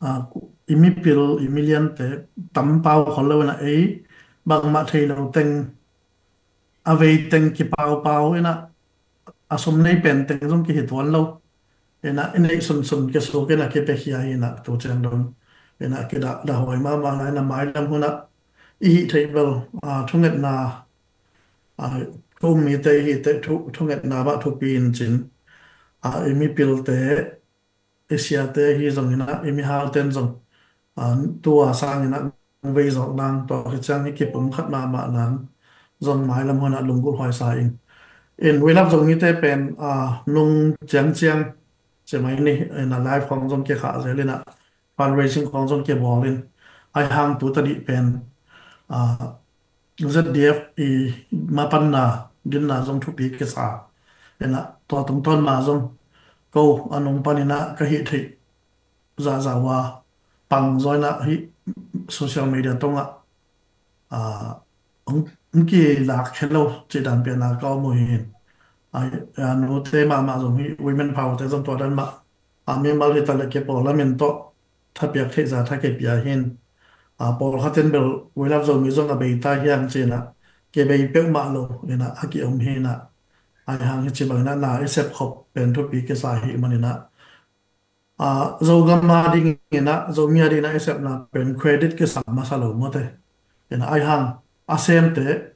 a, i mipil, i miliante tam pau khol lo ina, ei bangmah thei lo teng, a vei teng kipaupau ina, a sum nei pen teng zong kihi tuan lo ina, i neih sunsun kisuk ina kipiakhia hi ina, tu ciang dong ina kidahdah huai mahmah na ina, mailam hun ah i hih theih bel, a, thungetna, a, thu um mite i hih theih thu, thungetna mah thupi in cin, a, i mipilte, i siate hi zong ina, i mihaute in zong, a, tua sang ina vei zawk nang, tua khit ciang i kipum khat mahmah nang zong mailam hun ah lunggulh huai sa ing. In Wailap Zomite pen, a, nung ciangciang ci mai ni ina, live khawng zong kikhah zel ina, fundraising khawng zong kibawl in, ai hang tu tadih pen, a, Z D F i mapanna dinna zong thupi kisa ina, tua tungtawn mah zong ko a nung pan ina ka hih theih zahzah uh a pang zaw ina hih social media tungah, a, hong, hong kilak khia lo cih dan pian a ka om uh hi. A, a, nute mahmah zong hi, women power te zong tua dan mah, a, mimal hi ta le kipawl lamin tawh thapiak theih zah tha kipia hin, a, pawlkhat in bel Wailap Zomi zong a bei ta hiang ci ina kibei peuhmah lo ina a kiom hi ina, ai hang hi ci bang ina na i sep khop pen thupi kisa hi man ina, a, Zogam a ding ina, Zomi a ding ina i sepna pen credit kisam masa lo mawte. Ina ai hang a semte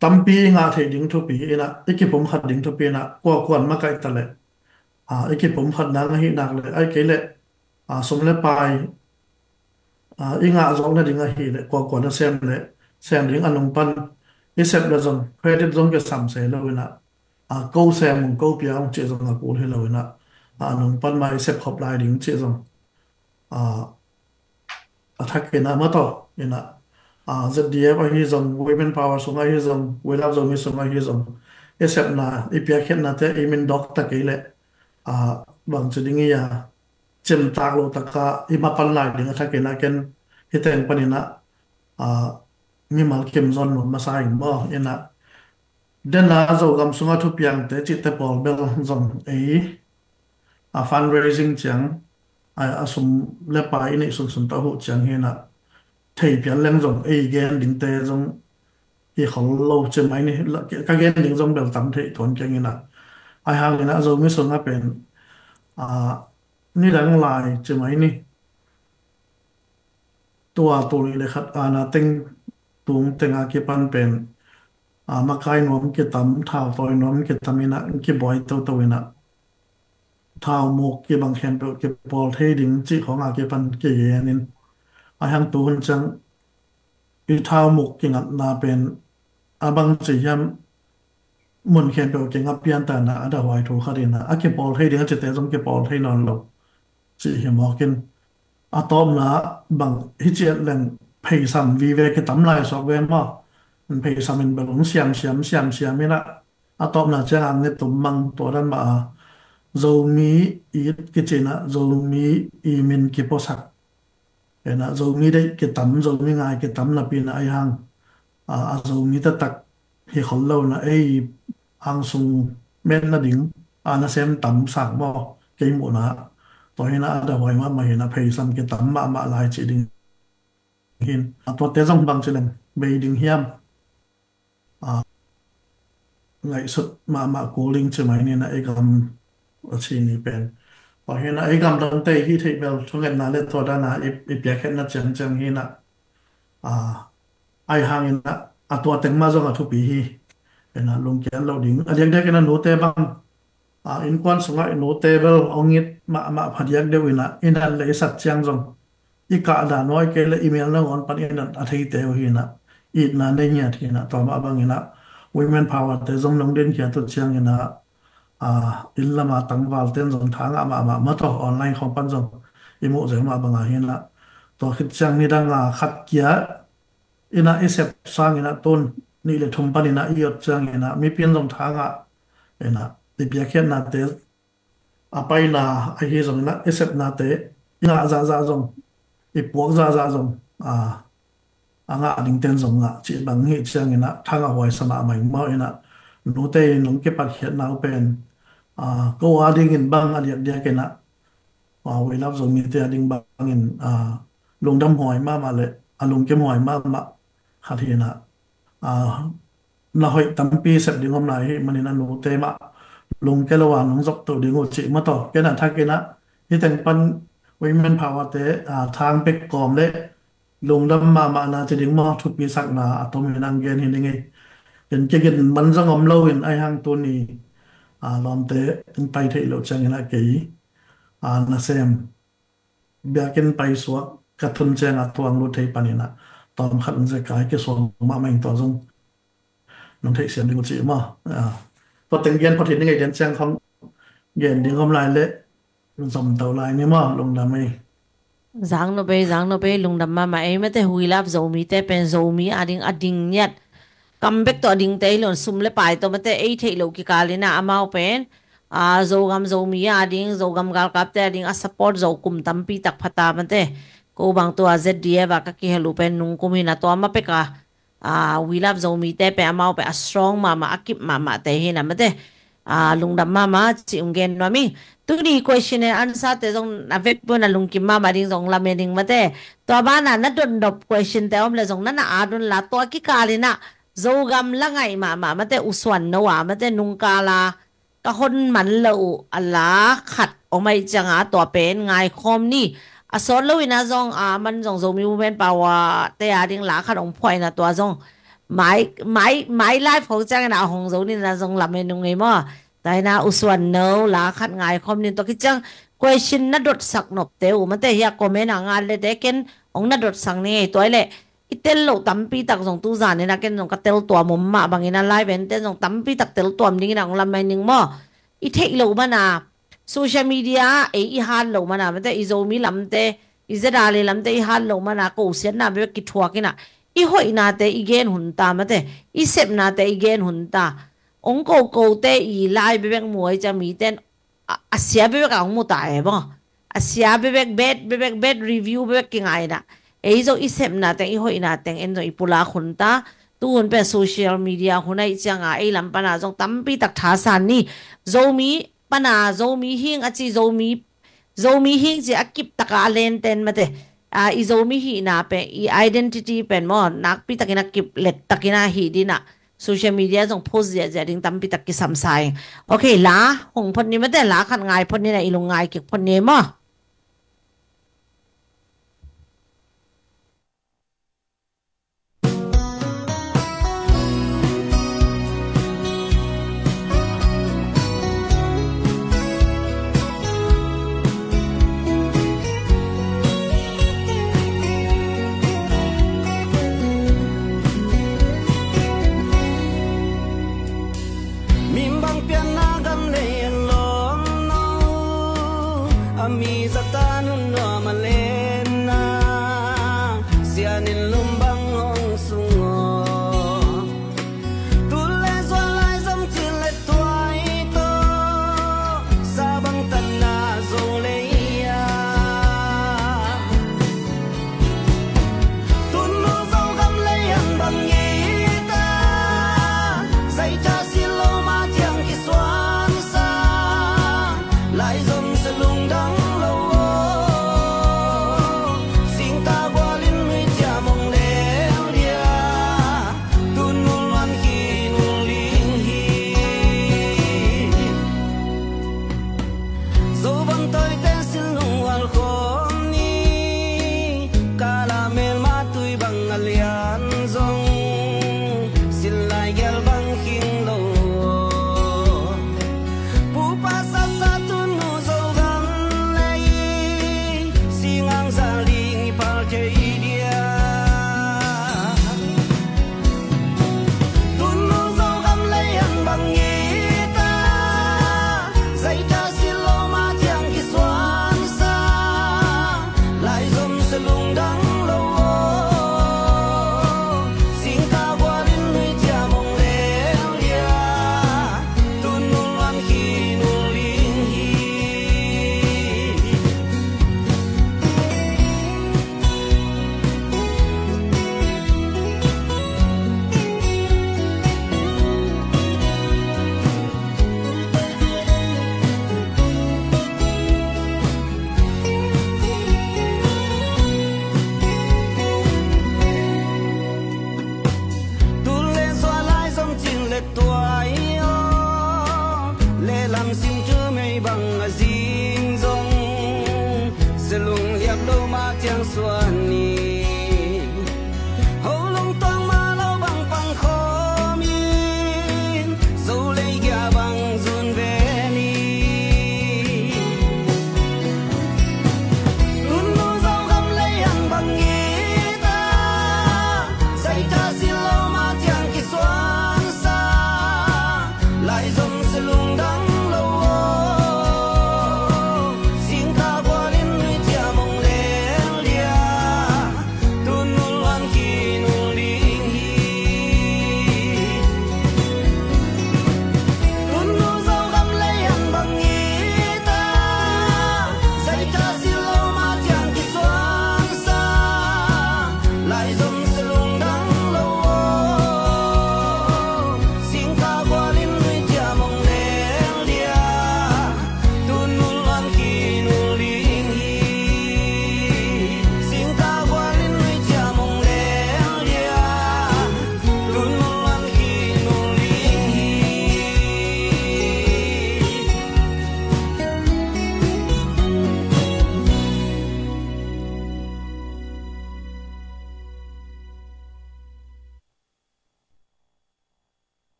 tampi i ngah theih ding thupi ina, i kipum khat ding thupi ina, kuakuan makaih ta le, a, i kipum khat nang ahi nak le, ai kei le, a, sum le pai, a, i ngah zawk nading ahi le, kuakuan a sem le sem ding a nung pan i sep le zong credit zong kisam se lo ina, a, ko sem ung, ko pia ung cih zong a kul hi lo ina, a, a nung pan mah i sep khop lai ding cih zong, a, a thak ina mah tawh ina, a, Z D F ahi zong, women power sung ahi zong, Wailap Zomi sung ahi zong, i sepna, i piakkhiatna te i min dawk ta kei le, a, bangci ding i a, cimtak lo taka i mapan lai ding a thak ina ken hi teng pan ina, a, mimal kim zon nuam masa ing maw ina, dena Zogam sunga thupiangte cihte pawl bel zong ei, a, fundraising ciang, a, a sum le pai i neih sunsun tawh huh ciang hi ina, thei pian leng zong ei gen dingte zong hi khol lo ci mai ni, ka gen ding zong bel tam thei tuan keng ina, ai hang ina Zomi sunga pen, a, nidang lai ci mai ni, tua tul nih le khat ana teng tung tenga kipan pen, a, makai nuam kitam, thau tawi nuam kitam ina kibuai toto ina, thau muk kibang khempeuh kipawl thei ding cih khawng a kipan kigen in, ai hang tu hun ciang i thau muk kingatna pen a bang ci hiam, mun khempeuh kingah pian ta ina a dahhuai thu khat ina, a kipawl thei ding a cite zong kipawl thei nawn lo cih hi mawk in, a tawpna bang hi ciat leng pheisam vive kitam lai suak ve maw? Pheisam in bel hong siam siam siam siam in ah, a tawpna ciang ang ne tum mang tua dan mah a, Zomi it kici in ah, Zomi i min kipuasak. Ena Zomi deih kitam, Zomi ngai kitam napi in ah ahi hang, a, a Zomi taktak hi khol lo in ah ei ang sung met nading a nasem tam sak maw, kei muhna. Tua hi in ah a dahuai mahmah hi in ah, pheisam kitam mahmah lai cih ding hi in. A tuate zong bang ci leng bei ding hiam? A, ngaihsut mahmah kul ding ci mai ni in ah, ei gam a ci ni pen. Tua hi in ah ei gam dangte hi thei bel thungetna le tua dan a i, i piakkhiatna ciangciang hi in ah, a, ahi hang in ah a tua teng mah zong a thupi hi. Ena lungkiat loh ding, a diakdiak in ah nute bang, a, innkuan sungah i nute bel hong it mahmah phadiak deuh in ah, i nat le i sat ciang zong i kah dan huai kei le i mel nangawn pan i nat a theite uh hi in ah, itna nei ngiat hi in ah. Tua mah bang in ah women power te zong nong dinkhiat uh ciang in ah, a, inn lam a tangval ten zong tha ngah mahmah maw, tua online khawng pan zong i muh zel mah bang a hi in ah, tua khit ciang nidang a khat kia in ah i sep sang in ah, tun nih le thum pan in ah i ot ciang in ah mipi in zong tha ngah in ah, i piakkhiatnate a paina ahi zong in ah, i sepnate i ngah zahzah zong, i puak zahzah zong, a, a ngah dingten zong ngah cih bang hi ciang in ah, tha ngah huai sa mahmah ing maw. In ah nute in hong kipatkhiatna uh pen, a, ko a dingin bang a diakdiak in ah, a, We Love Zomite a ding bangin, a, lungdam huai mahmah le a lungkim huai mahmah khat hi in ah, a, na hoih tampi sep ding om lai hi manin ah nute mah lungke lo a nong zop to ding uh cih maw, tua ken a thak in ah hih teng pan women power te, a, thang pek kawm le lungdam mahmahna ci ding maw, thupisakna a tom in ah hong gen hi ning ei. Ken kigin man zong om lo in, ahi hang tuni, a, lawmte in pai theih loh ciang in ah kei, a, nasem biakinn paisuak ka tun ciang a tuang lut thei pan in ah tawm khat in zekai kisuang mahmah ing, tua zong nong theihsiam ding uh cih maw. A, tua teng gen phot hi ning ei, den ciang khawng gen ding om lai le zom to lai ni maw, lungdam ei. Zang nop ei, zang nop ei, lungdam mahmah ei. Mate, We Love Zomite pen Zomi a ding a ding ngiat, kam bek tawh a dingte hi lo in, sum le pai tawh mate, ei theih loh kikal in ah amau pen, a, Zogam Zomi a ding, Zogam galkapte a ding a support zo kum tampi tak pha ta mate. Ko bang tua Z D F a ka kihel uh pen nung kum hi in ah, tua ma pek a, a, We Love Zomite pen amau pen a strong mahmah, a kip mahmahte hi in ah mate. A, lungdam mahmah cih hong gen nuam ing. Tuni question and answer te zong a vekpi un a lungkim mahmah ding zong lamen ing mate. Tua banah na dotnop question te om le zong na na at un la, tua kikal in ah Zogam la ngaih mahmah mate, U Suan No a mate, nungkal a ka hon man loh uh a la khat om ahih ciang a, tua pen ngaikhawm ni. A sawt lo in ah zong, a, aman zong Zomi Women Power te a ding la khat hong phuah in ah, tua zong mai, mai, mai live khawng ciang in ah a hong zo ni in ah zong lamen ung ei maw. Tua hi in ah U Suan No la khat ngaikhawm ni in, tua khit ciang question na dotsak nopte uh mate, hih a comment a ngat le te ken hong na dotsak ning ei. Tua hi leh i tel loh tampi tak zong tu zan in ah ken zong ka tel tuam om mah bang in ah, live ente zong tampi tak tel tuam ding in ah hong lamen ing maw. I theih loh man a, social media ei i hat loh man a mate, i Zomi lamte, i Z R A lamte i hat loh man a, kosiatna bekbek kithuak in ah i hoihnate i gen hun ta mate, i sepnate i gen hun ta. Hong kokote i lai bekbek mu ahih ciang mite in a, a sia bekbek a hong mu ta e maw. A sia bekbek, bad bekbek, bad review bekbek kingah in ah, ei zong i sepna teng, i hoihna teng en zong i pulak hun ta. Tu hun pen social media hun ahih ciang a, ei lam pan a zong tampi tak thasan ni. Zomi pan a, Zomi hing a ci, Zomi, Zomi hing ci a kip tak a a lenten mate, a, i Zomi hihna pen, i identity pen maw, nakpi tak in a kip let tak in a hih ding in ah social media zong post ziahziah ding tampi tak kisam sa ing. Ok, la hong phot ni mate, la khat ngai phot ni in ah, i lungngai kik phot ni maw.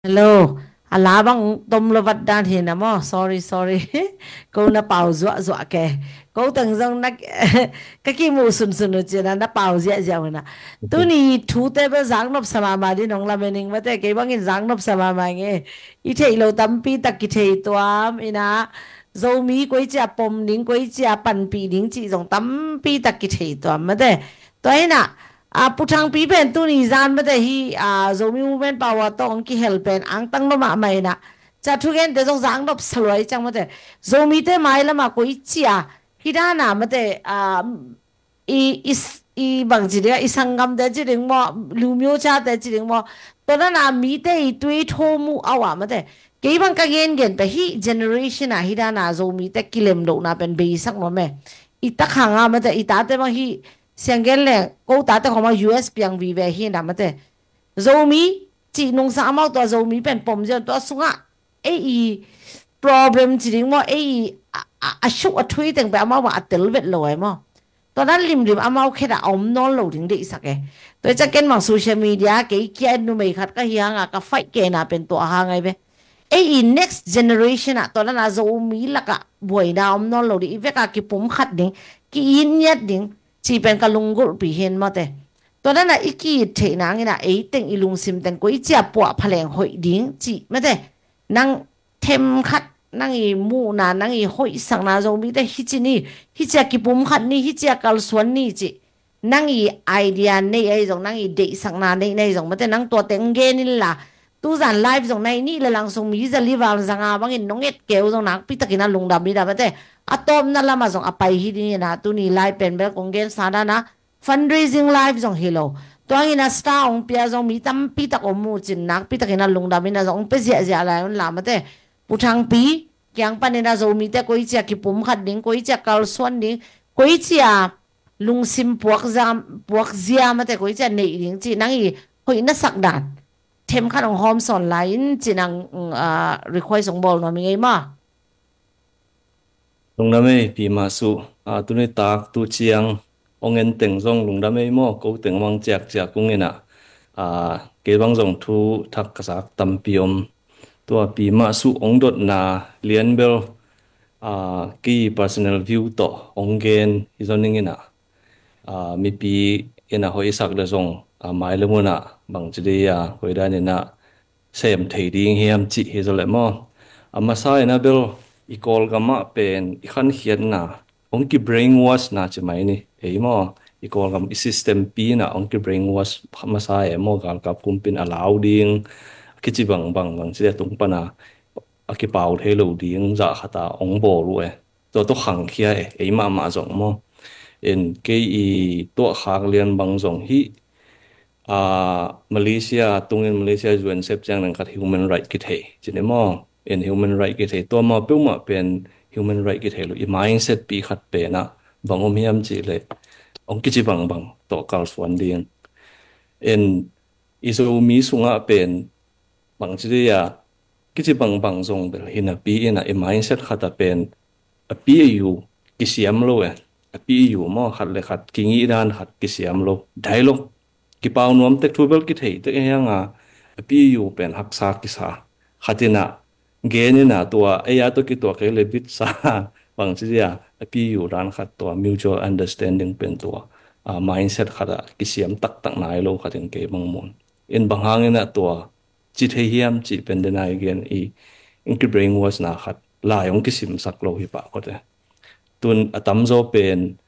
Hello. A la bang tom lo vat dan hi na maw. Sorry, sorry. Ko na pau zuah zuah ke. Ko teng zong na ka kimu sunsun uh cina na pau ziahziah uh na. Tuni thute bel zak nop sa mahmah di nong lamening mate, kei bangin zak nop sa mahmah nge. I theih lo tampi tak kithei tuam ina, Zomi koicia pom ding, koicia panpih ding cih zong tampi tak kithei tuam mate. Tua ina, a, Pu Thangpi pen tuni zan mate hi, a, Zomi Women Power tawh hong kihel pen angtang lo mahmah ina, ca thugente zong zak nop sa luai ciang mate. Zomite mailama koicia hidana mate, a, i, i, i bangci ding a, i sanggamte ci ding maw, lumio cate ci ding maw, tua dana mite i tui tho mu au a mate. Kei bang ka gengen pe hi generation a hidana Zomite kilemlohna pen beisak nuam e. I takhanga mate, i tate bang hi sianggen leng ko tate khoma U S piang vive hi na mate. Zomi cih nungsa amau tua Zomi pen pom ziau tua sungah ei i problem ci ding maw, ei i a, a, a suk a thui teng pe amau bang a tel vet lo ai maw. Tua dan limlim amau khet a om nawn lo ding deihsak e. Tua i ca ken bang social media kei kia numei khat ka hi hanga ka faih kena pen tua hang ai ve. Ei i next generation ah tua dan a Zomi laka buaina om nawn lo ding, i veka kipum khat ding, ki-it ngiat ding, ci pen ka lunggulhpi hin mawte. Tua dan a i ki-it theih nangin a ei teng i lungsim ten koicia puah phaleng hoih ding ci mate. Nang themkhat nang i muhna, nang i hoihsakna Zomite hici ni, hicia kipum khat ni, hicia kalsuan ni ci. Nang i idea nei ahi zong, nang i deihsakna nei na hi zong mate, nang tua teng gen inla. Tuzan live zong nai nih le lang sung mi zali val zanga bangin nong et keu zong nakpi takin a lungdam i da mate. A tawpna lama zong a pai hi dingin a tuni live pen bel kong gensa dana fundraising live zong hi lo. Tuangin a star ong pia zong mi tampi tak om mu cin nakpi takin a lungdam in a zong ong pe ziahziah lai un la mate. Pu Thangpi kiang panin a Zomite koicia kipum khat ding, koicia kalsuan ding, koicia lungsim puak zam, puak zia mate koicia neih ding ci nang i hoih na sak dan themkhat ong hawm sawn lai in ci nang, mm, ah, request ong bawl nuam i ngei ma. Lungdam ei, Pi Mah Suh. Ah, tuni tak tu ciang ong en teng zong lungdam ei maw, ko teng mang ciakciak ung in a. Ah, kei bang zong thu thak ka sak tampi om. Tua Pi Mah Suh ong dotna lian bel, ah, kei personal view tawh ong gen hi zong ning in a. Ah, mipi in a hoih i sak le zong, ah, mai le mun a bang ci dei a, hoih dan in a sem thei ding hiam cih hi zaw leh maw. A masa in a bel i Kawlgam ah pen i khankhiatna ong ki brainwash na ci mai ni. Ei maw, i Kawlgam i system pi in a ong ki brainwash masa e maw, galkap kumpi in a lau ding, a kici bangbang bang ci dei a tung pan a, a kipau thei lo ding zah khat a ong bawl uh e. Tua tawh khangkhia e, ei mahmah zong maw. En kei i tuahkhak lian bang zong hi, ah, Malaysia tungin Malaysia U N sep ciang nang khat human right kithei ci ni maw. En human right kithei tua maw peuhmah pen human right kithei lo i mindset pi khat pen a bang om hiam cih leh ong kici bangbang tawh kalsuan ding. En i Zomi sungah pen bang ci dei a, kici bangbang zong bel hi napi in a i mindset khat a pen a pi a yu kisiam lo e. A pi a yu maw khat le khat kingih dan khat kisiam lo. Dialogue kipau nuam tek thu bel kithei tek e hiang a, a pi a yu pen haksa kisa. Khat in a gen in a tua ei a tawh kituak kei le bitsa bang ci dei a, a pi a yu dan khat tua mutual understanding pen tua, ah, mindset khat a kisiam taktak nai lo khat in kei bang mun. In bang hangin a tua ci thei hiam cih pen dena i gen i, in ki brainwash na khat lai ong kisimsak lo hi pah kote. Tun a tamzaw pen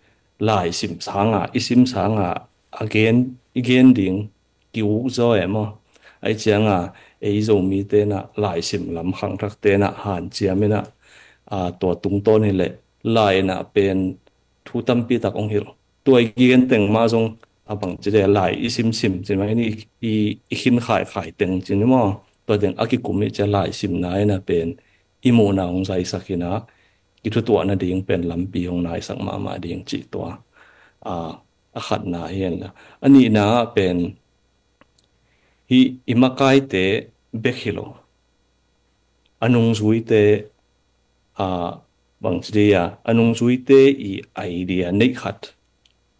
lai sim sanga, i sim sanga a gen, i gen ding ki uk zaw e maw. Ai cianga ei Zomite na lai sim lam khangthakte na hanciam in a, a, tua tungtawn hi leh lai in a pen thu tampi tak ong hilh. Tua i gen teng mah zong a bang ci dei lai i simsim ci mai ni i, i khin khaikhai teng ci ni maw. Tua teng a kikum i cia lai simna in a pen i muhna ong zaisak in a kithutuahna ding pen lampi ong naisak mahmah ding cih tua, a, a khatna hi en la. A nihna ah pen hi i makaite bek hi lo. A nungzuite, a, bang ci dei a, a nungzuite i idea neih khat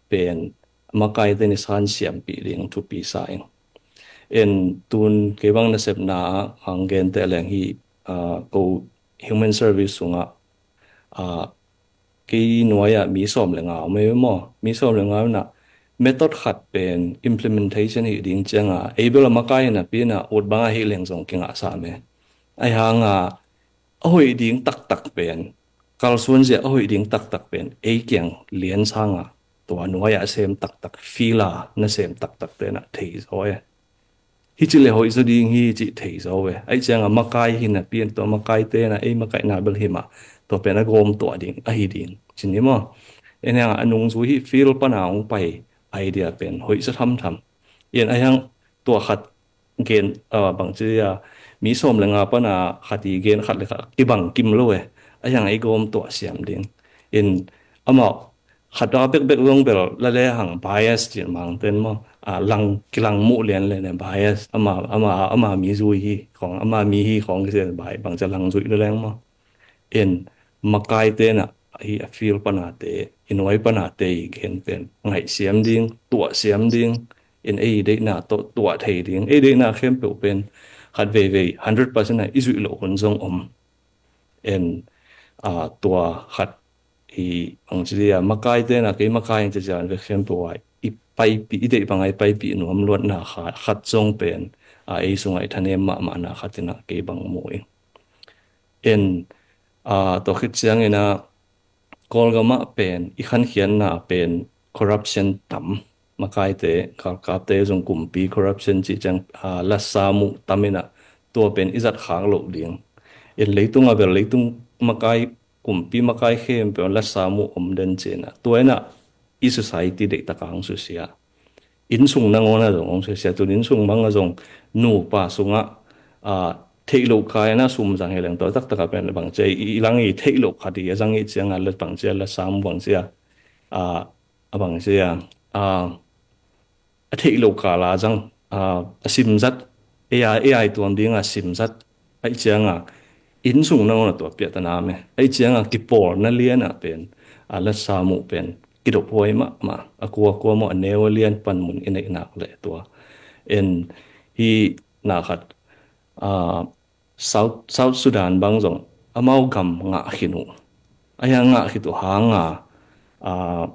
pen makaite ni san siampih ding thupi sa ing. En tun kei bang nasepna ah ang gente leng hi, ah, ko human service sungah, ah, kei nuai ah mi sawm le nga om ei maw. Mi sawm le nga inah method khat pen implementation hi ding cianga ei bel a makai hi napi inah ut bangah hi leng zong kingah sam e. Ahi hanga a hoih ding taktak pen, kalsuan zia a hoih ding taktak pen ei kiang lian sanga tua nuai ah sem taktak, field ah na sem taktak tenah thei zaw e. Hici le hoih zaw ding hi cih thei zaw e. Ahi cianga makai hi napi in tua makai tenah ei makaihna bel hi mah, tua pen a gawm tuah ding ahi ding cin hi maw. En hanga a nungzui hi field pana hong pai idea pen hoih zaw thamtham. En ahi hang tua khat gen, ah, bangci a mi sawm le nga pana khat i gen khat le khat kibang kim lo e. Ahi hang ei gawm tuah siam ding. In amau khat a bekbek zong bel la le hang bias cin mangten maw. Ah, lang kilang muh lian le ne bias ama, ama, ama mi zui hi khong, ama mi hi khong kisia bai bangci a lang zui le leng maw. In makai tenah hi a field panate, i nuai panate i gen pen ngaih siam ding, tuah siam ding. In ei deihna tawh tuah thei ding, ei deihna khempeuh pen khat veivei hundred percent a i zuih loh hun zong om. En, ah, tua khat hi ang ci dia makai tenah kei makai ang ci cian ve khempeuh ah i paipih, i deih banga i paipih nuam luatna kha-, khat zong pen, ah, ei sungah i thanem mahmahna khat inah kei bang mu ing. En, ah, tua khit ciangin ah Kawlgam ah pen i khankhiatna pen corruption tam. Makaite, galkapte zong kumpi corruption cih ciang, ah, latsa muh tam inah tua pen i zat khak loh ding. En leitung ah bel leitung makai, kumpi makai khempeuh latsa muh om den ci inah tua inah i society deihtak ah hong susia. Innsung nangawn ah zong hong susia, tun innsung bang ah zong nupa sungah, ah, theih loh kha inah sum zang hi leng tua taktak ah pen bangci a i, i lang i theih loh khat i a zang i cianga lat bangci a latsa muh bangci a, ah, a bangci a, ah, a theih loh kala zang, ah, a simzat, ei a, ei a i tuam dinga simzat ahi cianga innsung nangawn ah tua piahtana me. Ahi cianga kipawlna lianah pen, ah, latsa muh pen kidop huai mahmah, a kua kua maw a neu a lian panmun i neih nak leh tua. En hi na khat, ah, South, South Sudan bang zong amau gam ngah khin uh. Ahi a ngah khit uh hanga, ah,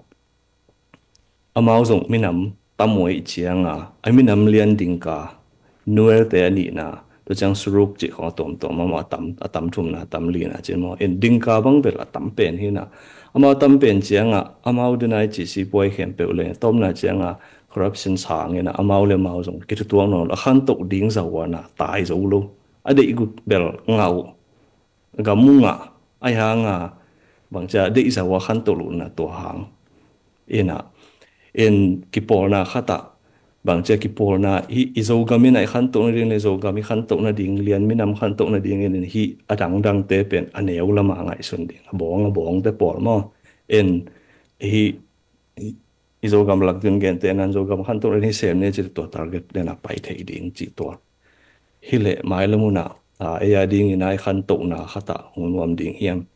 amau zong minam tam uh ahih cianga a minam lian Dinka, Nuer te a nihna, tua ciang Shilluk cih khawng a tuamtuam amau a tam, a tam thumna, a tam lina cin maw. En Dinka bang bel a tam pen hi na. Amau a tam pen cianga amau denai cih sipuai khempeuh le tawpna cianga corruption sang inah amau le amau zong kitutuak nawn lo, a khantoh ding zauh a na tai zo lo. A deih gut bel ngah uh. Gam uh ngah, ahi hanga bangci a deih zauh a khantoh lohna tua hang. Inah, en kipawlna khatah bangci a kipawlna hi i Zogam inah i khantoh nading le Zogam i khantoh nading lian minam khantoh nading in hi a dangdangte pen a neu lama ngaihsun ding, a bawng a bawngte pawl maw. En hi i Zogam lak ding gente nan Zogam khantoh nading hi sem ne ci tua target dena pai thei ding ci tua. Hi leh mailam hunah, ah, ei a dingin a i khantohna khatah hong nuam ding hiam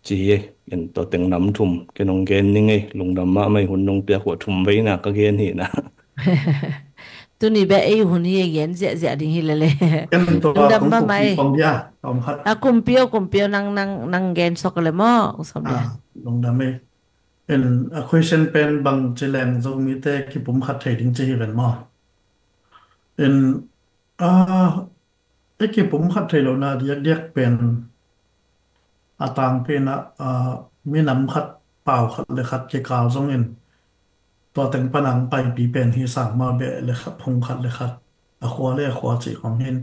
ci hi. En tua teng nam thum ken hong gen ning ei, lungdam mahmah ei, hun nong piak uh a thum veina ka gen hi na. Tuni beh ei hun hi ei gen ziahziah ding hi lele. Ken tua lungdam mahmah ei. Kong bia, om khat. A kumpi o, kumpi o nang, nang, nang gen sok le maw, usam bia. Ah, lungdam ei. En a question pen bang ci leng Zomite kipum khat thei ding ci hi ven maw. En, ah, i kipum khat thei lohna diakdiak pen a tangpi inah, ah, minam khat pau khat le khat kikal zongin tua teng pana hong paipi pen hi sang mah beh le khat, phung khat le khat, a khua le a khua cih khong hin.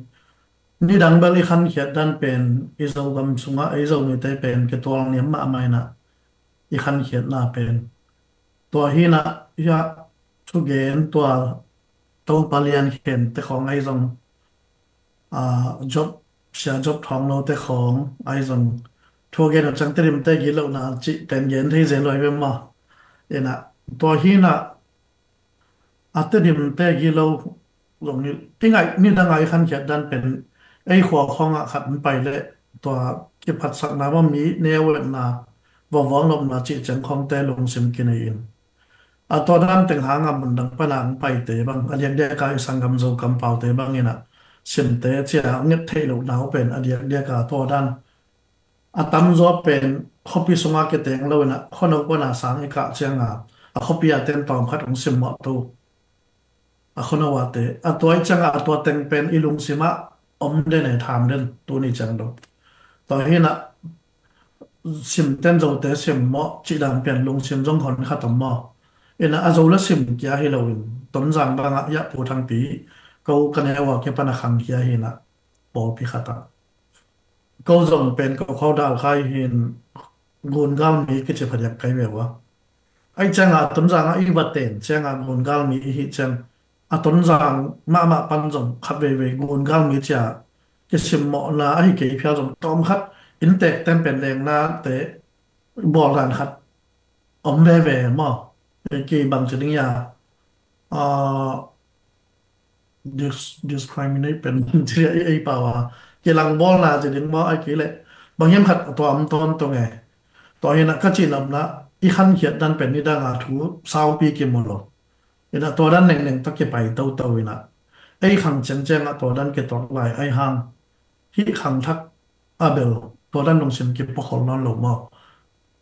Nidang bel i khankhiat dan pen i Zogam sungah ei Zomite pen kitual niam mahmah inah i khankhiatna pen. Tua hinah hiah thugen tua Topa lian khente khawng ahi zong, ah, Job, Sia Job Thawng Lote khawng ahi zong, thugen uh ciang Tedim te gilo na cih ten gen thei zel lo hi ve maw. Inah, tua hinah a Tedim te gilo zong hi, i ngaih nidang a i khankhiat dan pen ei khua khawngah khat in pai leh tua kiphatsakna maw, mi neu etna, vawvuang lopna cih ciang khawngte lungsim kinei in. A tua dan teng hanga mun dang pana ang paite bang, a diakdiaka i sanggam Zo kampaute bang ina simte cia nget theih loh nau pen a diakdiaka tua dan a tamzaw pen khuapi sunga kiteng lo ina khuano pana sang i kah cianga a khuapi a ten tawm khat hong simmawh to. A khuano a te a tua i cianga a tua teng pen i lungsimah om den e, tham den tuni ciang dong. Tua hina simten Zote simmawh cih dan pian lungsim zong hon khat om maw? Ina a Zo la sim kia hi loin Tonzang bangah Yah Pu Thangpi ko ka neu a kipan a khang kia hina pawlpi khatah ko zong pen ko khodal khai hin gungal mi kici phadiak kai ve ua. Ai cianga Tonzang a i va ten cianga gungal mi i hi ciang a Tonzang mahmah pan zong khat veivei gungal mi cia kisimmawhna ahi kei phial zong tawm khat inntek ten pen lengna te bawl dan khat om veve maw? Ki bang ci ding ia, ah, dis- discriminate pen ci a i ei pau a kilang bawlna ci ding maw? Ai kei leh bang hiam khat tua om tawntung e. Tua hina ka cihnopna i khankhiat dan pen nidanga thu saupi kimu lo. Ina tua dan nengneng tak kipai toto ina ei khang ciangcianga tua dan kituak lai ai hang hih khangthak a bel tua dan lungsim kipuakhol nawn lo maw?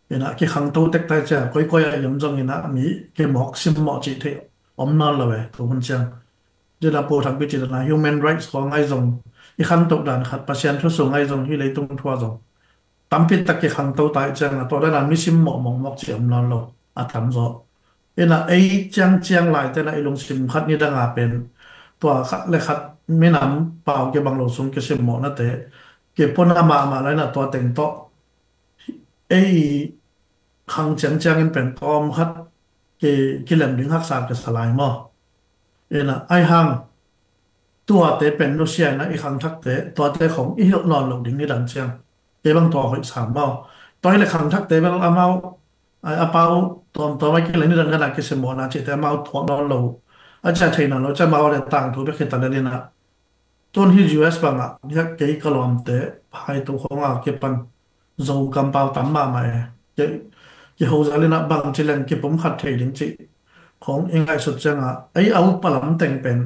Ina kikhangto tektai cia koikoi a iam zong ina mi kimawk simmawh cih theih om nawn lo e tu hun ciang. Dina Pu Thangpi ci dana human rights khua ngai zong i khantoh dan khat Pasian thu sung ngai zong hi leitung thua zong tampi tak kikhangto tai cianga tua dana mi simmawh mawkmawk cih om nawn lo a tamzaw. Ina ei ciangciang lai tena i lungsim khat nidanga pen tua khat le khat minam pau kibang lo sung kisimmawhnate kipuna mahmah laina tua teng tawh ei khang ciangciangin pen tawm khat ki kilem ding haksa kisa lai maw? Ina ai hang tuate pen nusia ina i khangthakte tuate khong i hilh nawn lo ding nidang ciang kei bang tua hoih sam maw? Tua hi le khangthakte bel amau a pau tuamtuam a kile nidang dana kisimmawhna cihte amau thuak nawn lo a cia thei nawn lo cia amau le tangthu bek hi ta le dina tun hi U S bangah hiak kei ka lawmte phaitu khonga kipan Zo kampau tam mahmah e. Kei kiho zalinah bang ci leng kipumkhat thei ding cih khong i ngaihsut ciangah ei a upa lam teng pen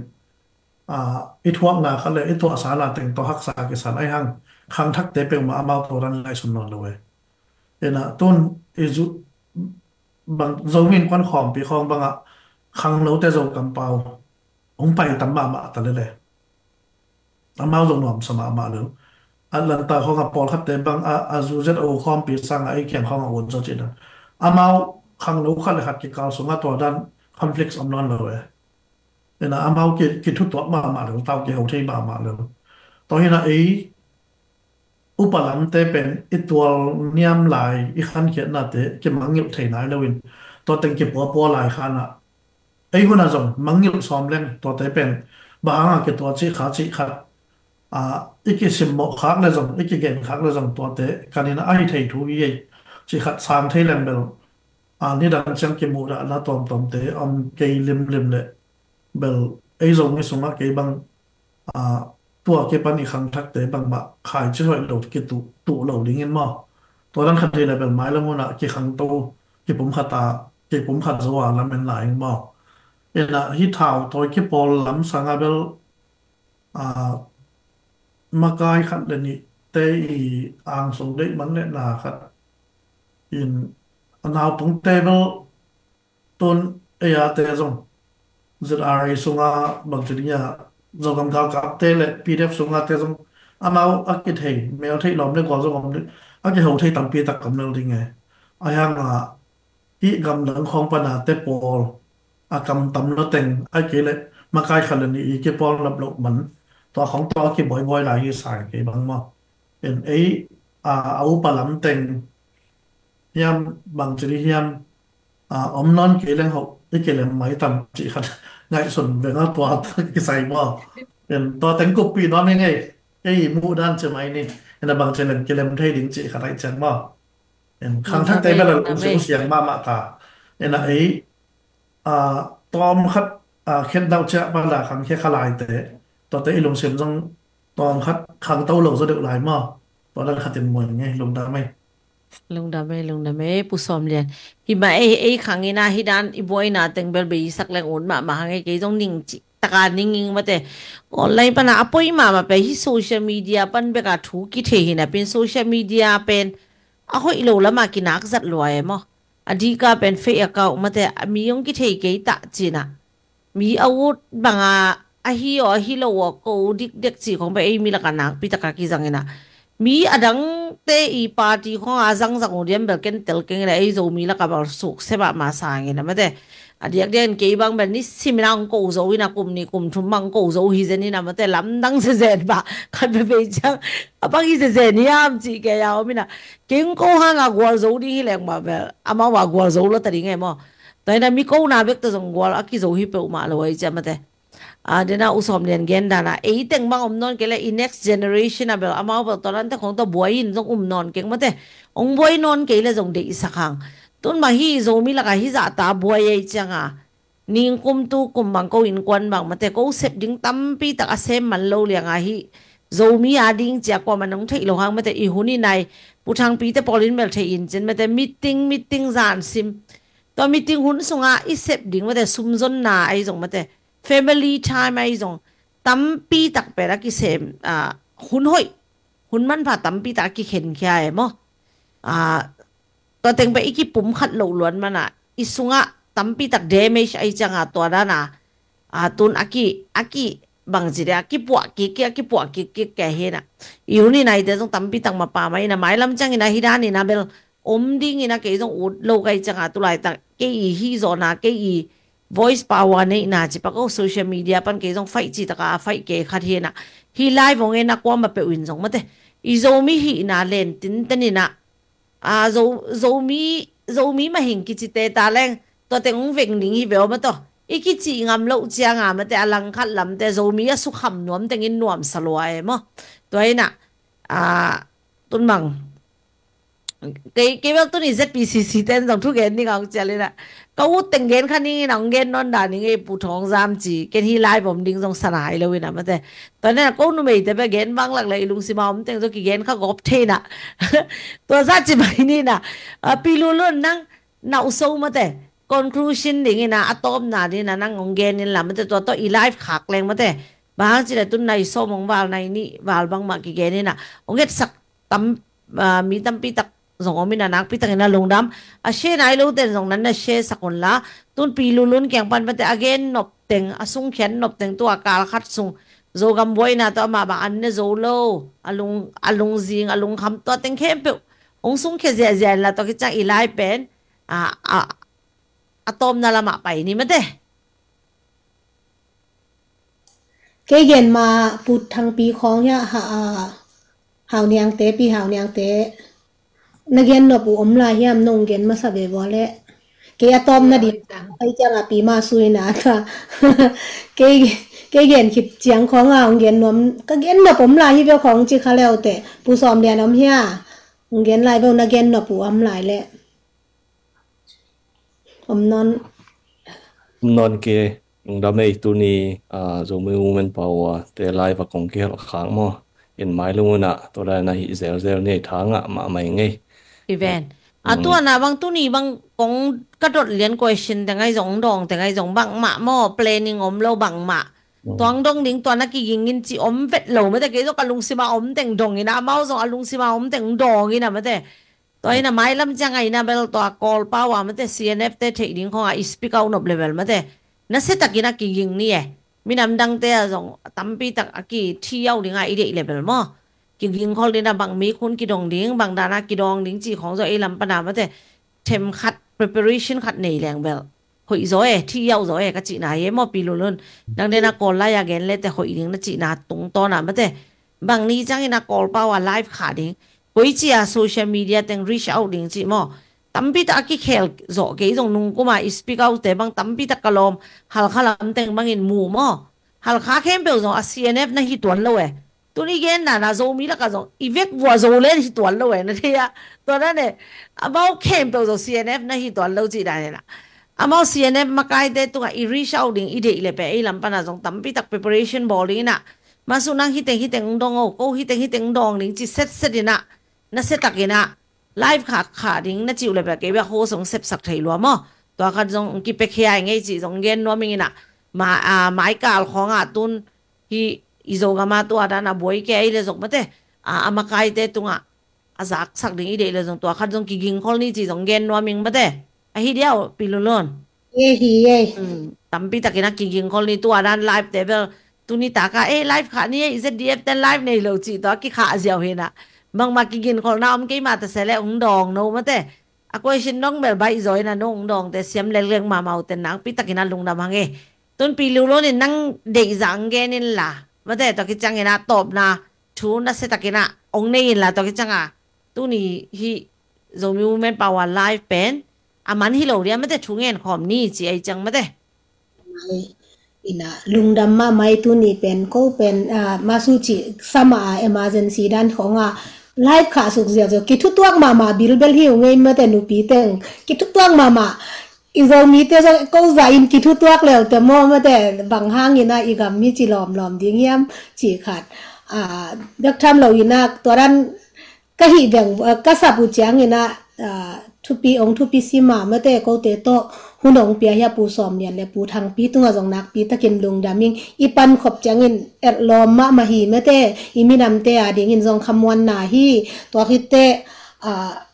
i thuakna khat le i tuahsana teng tawh haksa kisan ai hang khangthakte peuhmah amau tawh dan ngaihsun nawn lo e. Ina tun i zu bang Zomi Innkuan khawmpi khawng bangah khanglote Zo kampau hong pai tam mahmah ta lele. Amau zong nuamsa mahmah lo. Atlanta khawngah pawlkhatte bang a, a zu zet a u khawmpi sangah ei kiang khawngah un zaw cihna amau khanglo khat le khat kikal sungah tua dan conflicts om nawn lo e. Ina amau ki, kithutuak mahmah lo, tau kiho thei mahmah lo. Tua hina ei upa lamte pen i tual niam lai i khankhiatnate kimangngilh thei nai loin tua teng kipuapua lai khanah ei hunah zong mangngilh sawm leng tuate pen bang hanga kitua cih kha cih khat i kisimmawh khak le zong i kigen khak le zong tuate kanin a ahi thei thu hi ei cih khat sang thei leng bel nidang ciang kimuhdahna tuamtuamte om kei limlim le bel ei Zomi sungah kei bang tua kipan i khangthakte bangmah khaici hoih lo kituh tuh lo dingin maw? Tua dan khat hi le bel mailam hunah kikhangto kipumkhat a kipumkhat zo a lamen lai ing maw? Inah hi thau tawi kipawl lam sangah bel makai khat le nihte i angsung deih man le na khat in a naupangte bel tun ei a te zong Z R A sunga bangci ding a Zogam galkapte le P D F sunga te zong amau a kithei mel theih lawm le gual zong om ding a kiho thei tampi tak om lel ding e. A hianga hih gamdang khawng pana te pawl a kam tam lo teng a kei le makai khat le nih i kipawl lap loh man tua khawng tawh a kibuaibuai lai hi sa kei bang maw? En ei a upa lam teng hiam bangci ding hiam om nawn kei leng hoh i kilem mai tam cih khat ngaihsun veng a tua kisai maw? En tua teng kuppih nuam hi ngei kei i muh dan ci mai ni. En a bangci leng kilem thei ding cih khat aih ciang maw? En khangthakte bel a lungsim siang mahmah ta. En a ei tawm khat khet dauh ciah pala khangkhia kha laite tuate i lungsim zong tawm khat khangto lo zaw deuh lai maw? Tua dan khatin muai ngei lungdam ei. Lungdam e, lungdam e, Pu Sawm Lian. Hi mah ei, ei khang ina hi dan i buaina teng bel bei sak leng ut mahmah hang e, kei zong ning cih taka ning ing mate. Online pana a poi mahmah pen hi social media pan beka thu kithei hi na pen social media pen a hoih lo lama kinak zat lua e maw. A dika pen fake account mate a mi hong kithei kei ta cina. Mi a ut banga ahi aw ahi lo aw ko dikdek ci khong pen ei mi laka nakpi taka kizang ina. Mi a dangte i party khong a zangzang uh diam bel ken tel keng ina ei Zomi laka bal suk seba ma sang ina mate. A diakdiak in kei bang bel ni simina hong ko zo ina kum ni kum thum bang hong ko zo hi zen ina mate lamdang zezen ba khat bebei ciang a bang hi zezen hiam ci kei a om ina. Kei hong ko hanga gual zo ding hi leng ba bel amau a gual zo lo ta ding e maw. Taina mi kona bek ta zong gual a kizo hi peuhmah lo ai cia mate. A dena U Sawm Lian gen dana ei teng bang om nawn kei le i next generation a bel amau bel tawlante khong ta buai in zong um nawn keng mate. Ong buai nawn kei le zong deihsak hang. Tun bang hi Zomi laka hi zahta buai ei cianga ningkum tu kum bang ko innkuan bang mate ko sep ding tampi tak a sem man lo lianga hi. Zomi a ding cia kuaman ong theih lo hang mate i hun i nai Pu Thangpi te pawlin bel theih in cin mate meeting meeting zan sim. Tua meeting hun sunga i sep ding mate sumzonna ai zong mate family time ai zong tampi tak pen a kisem hun hoih hun manpha tampi tak a kikhenkhia e maw. Tua teng pen i kipum khat loh luan mana i sunga tampi tak damage ai cianga tua dana tun a ki a ki bangci de a kipuah kik kik a kipuah kik kik ke hina. I hun i naite zong tampi tak mapa ma ina mailam ciangina hi danina bel om dingina kei zong ut lo kai cianga tulaitak kei i hi zawna kei i voice power neihna ci pak o social media pan kei zong faih ci taka a faih kei khat hina. Hi lai vong ena kuama peuh in zong mate i Zomi hihna len tintenina a Zo Zomi Zomi mahing kici te ta leng tua teng ung veng ding hi veu mate i kici ngam loh cianga mate a langkhat lamte Zomi a sukham nuam tengin nuam salua e maw. Tua ina a tunmang kei kei bel tuni Z P C C ten zong thu gen ding a ong cial ina ka ut teng gen kha ning ina ong gen nawn dan ning ei Pu Thawng Zam ci ken hi lai vom ding zong sana ai lo ina mate. Tua nena ko numei te bel gen bang lak le i lungsima om teng zong ki gen kha gop thei na. Tua za ci bai ni na a pi lu lun nang na u so mate conclusion ding ina a tawpna ding ina nang ong gen in la mate tua tawh i live khak leng mate. Bang hang ci le tun na i sawm ong val na i nih val bang mah ki gen ina ong etsak tam mi tampi tak zong om ina nakpi takin a lungdam a share nai lo ten zong nan na share sak un la tun pi lu lun kiang pan mate a gen nop teng a sungkhian nop teng tua kal khat sung Zogam buaina tawh amah bang an ne zo lo a lung a lungzing a lungkham tua teng khempeuh ong sungkhia ziahziah in la tua kiciang i lai pen a a a tawpna lamah pai ni mate. Kei gen ma Pu Thangpi khawng hiah ha a Hau Niangte Pi Hau Niangte na gen nop uh om lai hiam nong gen masa ve vua le kei a tawpna din ai cianga pi ma suina ta kei kei gen khit ciang khawng a hong gen nuam ka gen nop om lai hi ve khawng ci kha leu te Pu Sawm Lian om hia hong gen lai ve na gen nop uh om lai le. Om non. Om non ke lungdam ei tuni a Zomi Women Power te live a kong kihel khak maw in mai lunguna tua lai na hi zelzel nei tha ngah mahmai ngei. Event a tua na bang tuni bang kong ka dot lian question te ngai zong dong te ngai zong bang mah maw planning om lo bang mah tuang dong ding tua na kiging in ci om vet lo mate kei zong ka lungsima om teng dong ina amau zong a lungsima om teng dong ina mate. Tua ina mailam cianga ina bel tua Kawl pau a mate C N F te theih ding khonga i speak out nop level mate nasia takin a kiging ni e. Minam dangte a zong tampi tak a kithi au dinga i deih level maw. Kiging khol dina bang mi khun kidong ding bang dana kidong ding ci khong zaw ei lam pana mate them khat preparation khat nei leng bel hoih zaw e thi au zaw e ka cihna hi e maw Pi Lulun. Dangdena Kawl lai a gen le te hoih ding na cihna tungtawna mate. Bang ni ciangin a Kawl pau a live khah ding koici a social media teng reach out ding cih maw. Tampi tak a kikhel zawh kei zong nungkuma i speak out te bang tampi tak ka lawm Halkha lam teng bangin mu maw. Halkha khempeuh zong a C N F na hi tuan lo e. Tun i gen dana Zomi laka zong i vek vua Zolen hi tuan lo e na thei a. Tua dane amau khempeuh zong C N F na hi tuan lo cih dane na. Amau C N F makaite tunga i reach out ding i deih le pe ei lam pana zong tampi tak preparation bawl ding ina. Masu nang hiteng hiteng dong o ko hiteng hiteng dong ding ci setset ina. Nasia tak ina. live khah khah ding na cih uh le bel kei bek host hong sepsak thei lua maw. Tua khat zong hong kipiakhia ing ei cih zong gen nuam ing inah, ma, a, maikal khawngah tun hih i Zogam a tua dan a buai kei le zong mate, a, a makaite tungah a zaksak ding i deih le zong tua khat zong kigingkhol ni cih zong gen nuam ing mate. Ahi diau Pi Lulun. Ei hi ei. Hmm, tampi takin a kigingkhol ni tua dan live te bel tuni taka ei live khah ni ei, Z D F ten live nei lo cih tua kikhah ziau hinah. Bangmah kigingkholna om keimah ta se le hong dawng no mate. A question dong bel baih zaw inah no hong dawngte siam leklek mahmah uh ten nakpi takin a lungdam hang ei. Tun Pi Lulun in nang deih zah hong gen inla mate, tua kiciang inah tawpna thu nasia takin ah hong nei inla tua kiciang a tuni hih Zomi Women Power Live pen a man hi lo dia mate, thu ngen khawm ni ci ei ciang mate. Inah lungdam mahmah ei, tuni pen ko pen, ah, masu cih sama a emergency dan khawngah live khah suk ziauziau kithutuak mahmah bilbel hi uh ngei mate, nupi teng kithutuak mahmah. I Zomite zong ko zah in kithutuak leute maw mate, bang hang inah i gam mi ci lawmlawm ding hiam cih khat, ah, bek tham lo inah tua dan ka hih veng, ah, ka sap uh ciang inah, ah, thupi hong thupi sima mate, kote tawh hun hong pia hi a Pu Sawm Lian le Pu Thangpi tungah zong nakpi takin lungdam ing. I pankhop ciangin etlawm mahmah hi mate, i minamte a dingin zong khamuanna hi. Tua khitte, ah,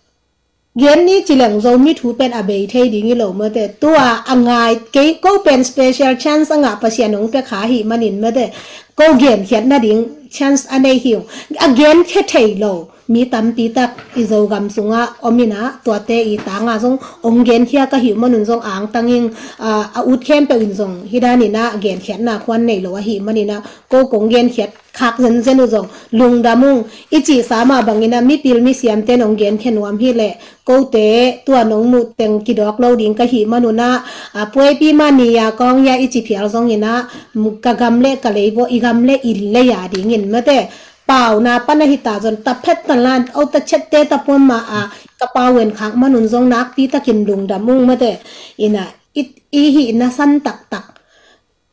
gen ni ci leng Zomi thu pen a bei thei ding hi lo mate. Tua a ngai kei ko pen special chance a ngah Pasian hong pia kha hi manin mate, ko genkhiat nading chance a nei hi uh. A genkhia thei lo mi tampi tak i Zogam sungah om inah tuate i tanga zong hong genkhia ka hi uh manun zong angtang ing, ah, a ut khempeuh in zong hi dan inah genkhiatna khuan nei lo ahi maninah ko kong genkhiat khak zenzen uh zong lungdam ung. I cihsa mah bang inah mipil misiamte in hong genkhia nuam hi leh kote tua nong muh teng kidawk lo ding ka hi manunah, ah, puaipi mah ni a kawng ia i ci phial zong inah, mm, ka gam le ka lei vawh, i gam le i lei a dingin mate, pauna pan a hita zon ta phet ta lan, au ta chette ta puan ma a ka pau en khak manun zong nakpi takin lungdam ung mate. Inah i, i hih na san taktak,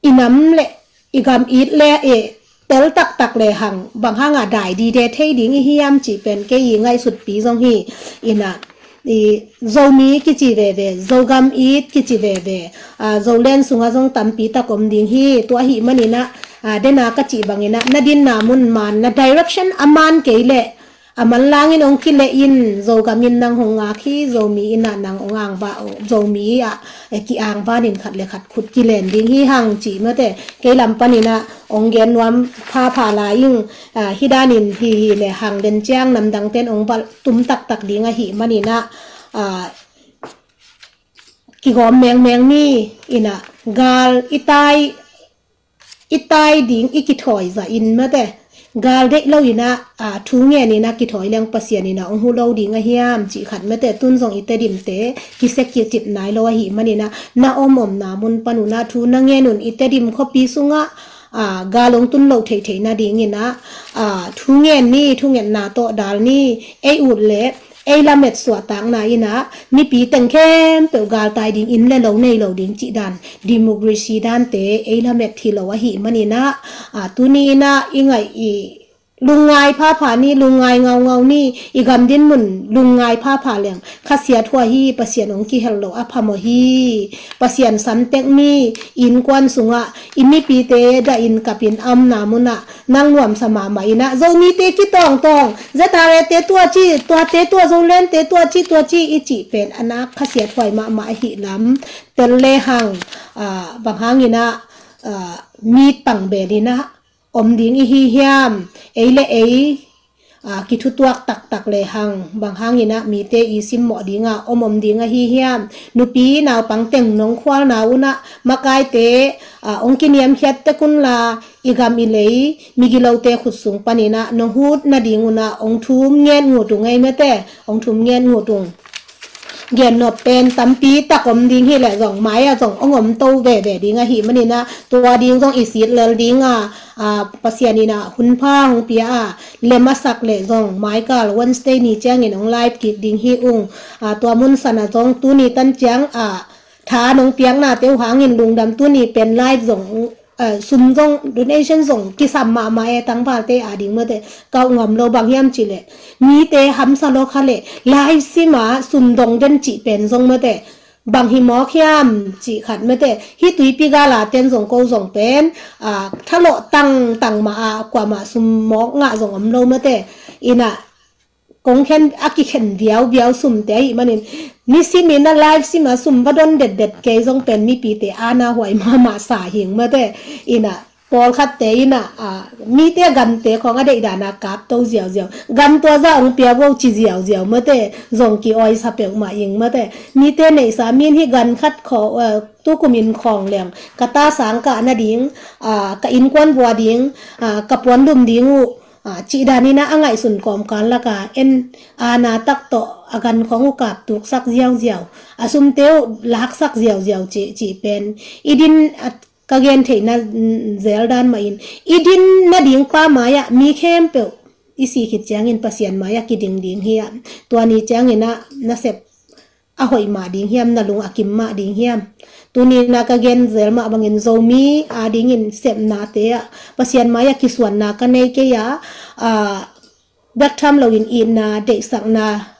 i nam le i gam it le e tel taktak le hang bang hanga dai dide thei ding i hiam cih pen kei i ngaihsutpi zong hi. Inah i Zomi kici veve, Zogam it kici veve, ah, Zoland sungah zong tampi tak om ding hi. Tua ahi maninah, ah, dena ka cih banginah na dinna mun man, na direction a man kei leh a manlangin hong kileh in, Zogam in nang hong ngak hi, Zomi inah nang hong angva, Zomi ah, eh, kiangvanin khat le khat khut kilen ding hi hang cih mate. Kei lam paninah hong gen nuam phapha lai ing, ah, hi danin hi hi le hang den ciang namdangten hong valh tum taktak ding ahi maninah, ah, kigawm mengmeng ni. Inah gal i tai, i tai ding i kithawi zah in mate, gal deih lo inah, ah, thu ngen inah kithawi leng Pasian inah hong hu lo ding a hiam cih khat mate. Tun zong i Tedimte kisek kicip nai lo ahi maninah na om omna mun panunah thu na ngen un i Tedim khuapi sungah, ah, gal hong tun lo theithei nadinginah, ah, thu ngen ni, thu ngetna tawh dal ni. Ei ut le ei lamet suahtakna inah mipi teng khempeuh galtai ding, inn le lo nei lo ding cih dan, democracy dante ei lamet hi lo ahi maninah, ah, tuni inah i ngaih i lungngai phapha ni, lungngai ngaungau ni. I gam din mun lungngai phapha leng khasiat huai hi, Pasian hong kihel lo a phamawh hi. Pasian samtek ni. Innkuan sungah i mipite dahin kapin a omna munah nang nuamsa mahmah inah Zomite kitawngtawng, Z R A te tua ci, tuate tua, Zoland te tua ci, tua ci i cih pen a nak khasiat huai mahmah ahi lam tel le hang, ah, bang hanginah, ah, mit pang belinah om ding i hi hiam? Ei le ei, ah, kithutuak taktak le hang bang hanginah mite i simmawh dinga om om ding ahi hiam? Nupi naupang teng nong khualna unah makaite, ah, hong kiniamkhiat tek unla, i gam i lei migilote khut sung paninah nong hut nading unah hong thum nget ngut uh ngei mate, hong thum nget ngut uh. Gennop pen tampi tak om ding hi leh zong mai-ah zong hong om to veve ding ahi maninah tua ding zong i sit lel dinga, ah, Pasian inah hun pha hong pia a, lem a sak leh zong maikal Wednesday ni ciangin hong live kik ding hi ung. Ah, tua mun sanah zong tuni tan ciang, ah, tha nong piaknate uh hangin lungdam, tuni pen live zong eh, sum zong, donation zong kisam mahmah e, tangvalte a ding mate, ka ngam lo. Bang hiam cih leh mite hamsa lo kha leh live sim a sum dong den cih pen zong mate, bang hi mawk hiam cih khat mate, hih tuipi gal a ten zong ko zong pen, ah, thalawh tangtang mah a kuamah sum mawk ngah zong om lo mate. Ina kong khen a kikhen viauviau sumte ahih manin, nisim ina live sim a sum va don detdet kei zong pen mipite ana huai mahmah sa hing mate. Ina pawlkhatte ina, ah, mite gante khawng a deih dan a kap to ziauziau, gan tua zah ong pia vo ci ziauziau mate, zong ki-awisa peuhmah ing mate. Mite neihsa min hih gan khat khaw, eh, tukum in khawng leng ka ta sang kah nading, ah, ka innkuan vua ding, ah, ka puan lum ding uh, ah, cih dan ina a ngaihsun kawmkal laka en ana tak tawh a gan khawng uh kap tuksak ziauziau, a sumte uh laksak ziauziau cih, cih pen i din, ah, ka gen theihna, mm, zel dan mahin, i din nading pa mai-ah mi khempeuh i si khit ciangin Pasian mai-ah kiding ding hi-ah, tua ni ciangin ah nasep a hoih mah ding hiam, na lung a kim mah ding hiam? Tuni ina ka gen zel mah bangin Zomi a dingin sepnate ah Pasian mai-ah kisuanna ka nei kei a, ah, bek tham loin itna deihsakna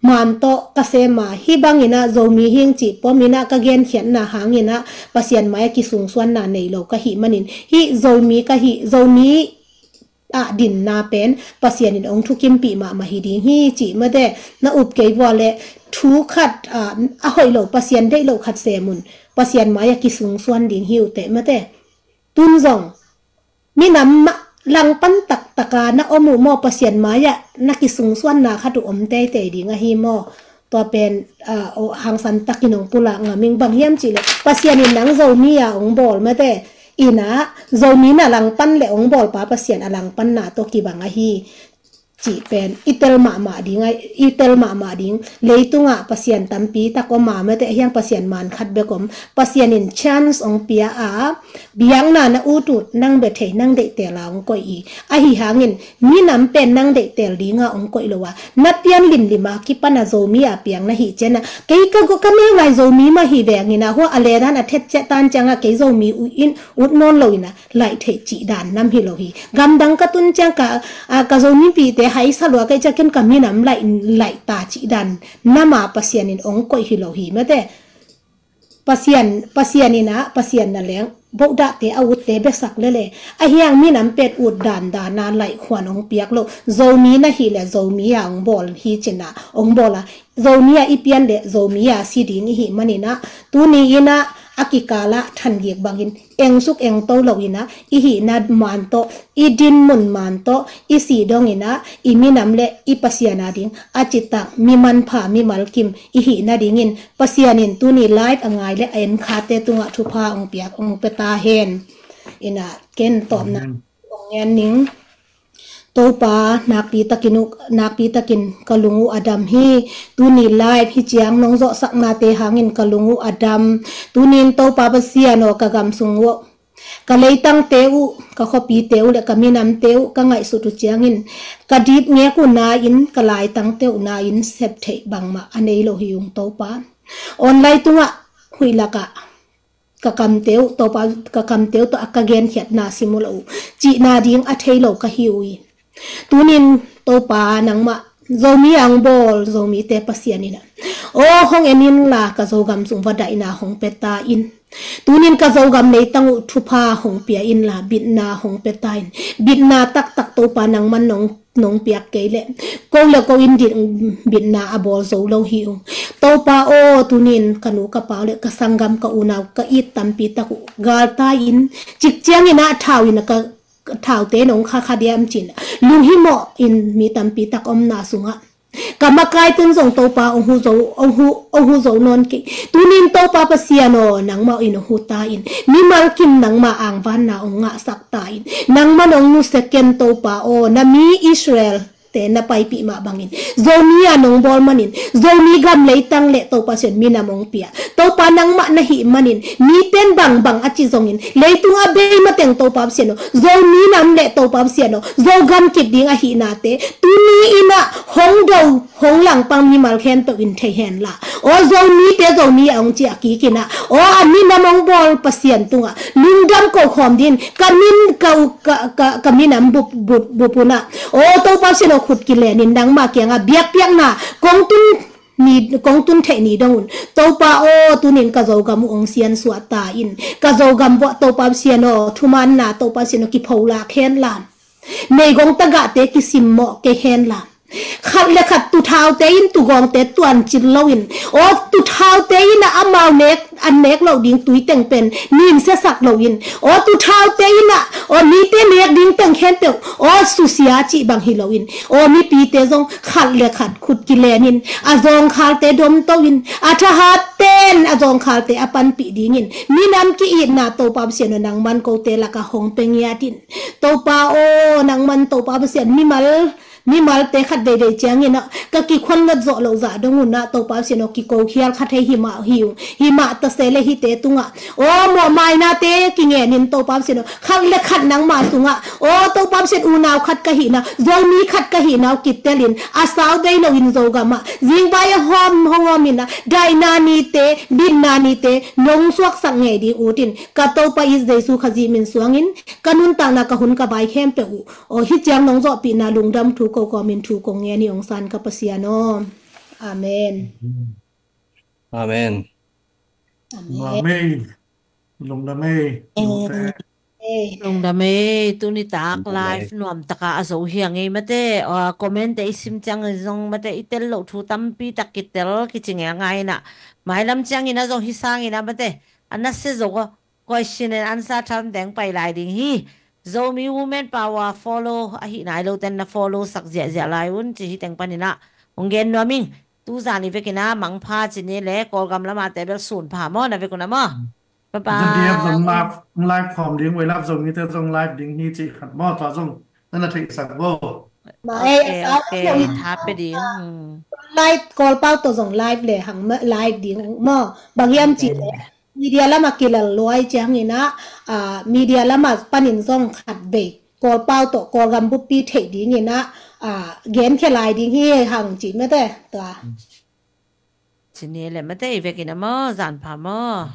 man tawh ka sem a, hih bangin ah Zomi hing cih pom ina ka genkhiatna hangin ah Pasian mai-ah kisungsuanna nei lo ka hih manin, hih Zomi ka hih, Zomi ah dinna pen Pasian in ong thukimpih mahmah hi ding hi cih mate. Na up kei vua leh thu khat, ah, a hoih lo, Pasian deih lo khat sem un, Pasian mai-ah kisungsuan ding hi uh teh mate. Tun zong minam mah langpan taktaka na om uh maw, Pasian mai-ah na kisungsuanna khat uh om teitei ding ahi maw? Tua pen, ah, aw, hangsan takin ong pulak ngam ing. Bang hiam cih leh Pasian in nang Zomi a ong bawl mate, ina Zomi na langpan leh ong bawlpa Pasian a langpanna tawh kibang ahi cih pen i tel mahmah ding, i tel mahmah ding. Leitungah Pasian tampi tak om a mate, ahiang Pasian man khat bek om. Pasian in chance ong pia a, biakna na ut ut, nang bia thei, nang deihtel a ong koih hi. Ahi hangin minam pen nang deihtel dinga ong koih lo a, na pian limlim a kipan a Zomi a piang na hih ciangin ah, kei ka go ka neu lai Zomi mah hi veng ina, hua a ledan a thet ciah tan ciangah kei Zomi uh in ut nawn lo ina, laih theih cih dan nam hi lo hi. Gamdang ka tun ciang ka, ah, ka Zomipihte haisa lua ka hih ciang ken ka minam laih, laih ta cih dan nam a Pasian in ong koih hi lo hi mate. Pasian, Pasian ina, Pasian na leng bohdahte a utte besak lele, ahiang minam pet ut dandan a laih khuan ong piak lo. Zomi na hih leh Zomi a ong bawl hi cin a ong bawl a, Zomi a i pian leh Zomi a si ding i hih manin ah, tuni ina a kikal ah thangik bangin engsuk engto lo ina, i hihna man tawh, i dinmun man tawh, i si dong ina, i minam leh i Pasian a ding a citak, mi manpha, mi malkim i hih nadingin Pasian in tuni live a ngai leh a en khate tungah thupha ong piak, ong pia ta hen. Ina ken tawpna ong ngen ning. Topa, nakpi takin uh, nakpi takin ka lung uh a dam hi. Tuni live hih ciang nong zawhsaknate hangin ka lung uh a dam. Tunin Topa Pasian aw, ka gam sung uh, ka leitangte uh, ka khuapite uh leh ka minamte uh ka ngaihsut uh ciangin, ka dipngek uh na-in, ka laitangte uh na-in sep theih bangmah a nei lo hi ung Topa. Online tungah huih lakah ka kamte uh, Topa, ka kamte uh tawh a ka genkhiatna sim uh lah uh, cihna ding a thei lo ka hi uh hi. Tunin Topa nangmah Zomi a ong bawl Zomite Pasian ina, aw, hong en inla ka Zogam sung va daihna hong pia ta in. Tunin ka Zogam leitang uh thupha hong pia inla bitna hong pia ta in. Bitna taktak Topa nangman nong, nong piak kei leh ko leh ko in din bitna a bawl zo lo hi ung. Topa aw, tunin ka nu ka pa uh leh ka sanggam ka unau ka it tampi tak uh gal ta in. Cik ciangin ah thau in ka thaute nong kha kha diam cin, lunghimawh in mi tampi tak omna sungah ka makai tun zong Topa ong hu zo, ong hu, ong hu zo nawn kei. Tunin Topa Pasian aw, nangmah in ong hu ta in. Mimal kim nangmah angvanna ong ngahsak ta in. Nangmah nong nusia ken Topa aw, na mi Israel te na paipih mah bangin, Zomi a nong bawl manin, Zomi gam leitang le Topa Pasian minam hong pia. Topa nangmah na hih manin, mi pen bangbang a ci zongin, leitung a bei mateng Topa Pasian aw, Zomi nam le Topa Pasian aw, Zogam kip ding ahihnate, tuni in ah hong do, hong langpang mimal khempeuh in thei hen la. Aw Zomite Zomi a hong ci a kik in ah, aw a minam hong bawl Pasian tungah lungdam ko khawm dingin, ka min, ka, ka, ka, ka minam bup, bup, bup un ah, aw Topa Pasian aw, khut kilenin nangma kiangah biakpiakna kong tun ni, kong tun theih ni dong un. Topa aw, tunin ka Zogam uh hong siansuah ta in, ka Zogam vuah Topa Pasian aw, thumaanna Topa Pasian aw, kipholak hen la. Meigong tagahte kisimmawh kei hen la. Khat le khat tuthaute in tugawngte tuancil loin, aw tuthaute in ah amau nek, an nek loh ding tui teng pen nin siasak loin, aw tuthaute in ah, aw mite nek ding teng khempeuh, aw susia cih bang hi loin, aw mipite zong khat le khat khut kilenin, a zawngkhalte domto in, a thahat pen a zawngkhalte a panpih dingin, minam ki-itna Topa Pasian aw, nangman kote lakah hong pia ngiat in. Topa aw, nangman Topa Pasian, mimal, mimalte khat veivei ciangin ah ka kikhuan ngat zawh loh zah dong un ah, Topa Pasian aw, kikokhial khat hei hi mah hi ung, hi mah ta se le hihte tungah, aw mawhmainate kingenin Topa Pasian aw, khat le khat nangma sungah, aw Topa Pasian, unau khat ka hihna, Zomi khat ka hihna uh kitelin, a sau bei loin Zogam ah zingvai a hawm, hawm hawm in ah, daihna nite, bitna nite nong suaksak ngei ding ut in, ka Topa i Jesu Khazih min suangin, ka nuntakna, ka hun, ka vai khempeuh uh, aw hih ciang nong zawhpihna lungdam thu ko kawmin thu kong ngen hi, hong san ka Pasian aw. Amen. Amen. Amen. Amen. Lungdam ei. Amen. Lungdam ei, tuni tak live nuam taka a zo hi a ngei mate. Aw comment te i sim ciangin zong mate, i tel loh thu tampi tak kitel kici ngel ngai in ah, mailam ciangin ah zong hi sangin ah mate, a nasia zo aw, question and answer tham teng pai lai ding hi. Zomi Women Power follow ahi nai lo ten na follow sak ziahziah lai un ci hi teng panin ah hong gen nuam ing. Tuzan i vekin ah mangpha ci ni le, Kawlgam lamate bel sun pha maw, na vek un ah maw. Bye bye. Zong live, zong live khawm ding, Voi Lap Zomite zong live ding hi ci khat maw, tua zong na na theihsak bo. Ok, ok, tha pe ding. Live, Kawlpau tawh zong live le hang live ding maw. Bang hiam ci le, media lamah kilal luai ciangin ah, ah, media lamah panin zong khat vei Kawlpau tawh Kawlgam buppi theih dingin ah, ah, genkhia lai ding hi hang ci mate tua. Ci ni le mate, i vekin ah maw, zan pha maw.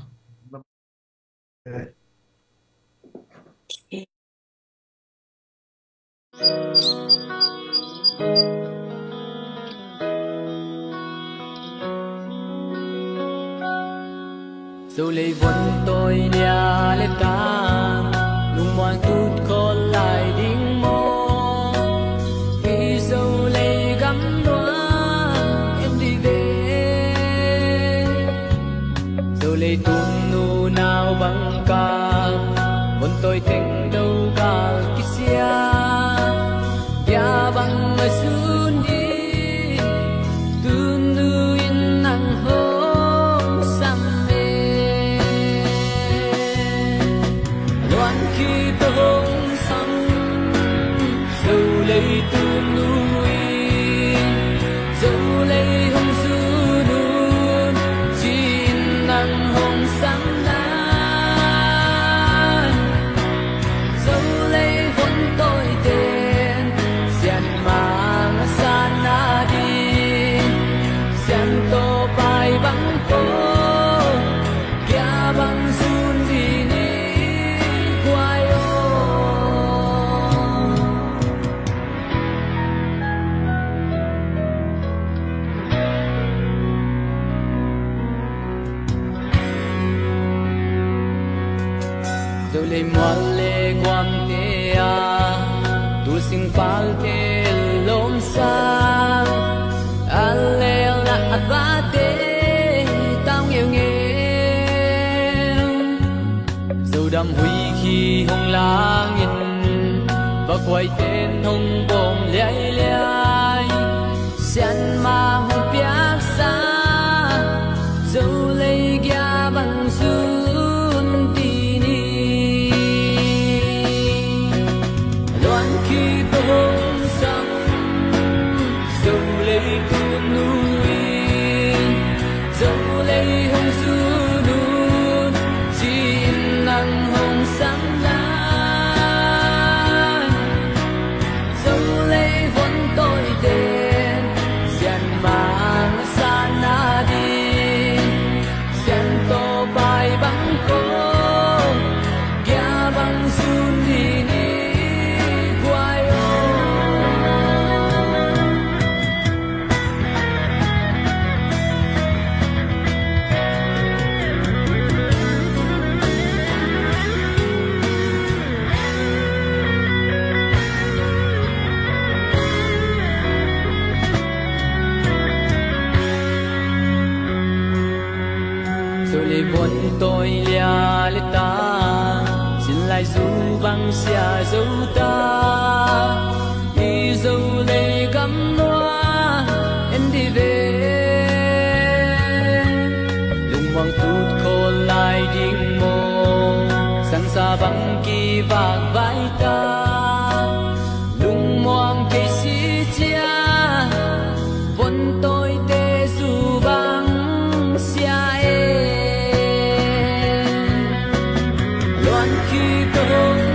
Zo lei von tawi nia le tang, lungmuang tut khawl lai ding maw? Hi zo lei gam luang em dih ve. Zo lei tun nu nau bang kal, von tawi teng do gal kisia. Bia bang a sun dih, tun nu in nang hong sam e. Luan khit a hong sam, zo lei tun nu in, zo lei hong sun un, ci-in nang hong sam lai. Zo lei von tawi ten, sianmang a san nading, siangtho pai bang ko, kia bang sun dih ni guai aw. Zo lei mual le guamte a, tulsing palte lawmsa, a lel ah a vate tau ngeungeu. Zodam huih khi hong langin, vakuaiten hong bawm liailiai. Sianmang hong piaksa, zo lei kia bang sun dih ni. Luan khit a hong sam, Zu bang sia zo ta, i Zo lei gam nuam en dih ve. Lungmuang tut khawl lai ding maw, sansa bang kivak vai ta. Lungmuang kei si cia, von tawite zu bang sia e. Luan kik hong